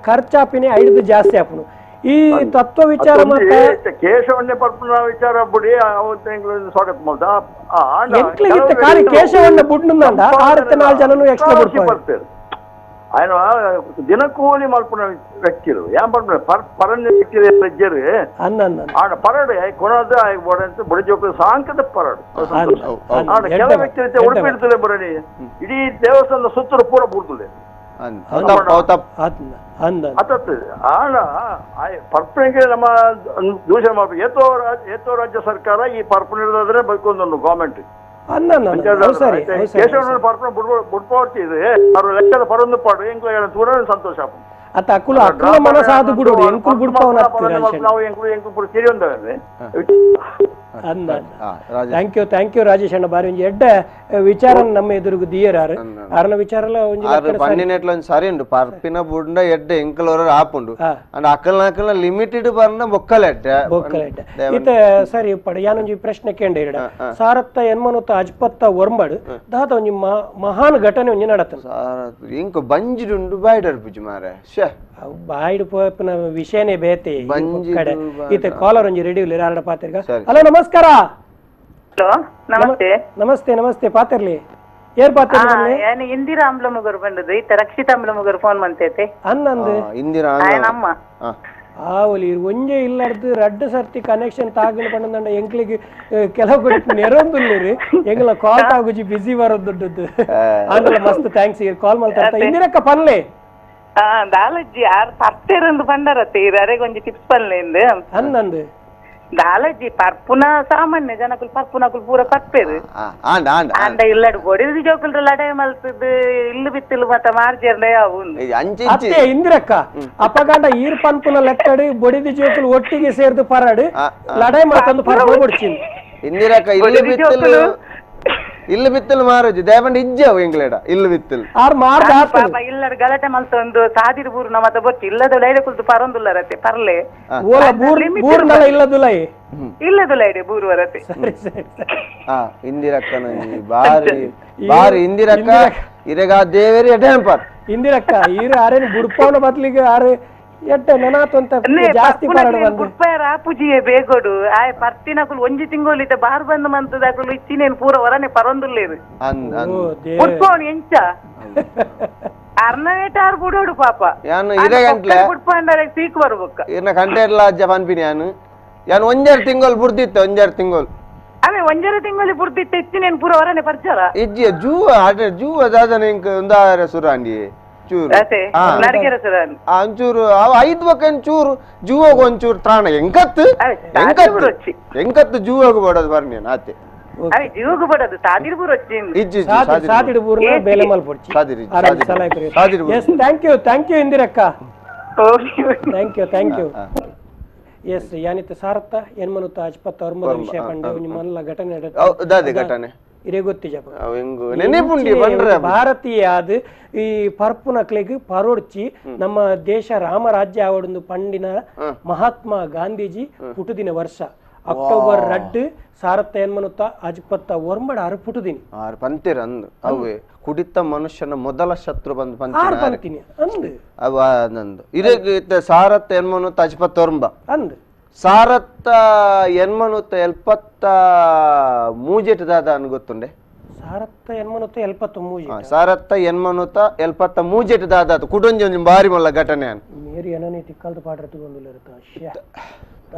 ಖರ್ಚಾಪಿನಿ ಐದು ಜಾಸ್ತಿ ಆಪುನು ಈ ತತ್ವ ವಿಚಾರ ಮತ್ತೆ ಕೇಶವನ್ನೇ ಪರ್ಪುನ ವಿಚಾರ ಬುಡಿ ಸ್ವಾಗತ ಮಾಡ್ದ ಎಂಕ್ಲಿಗಿತ್ತ ಖಾಲಿ ಕೇಶವಣ್ಣ ಬುಡ್ನುಂದ ಆರತ್ತೆ ನಾಲ್ ಜನನು ಎಕ್ಸ್ಟ್ರಾ ಬುಡ್ಪಾರು. ఆయన ದಿನಕೂಲಿ ಮಲ್ಪುನ ವ್ಯಕ್ತಿರು ಯಾನ್ ಪನ್ಪುನ ಪರಣ್ಯ ವ್ಯಕ್ತಿ ಇಜ್ಜೆರ್ ಆಂಡ ಪರಡು ಕೊನದ ಬೋಡಂತ ಬುಡಜೋಕು ಸಾಂಕದ ಪರಡು ಆಂಡ ಕೆಲ ವ್ಯಕ್ತಿ ಉಡುಪಿ ಇಡ್ತದೆ ಬರಣಿ ಇಡೀ ದೇವಸ್ಥಾನದ ಸುತ್ತಲೂ ಪೂರ ಬೂರ್ತದೆ ಆಂಡ ಪರ್ಪಣಿಗೆ ನಮ್ಮ ದೂಷಣೆ ಮಾಡ್ಬೇಕು. ಏತೋ ರಾಜ್ಯ ಸರ್ಕಾರ ಈ ಪರ್ಪಣೆ ಇಡೋದಾದ್ರೆ ಬೈಕೊಂದು ಗವರ್ಮೆಂಟ್ ಕೇಶವನ ಪರ್ಪಣೆ ಬುಡ್ಪೋರ್ತಿ ಇದೆ ಅವ್ರ ಲೆಕ್ಕದ ಪರೊಂದು ಪಾಡು ಎಂಕ್ಲ ತೂರ ಸಂತೋಷ. ಅತ್ತ ಅಕುಲು ಅಕುಲ ಮನಸಾದು ಬುಡೋಡು ಎಂಕುಲು ಬುಡ್ಪವನ ನಾವು ಎಂಕುಲು ಎಂಕುಲು ಪೂರ ತಿಳಿಯೊಂದವೇ. Thank you thank you Rajesh ಅಣ್ಣ ಬಾರಿ ಒಂಜಿ ಎಡ್ಡೆ ವಿಚಾರ ನಮ್ಮ ಎದುರುಗು ದಿಯರಾರು ಆರ್ನ ವಿಚಾರ ಎಲ್ಲ ಒಂಜಿ ಪನ್ನಿನೆಟ್ಲ ಒಂಜಿ ಸರಿ ಉಂಡು ಪರ್ಪಿನ ಬುಡ್ಡ ಎಡ್ಡೆ ಎಂಕಲ್ ಹೊರ ಆಪುಂಡು ಅಂಡ್ ಅಕಲ್ನ ಅಕಲ್ನ ಲಿಮಿಟೆಡ್ ಬರ್ನ ಬೊಕ್ಕಲ ಎಡ್ಡೆ ಬೊಕ್ಕಲ ಎಡ್ಡೆ ಇತ್ತೆ ಸರಿ ಪಡ ಯಾನೊಂಜಿ ಪ್ರಶ್ನೆ ಕೇಂಡ ಇರಡ ಸಾರತ್ತ ಎನ್ಮನುತ್ತ ಅಜ್ಪತ್ತ ಒರ್ಂಬಡು ದಾದ ಒಂಜಿ ಮಹಾನ್ ಘಟನೆ ಒಂಜಿ ನಡತನ ಇಂಕ ಬಂಜಿಡುಂಡು ಬಾಯ್ಡರ್ ಪೂಜೆ ಮಾರೆ ಶೇ ಬಾಯ್ಡ್ ಪೋಪಿನ ವಿಷಯನೇ ಬೇತೆ ಕಡೆ ಇತ್ತೆ ಕಾಲರ್ ಒಂಜಿ ರೆಡಿ ಇಲ್ಲ ಆರಡ ಪಾತಿರ್ಗ. ಹಲೋ ನಮಸ್ಕಾರ. ಹಲೋ ನಮಸ್ತೆ. ನಮಸ್ತೆ ನಮಸ್ತೆ ಪಾತಿರ್ಲಿ ಏರ್ ಪಾತಿರ್ಲಿ ಯಾನು ಇಂದಿರಾ ಅಂಬ್ಲಮುಗರು ಬಂದದ್ದು ಇತ್ತ ರಕ್ಷಿತಾ ಅಂಬ್ಲಮುಗರು ಫೋನ್ ಮಂತೈತೆ ಅನ್ನಂದು ಇಂದಿರಾ ಅಮ್ಮ ಆವಲಿ ಒಂಜೆ ಇಲ್ಲರ್ದು ರಡ್ಡು ಸರ್ತಿ ಕನೆಕ್ಷನ್ ತಾಗಲು ಪಂಡ ಎಂಕ್ಲಿಗೆ ಕೆಲವು ಕಡೆ ನೆರೊಂದುಲ್ಲೇರಿ ಎಂಗ್ಲ ಕಾಲ್ ತಾಗುಜಿ ಬಿಸಿ ಬರೋದುಡ್ಡದ್ದು ಆಂಡಲ ಮಸ್ತ್ thanks ಕಾಲ್ ಮಲ್ತ ಇಂದಿರಕ್ಕ ಪನ್ಲೆ ದಾಲಜ್ಜಿ ಆರ್ ಪರ್ತೇರಂದು ಪಂಡರತ್ತೆ ಅರೆಗೆ ಒಂಜಿ ಟಿಪ್ಸ್ ಪನ್ಲೆ ಅನ್ನಂದು ದಾಲಜ್ಜಿ ಪರ್ಪುನ ಸಾಮಾನ್ಯ ಜನಕುಲು ಪರ್ಪುನಕುಲು ಪೂರ ಪರ್ಪೇರು ಅಂಡ ಇಲ್ಲಡು ಬೊಡಿದು ಜೋಕುಲ್ರ ಲಡಾಯಿ ಮಲ್ತದ್ದು ಇಲ್ಲು ಬಿತ್ತಿಲು ಮತ್ತ ಮಾರ್ಜೇರ್ನ ಯಾವು ಅತ್ತೆ ಇಂದಿರಕ್ಕ ಅಪಗಂಡ ಈರ್ ಪನ್ಪುನ ಲೆಕ್ಕಡು ಬೊಡಿದು ಜೋಕುಲು ಒಟ್ಟಿಗೆ ಸೇರ್ದು ಪರಾಡು ಲಡಾಯಿ ಮಲ್ತಂದು ಪರ್ಪು ಬೊಡ್ಚಿನ್ ಇಂದಿರಕ್ಕ ಇಲ್ಲು ಬಿತ್ತಿಲು ಇಲ್ಲು ಬಿತ್ತಲು ಮಾರೋಜು ದೇವಂಡ ಇಜ್ಜಾವು ಎಂಗ್ಲೇಡ ಇಲ್ಲು ಬಿತ್ತಲು ಆರ್ ಮಾರ್ದ ಪಾಪ ಇಲ್ಲರ ಗಲಾಟೆ ಮಲ್ತೊಂದು ಸಾದಿರು ಬೂರು ಮತ್ತ ಬೊಚ್ಚಿ ಇಲ್ಲದ ಲೈಡೆ ಕುಲ್ತು ಪರೊಂದುಲ್ಲರತೆ ಪರ್ಲೆ ಓಲ ಬೂರ್ ಬೂರ್ನಲ ಇಲ್ಲದುಲೈ ಇಲ್ಲದುಲೈಡೆ ಬೂರು ವರತೆ. ಸರಿ ಸರಿ ಹಾ ಇಂದಿರಕ್ಕನ ಬಾರಿ ಬಾರಿ ಇಂದಿರಕ್ಕ ಇರೆಗ ದೇವೇರಿ ಎಡೆಂಪರ್ ಇಂದಿರಕ್ಕ ಈರು ಆರೇನು ಬುಡ್ಪವನ ಬದ್ಲಿಗೆ ಆರು ಎಟ್ಟೆ ನನಾತಂತ ಜಾಸ್ತಿ ಪರಡು ಬಂದು ಬುಡ್ಪಾಯರ ಆಪುಜಿಯೇ ಬೇಗೋಡು ಆಯ್ ಪರ್ತಿನಕುಲು ಒಂಜಿ ತಿಂಗೋಲಿತ ಬಾರ್ ಬಂದು ಮಂತದಾಕುಲು ಇಚ್ಚಿನೇನು ಪೂರ ಹೊರನೆ ಪರೊಂದುಲ್ಲೇರು ಬುಡ್ಪವನು ಎಂಚ ಅರ್ನವೇಟ ಆರು ಬುಡೋಡು ಪಾಪ ಯಾನು ಇರೆ ಗಂಟ್ಲೆ ಬುಡ್ಪಂಡರೆ ಸೀಕ್ ಬರ್ಬೇಕ ಇರ್ನ ಕಂಟೆಡ್ಲ ಅಜ್ಜ ಪನ್ಪಿನಿ ಯಾನು ಯಾನು ಒಂಜಾರು ತಿಂಗೋಲ್ ಬುಡ್ದಿತ್ತು ಒಂಜಾರು ತಿಂಗೋಲ್ ಅವೇ ಒಂಜಾರು ತಿಂಗೋಲಿ ಬುಡ್ದಿತ್ತು ಇಚ್ಚಿನೇನು ಪೂರ ಹೊರನೆ ಪರ್ಚಾರ ಇಜ್ಜಿ ಜೂವ ಅಡೆ ಜೂವ ದಾದನ ಇಂಕ ಒಂದಾರೆ ಸುರಾಂಡಿ ಚೂರು ಅಂಚೂರು ಐದು ಬಕ್ಕ ಒಂಚೂರು ಜೂವಾಗ ಒಂಚೂರು ತ್ರಾಣ ಎಂಕತ್ತು ಎಂಕತ್ತು ಎಂಕತ್ತು ಜೂವಾಗ ಬಡೋದು ಬರ್ನಿ ಆತೆ ಜೂಗು ಬಡೋದು ಸಾದಿರು ಬೂರು ಸಾದಿಡು ಬೂರ್ನ ಬೇಲೆ ಮಲ್ಪೊಡ್ಚಿ yes thank you thank you ಇಂದಿರಕ್ಕ thank you thank you yes ಯಾನಿತ್ತ ಸಾರತ್ತ ಎನ್ಮನುತ್ತ ಅಜ್ಪತ್ತ ಅರ್ಮದ ವಿಷಯ ಪಂಡ ಒಂಜಿ ಮಲ್ಲ ಘಟನೆ ಘಟನೆ ಇರೇ ಗೊತ್ತಿಜಪ್ಪ ಭಾರತೀಯ ಅದು ಈ ಪರ್ಪುನಕ್ಲೆಗ್ ಪರೋಡ್ಚಿ ನಮ್ಮ ದೇಶ ರಾಮರಾಜ್ಯ ಆವಡೊಂದು ಪಂಡಿನ ಮಹಾತ್ಮ ಗಾಂಧೀಜಿ ಪುಟುದಿನ ವರ್ಷ ಅಕ್ಟೋಬರ್ 2 ಸಾರತ್ತ ಎನ್ಮನುತ್ತ ಅಜ್ಪತ್ತ ಒರ್ಂಬಡ ಆರು ಪುಟುದಿನಿ ಆರು ಪಂತಿರ ಅಂದು ಅವೇ ಕುಡಿತ ಮನುಷ್ಯನ ಮೊದಲ ಶತ್ರು ಬಂದು ಆರು ಪಂತಿನಿ ಅಂದು ಅವ ನಂದು ಇದೇ ಸಾರತ್ತ ಎನ್ಮನುತ್ತ ಅಜ್ಪತ್ತ ಒರ್ಂಬ ಅಂದು ಸಾರತ್ತ ಎನ್ಮನುತ್ತ ಎಲ್ಪತ್ತ ಮೂಜೆಟ್ ದಾದ ಅನ್ ಗೊತ್ತುಂಡೆ ಸಾರತ್ತ ಎನ್ಮನುತ್ತ ಎಲ್ಪತ್ತ ಮೂಜೆ ಸಾರತ್ತ ಎನ್ಮನುತ್ತ ಎಲ್ಪತ್ತ ಮೂಜೆಟ್ ದಾದ ಕುಡೊಂಜಿ ಒಂಜಿ ಬಾರಿ ಮಲ್ಲ ಘಟನೆ ಅನ್ ಮೇರಿ ಏನನೆ ತಿಕ್ಕಲ್ದ ಪಾಡ್ರ ತಗೊಂದುಲ್ಲ ಶ್ಯಾ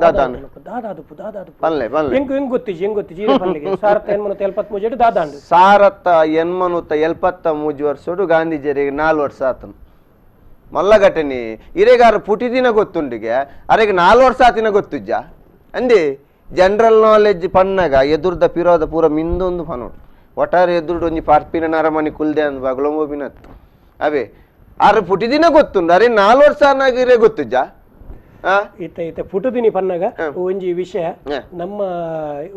ದಾದಾನು ದಾದಾದುಪು ದಾದಾದುಪು ಪಲ್ಲೆ ಪಲ್ಲೆ ಎಂಕು ಎಂಗ್ ಗೊತ್ತಿಜಿ ಎಂಗ್ ಗೊತ್ತಿಜಿ ಇರೆ ಪಲ್ಲೆಗೆ ಸಾರತ್ತ ಎನ್ಮನುತ್ತ ಎಲ್ಪತ್ತ ಮೂಜೆಟ್ ದಾದಾಂಡು ಸಾರತ್ತ ಎನ್ಮನುತ್ತ ಎಲ್ಪತ್ತ ಮೂಜಿ ವರ್ಷೋಡು ಗಾಂಧೀಜಿಯರಿಗೆ 4 ವರ್ಷ ಆತನು ಮಲ್ಲ ಘಟನೆ ಇರೆಗಾರ ಪುಟಿದಿನ ಗೊತ್ತುಂಡಿಗೆ ಅರೆಗೆ 4 ವರ್ಷ ಆತಿನ ಗೊತ್ತುಜ್ಜ ಅಂದೆ ಜನರಲ್ ನಾಲೆಜ್ ಪನ್ನಗ ಎದುರ್ದ ಪಿರೋದ ಪೂರ ಮಿಂದೊಂದು ಪನೋಡು ಒಟ್ಟಾರೆ ಎದುರುಡು ಒಂಜಿ ಪಾರ್ಪಿನ ನರಮನಿ ಕುಲ್ದೆ ಅಂದ್ ಬಗಲೊಂಬಿನತ್ತು ಅವೇ ಆರು ಪುಟಿದಿನ ಗೊತ್ತುಂಡು ಅರೆ 4 ವರ್ಷ ಆನಾಗ ಇರೆ ಗೊತ್ತುಜ್ಜ ಇತ್ತ ಇತ್ತ ಪುಟುದಿನಿ ಪನ್ನಗ ಒಂಜಿ ವಿಷಯ ನಮ್ಮ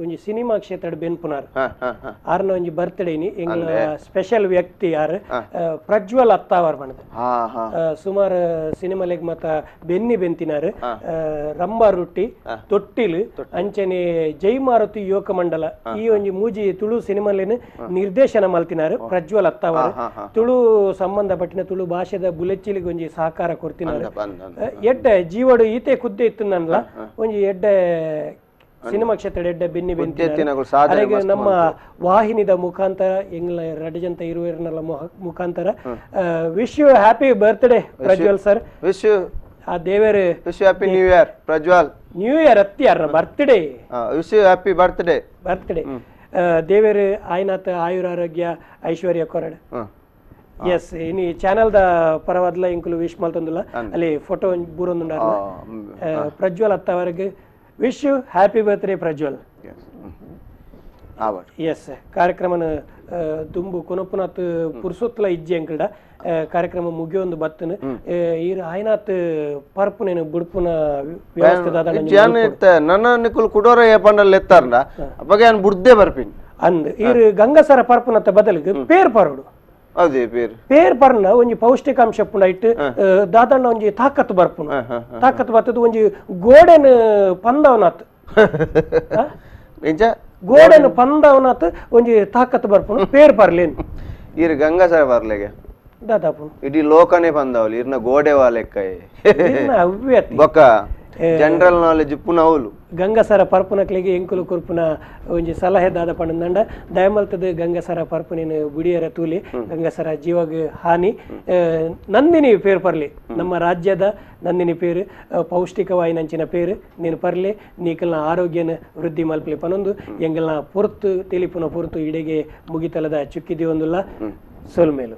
ಒಂಜಿ ಸಿನಿಮಾ ಕ್ಷೇತ್ರ ಬೆನ್ಪುನಾರ್ ಆರ್ನ ಒಂಜಿ ಬರ್ತ್ಡೇ ಎಂಗ್ಲ ಸ್ಪೆಷಲ್ ವ್ಯಕ್ತಿ ಯಾರು ಪ್ರಜ್ವಲ್ ಅತ್ತಾವರ್ ಬಣ್ಣದ ಸುಮಾರು ಸಿನಿಮಾಲೆಗ್ ಮತ್ತ ಬೆನ್ನಿ ಬೆಂತಿನಾರು ರಂಬಾ ರೊಟ್ಟಿ ತೊಟ್ಟಿಲು ಅಂಚನೆ ಜೈ ಮಾರುತಿ ಯುವಕ ಮಂಡಲ ಈ ಒಂಜಿ ಮೂಜಿ ತುಳು ಸಿನಿಮಾಲೇನು ನಿರ್ದೇಶನ ಮಲ್ತಿನಾರು ಪ್ರಜ್ವಲ್ ಅತ್ತಾವರ್ ತುಳು ಸಂಬಂಧಪಟ್ಟಿನ ತುಳು ಭಾಷೆದ ಬುಲೆಚ್ಚಿಲಿಗೆ ಒಂಜಿ ಸಹಕಾರ ಕೊಡ್ತಿನಾರು ಎಡ್ಡೆ ಜೀವಡು ಈತೆ ಕುದ್ದೆ ಇತ್ತು ನನ್ಲ ಒಂಜಿ ಎಡ್ಡೆ ಸಿನಿಮಾ ಕ್ಷೇತ್ರ ಎಡ್ಡೆ ಬೆನ್ನಿ ಉದ್ಯತಿನಗುಳು ಸಾಧನೆ ಬೆನ್ನಿ ಮಸ್ತ್ ನಮ್ಮ ವಾಹಿನಿದ ಮುಖಾಂತರ ಎಂಗ್ಲ ರಡಜಂತ ಇರುವೆರ್ನೆಲ್ಲ ಮುಖಾಂತರ wish you happy birthday Prajwal sir. Wish you ಆ ದೇವರು wish you happy new year Prajwal. New year ಅತ್ತಿಯಾರ್ನ birthday. Wish you happy birthday. Birthday ದೇವರು ಆಯ್ನಾಥ ಆಯುರಾರೋಗ್ಯ ಐಶ್ವರ್ಯ ಕೊರಡ್. ಎಸ್ ಇನಿ ಚಾನೆಲ್ the ಪರವಾದ್ಲ ಇಂಕುಲು ವಿಶ್ ಮಲ್ತೊಂದುಲ್ಲ ಅಲ್ಲಿ ಫೋಟೋ ಬೂರೊಂದುಂಡ ಪ್ರಜ್ವಲ್ ಅತ್ತವರೆಗೆ wish you happy birthday Prajwal. Yes ಕಾರ್ಯಕ್ರಮನ ದುಂಬು ಕೊನಪುನಾತ್ ಪುರ್ಸೊತ್ಲ ಇಜ್ಜಿ ಅಂಕಲ್ಡ ಕಾರ್ಯಕ್ರಮ ಮುಗಿಯೊಂದು ಬತ್ತನ ಈರ್ ಆಯ್ನಾತ್ ಪರ್ಪುನೇನು ಬುಡ್ಪುನ ವ್ಯವಸ್ಥೆ ದಾದ ನನ್ನ ನಿಕುಲ್ ಕುಡೋರ ಏಪಂಡಲ್ ಎತ್ತಾರ್ನ ಅಪ್ಪಗೆ ಯಾನ್ ಬುಡ್ದೆ ಬರ್ಪಿನ್ ಅಂದ್ ಈರ್ ಗಂಗಸರ ಪರ್ಪುನತ್ತ ಬದಲಿಗೆ ಪೇರ್ ಪರೋಡು. ಅದೇ ಪೇರ್ ಪೇರ್ ಪರ್ನ ಒಂಜಿ ಪೌಷ್ಟಿಕಾಂಶ ಪುಂಡ ಇಟ್ಟು ದಾದಣ್ಣ ಒಂಜಿ ತಾಕತ್ತು ಬರ್ಪುನು ತಾಕತ್ತು ಬರ್ತದ ಒಂಜಿ ಗೋಡೆನ್ ಪಂದವನಾತ್ ಗೋಡೆನ್ ಪಂದವನಾತ್ ಒಂಜಿ ತಾಕತ್ತು ಬರ್ಪುನು ಪೇರ್ ಪರ್ಲೇನ್ ಈರ್ ಗಂಗಸರ ಬರ್ಲೆಗೆ ದಾದಾಪುನು ಇಡೀ ಲೋಕನೇ ಪಂದವಲು ಇರ್ನ ಗೋಡೆ ಲೆಕ್ಕ ಬೊಕ್ಕ ಜನರಲ್ ನಾಲೆಜ್ ಪುನ ಅವಲು ಗಂಗಸರ ಪರ್ಪುನಕ್ಲಿಗೆ ಎಂಕುಲು ಕುರ್ಪುನ ಒಂಜಿ ಸಲಹೆ ದಾದ ಪಂಡಂಡ ದಯಮಲ್ತದ ಗಂಗಸರ ಪರ್ಪುನೇನು ಬುಡಿಯರ ತೂಲಿ ಗಂಗಸರ ಜೀವಗ್ ಹಾನಿ. ನಂದಿನಿ ಪೇರು ಪರ್ಲಿ ನಮ್ಮ ರಾಜ್ಯದ ನಂದಿನಿ ಪೇರು ಪೌಷ್ಟಿಕವಾಯಿನಂಚಿನ ಪೇರು ನೀನು ಪರ್ಲಿ ನೀಕಲ್ನ ಆರೋಗ್ಯನ ವೃದ್ಧಿ ಮಲ್ಪಲಿ ಪನೊಂದು ಎಂಗಲ್ನ ಪೊರ್ತು ತಿಳಿಪುನ ಪೊರ್ತು ಇಡೆಗೆ ಮುಗಿತಲದ ಚುಕ್ಕಿದಿ ಒಂದುಲ್ಲ ಸೊಲ್ಮೇಲು.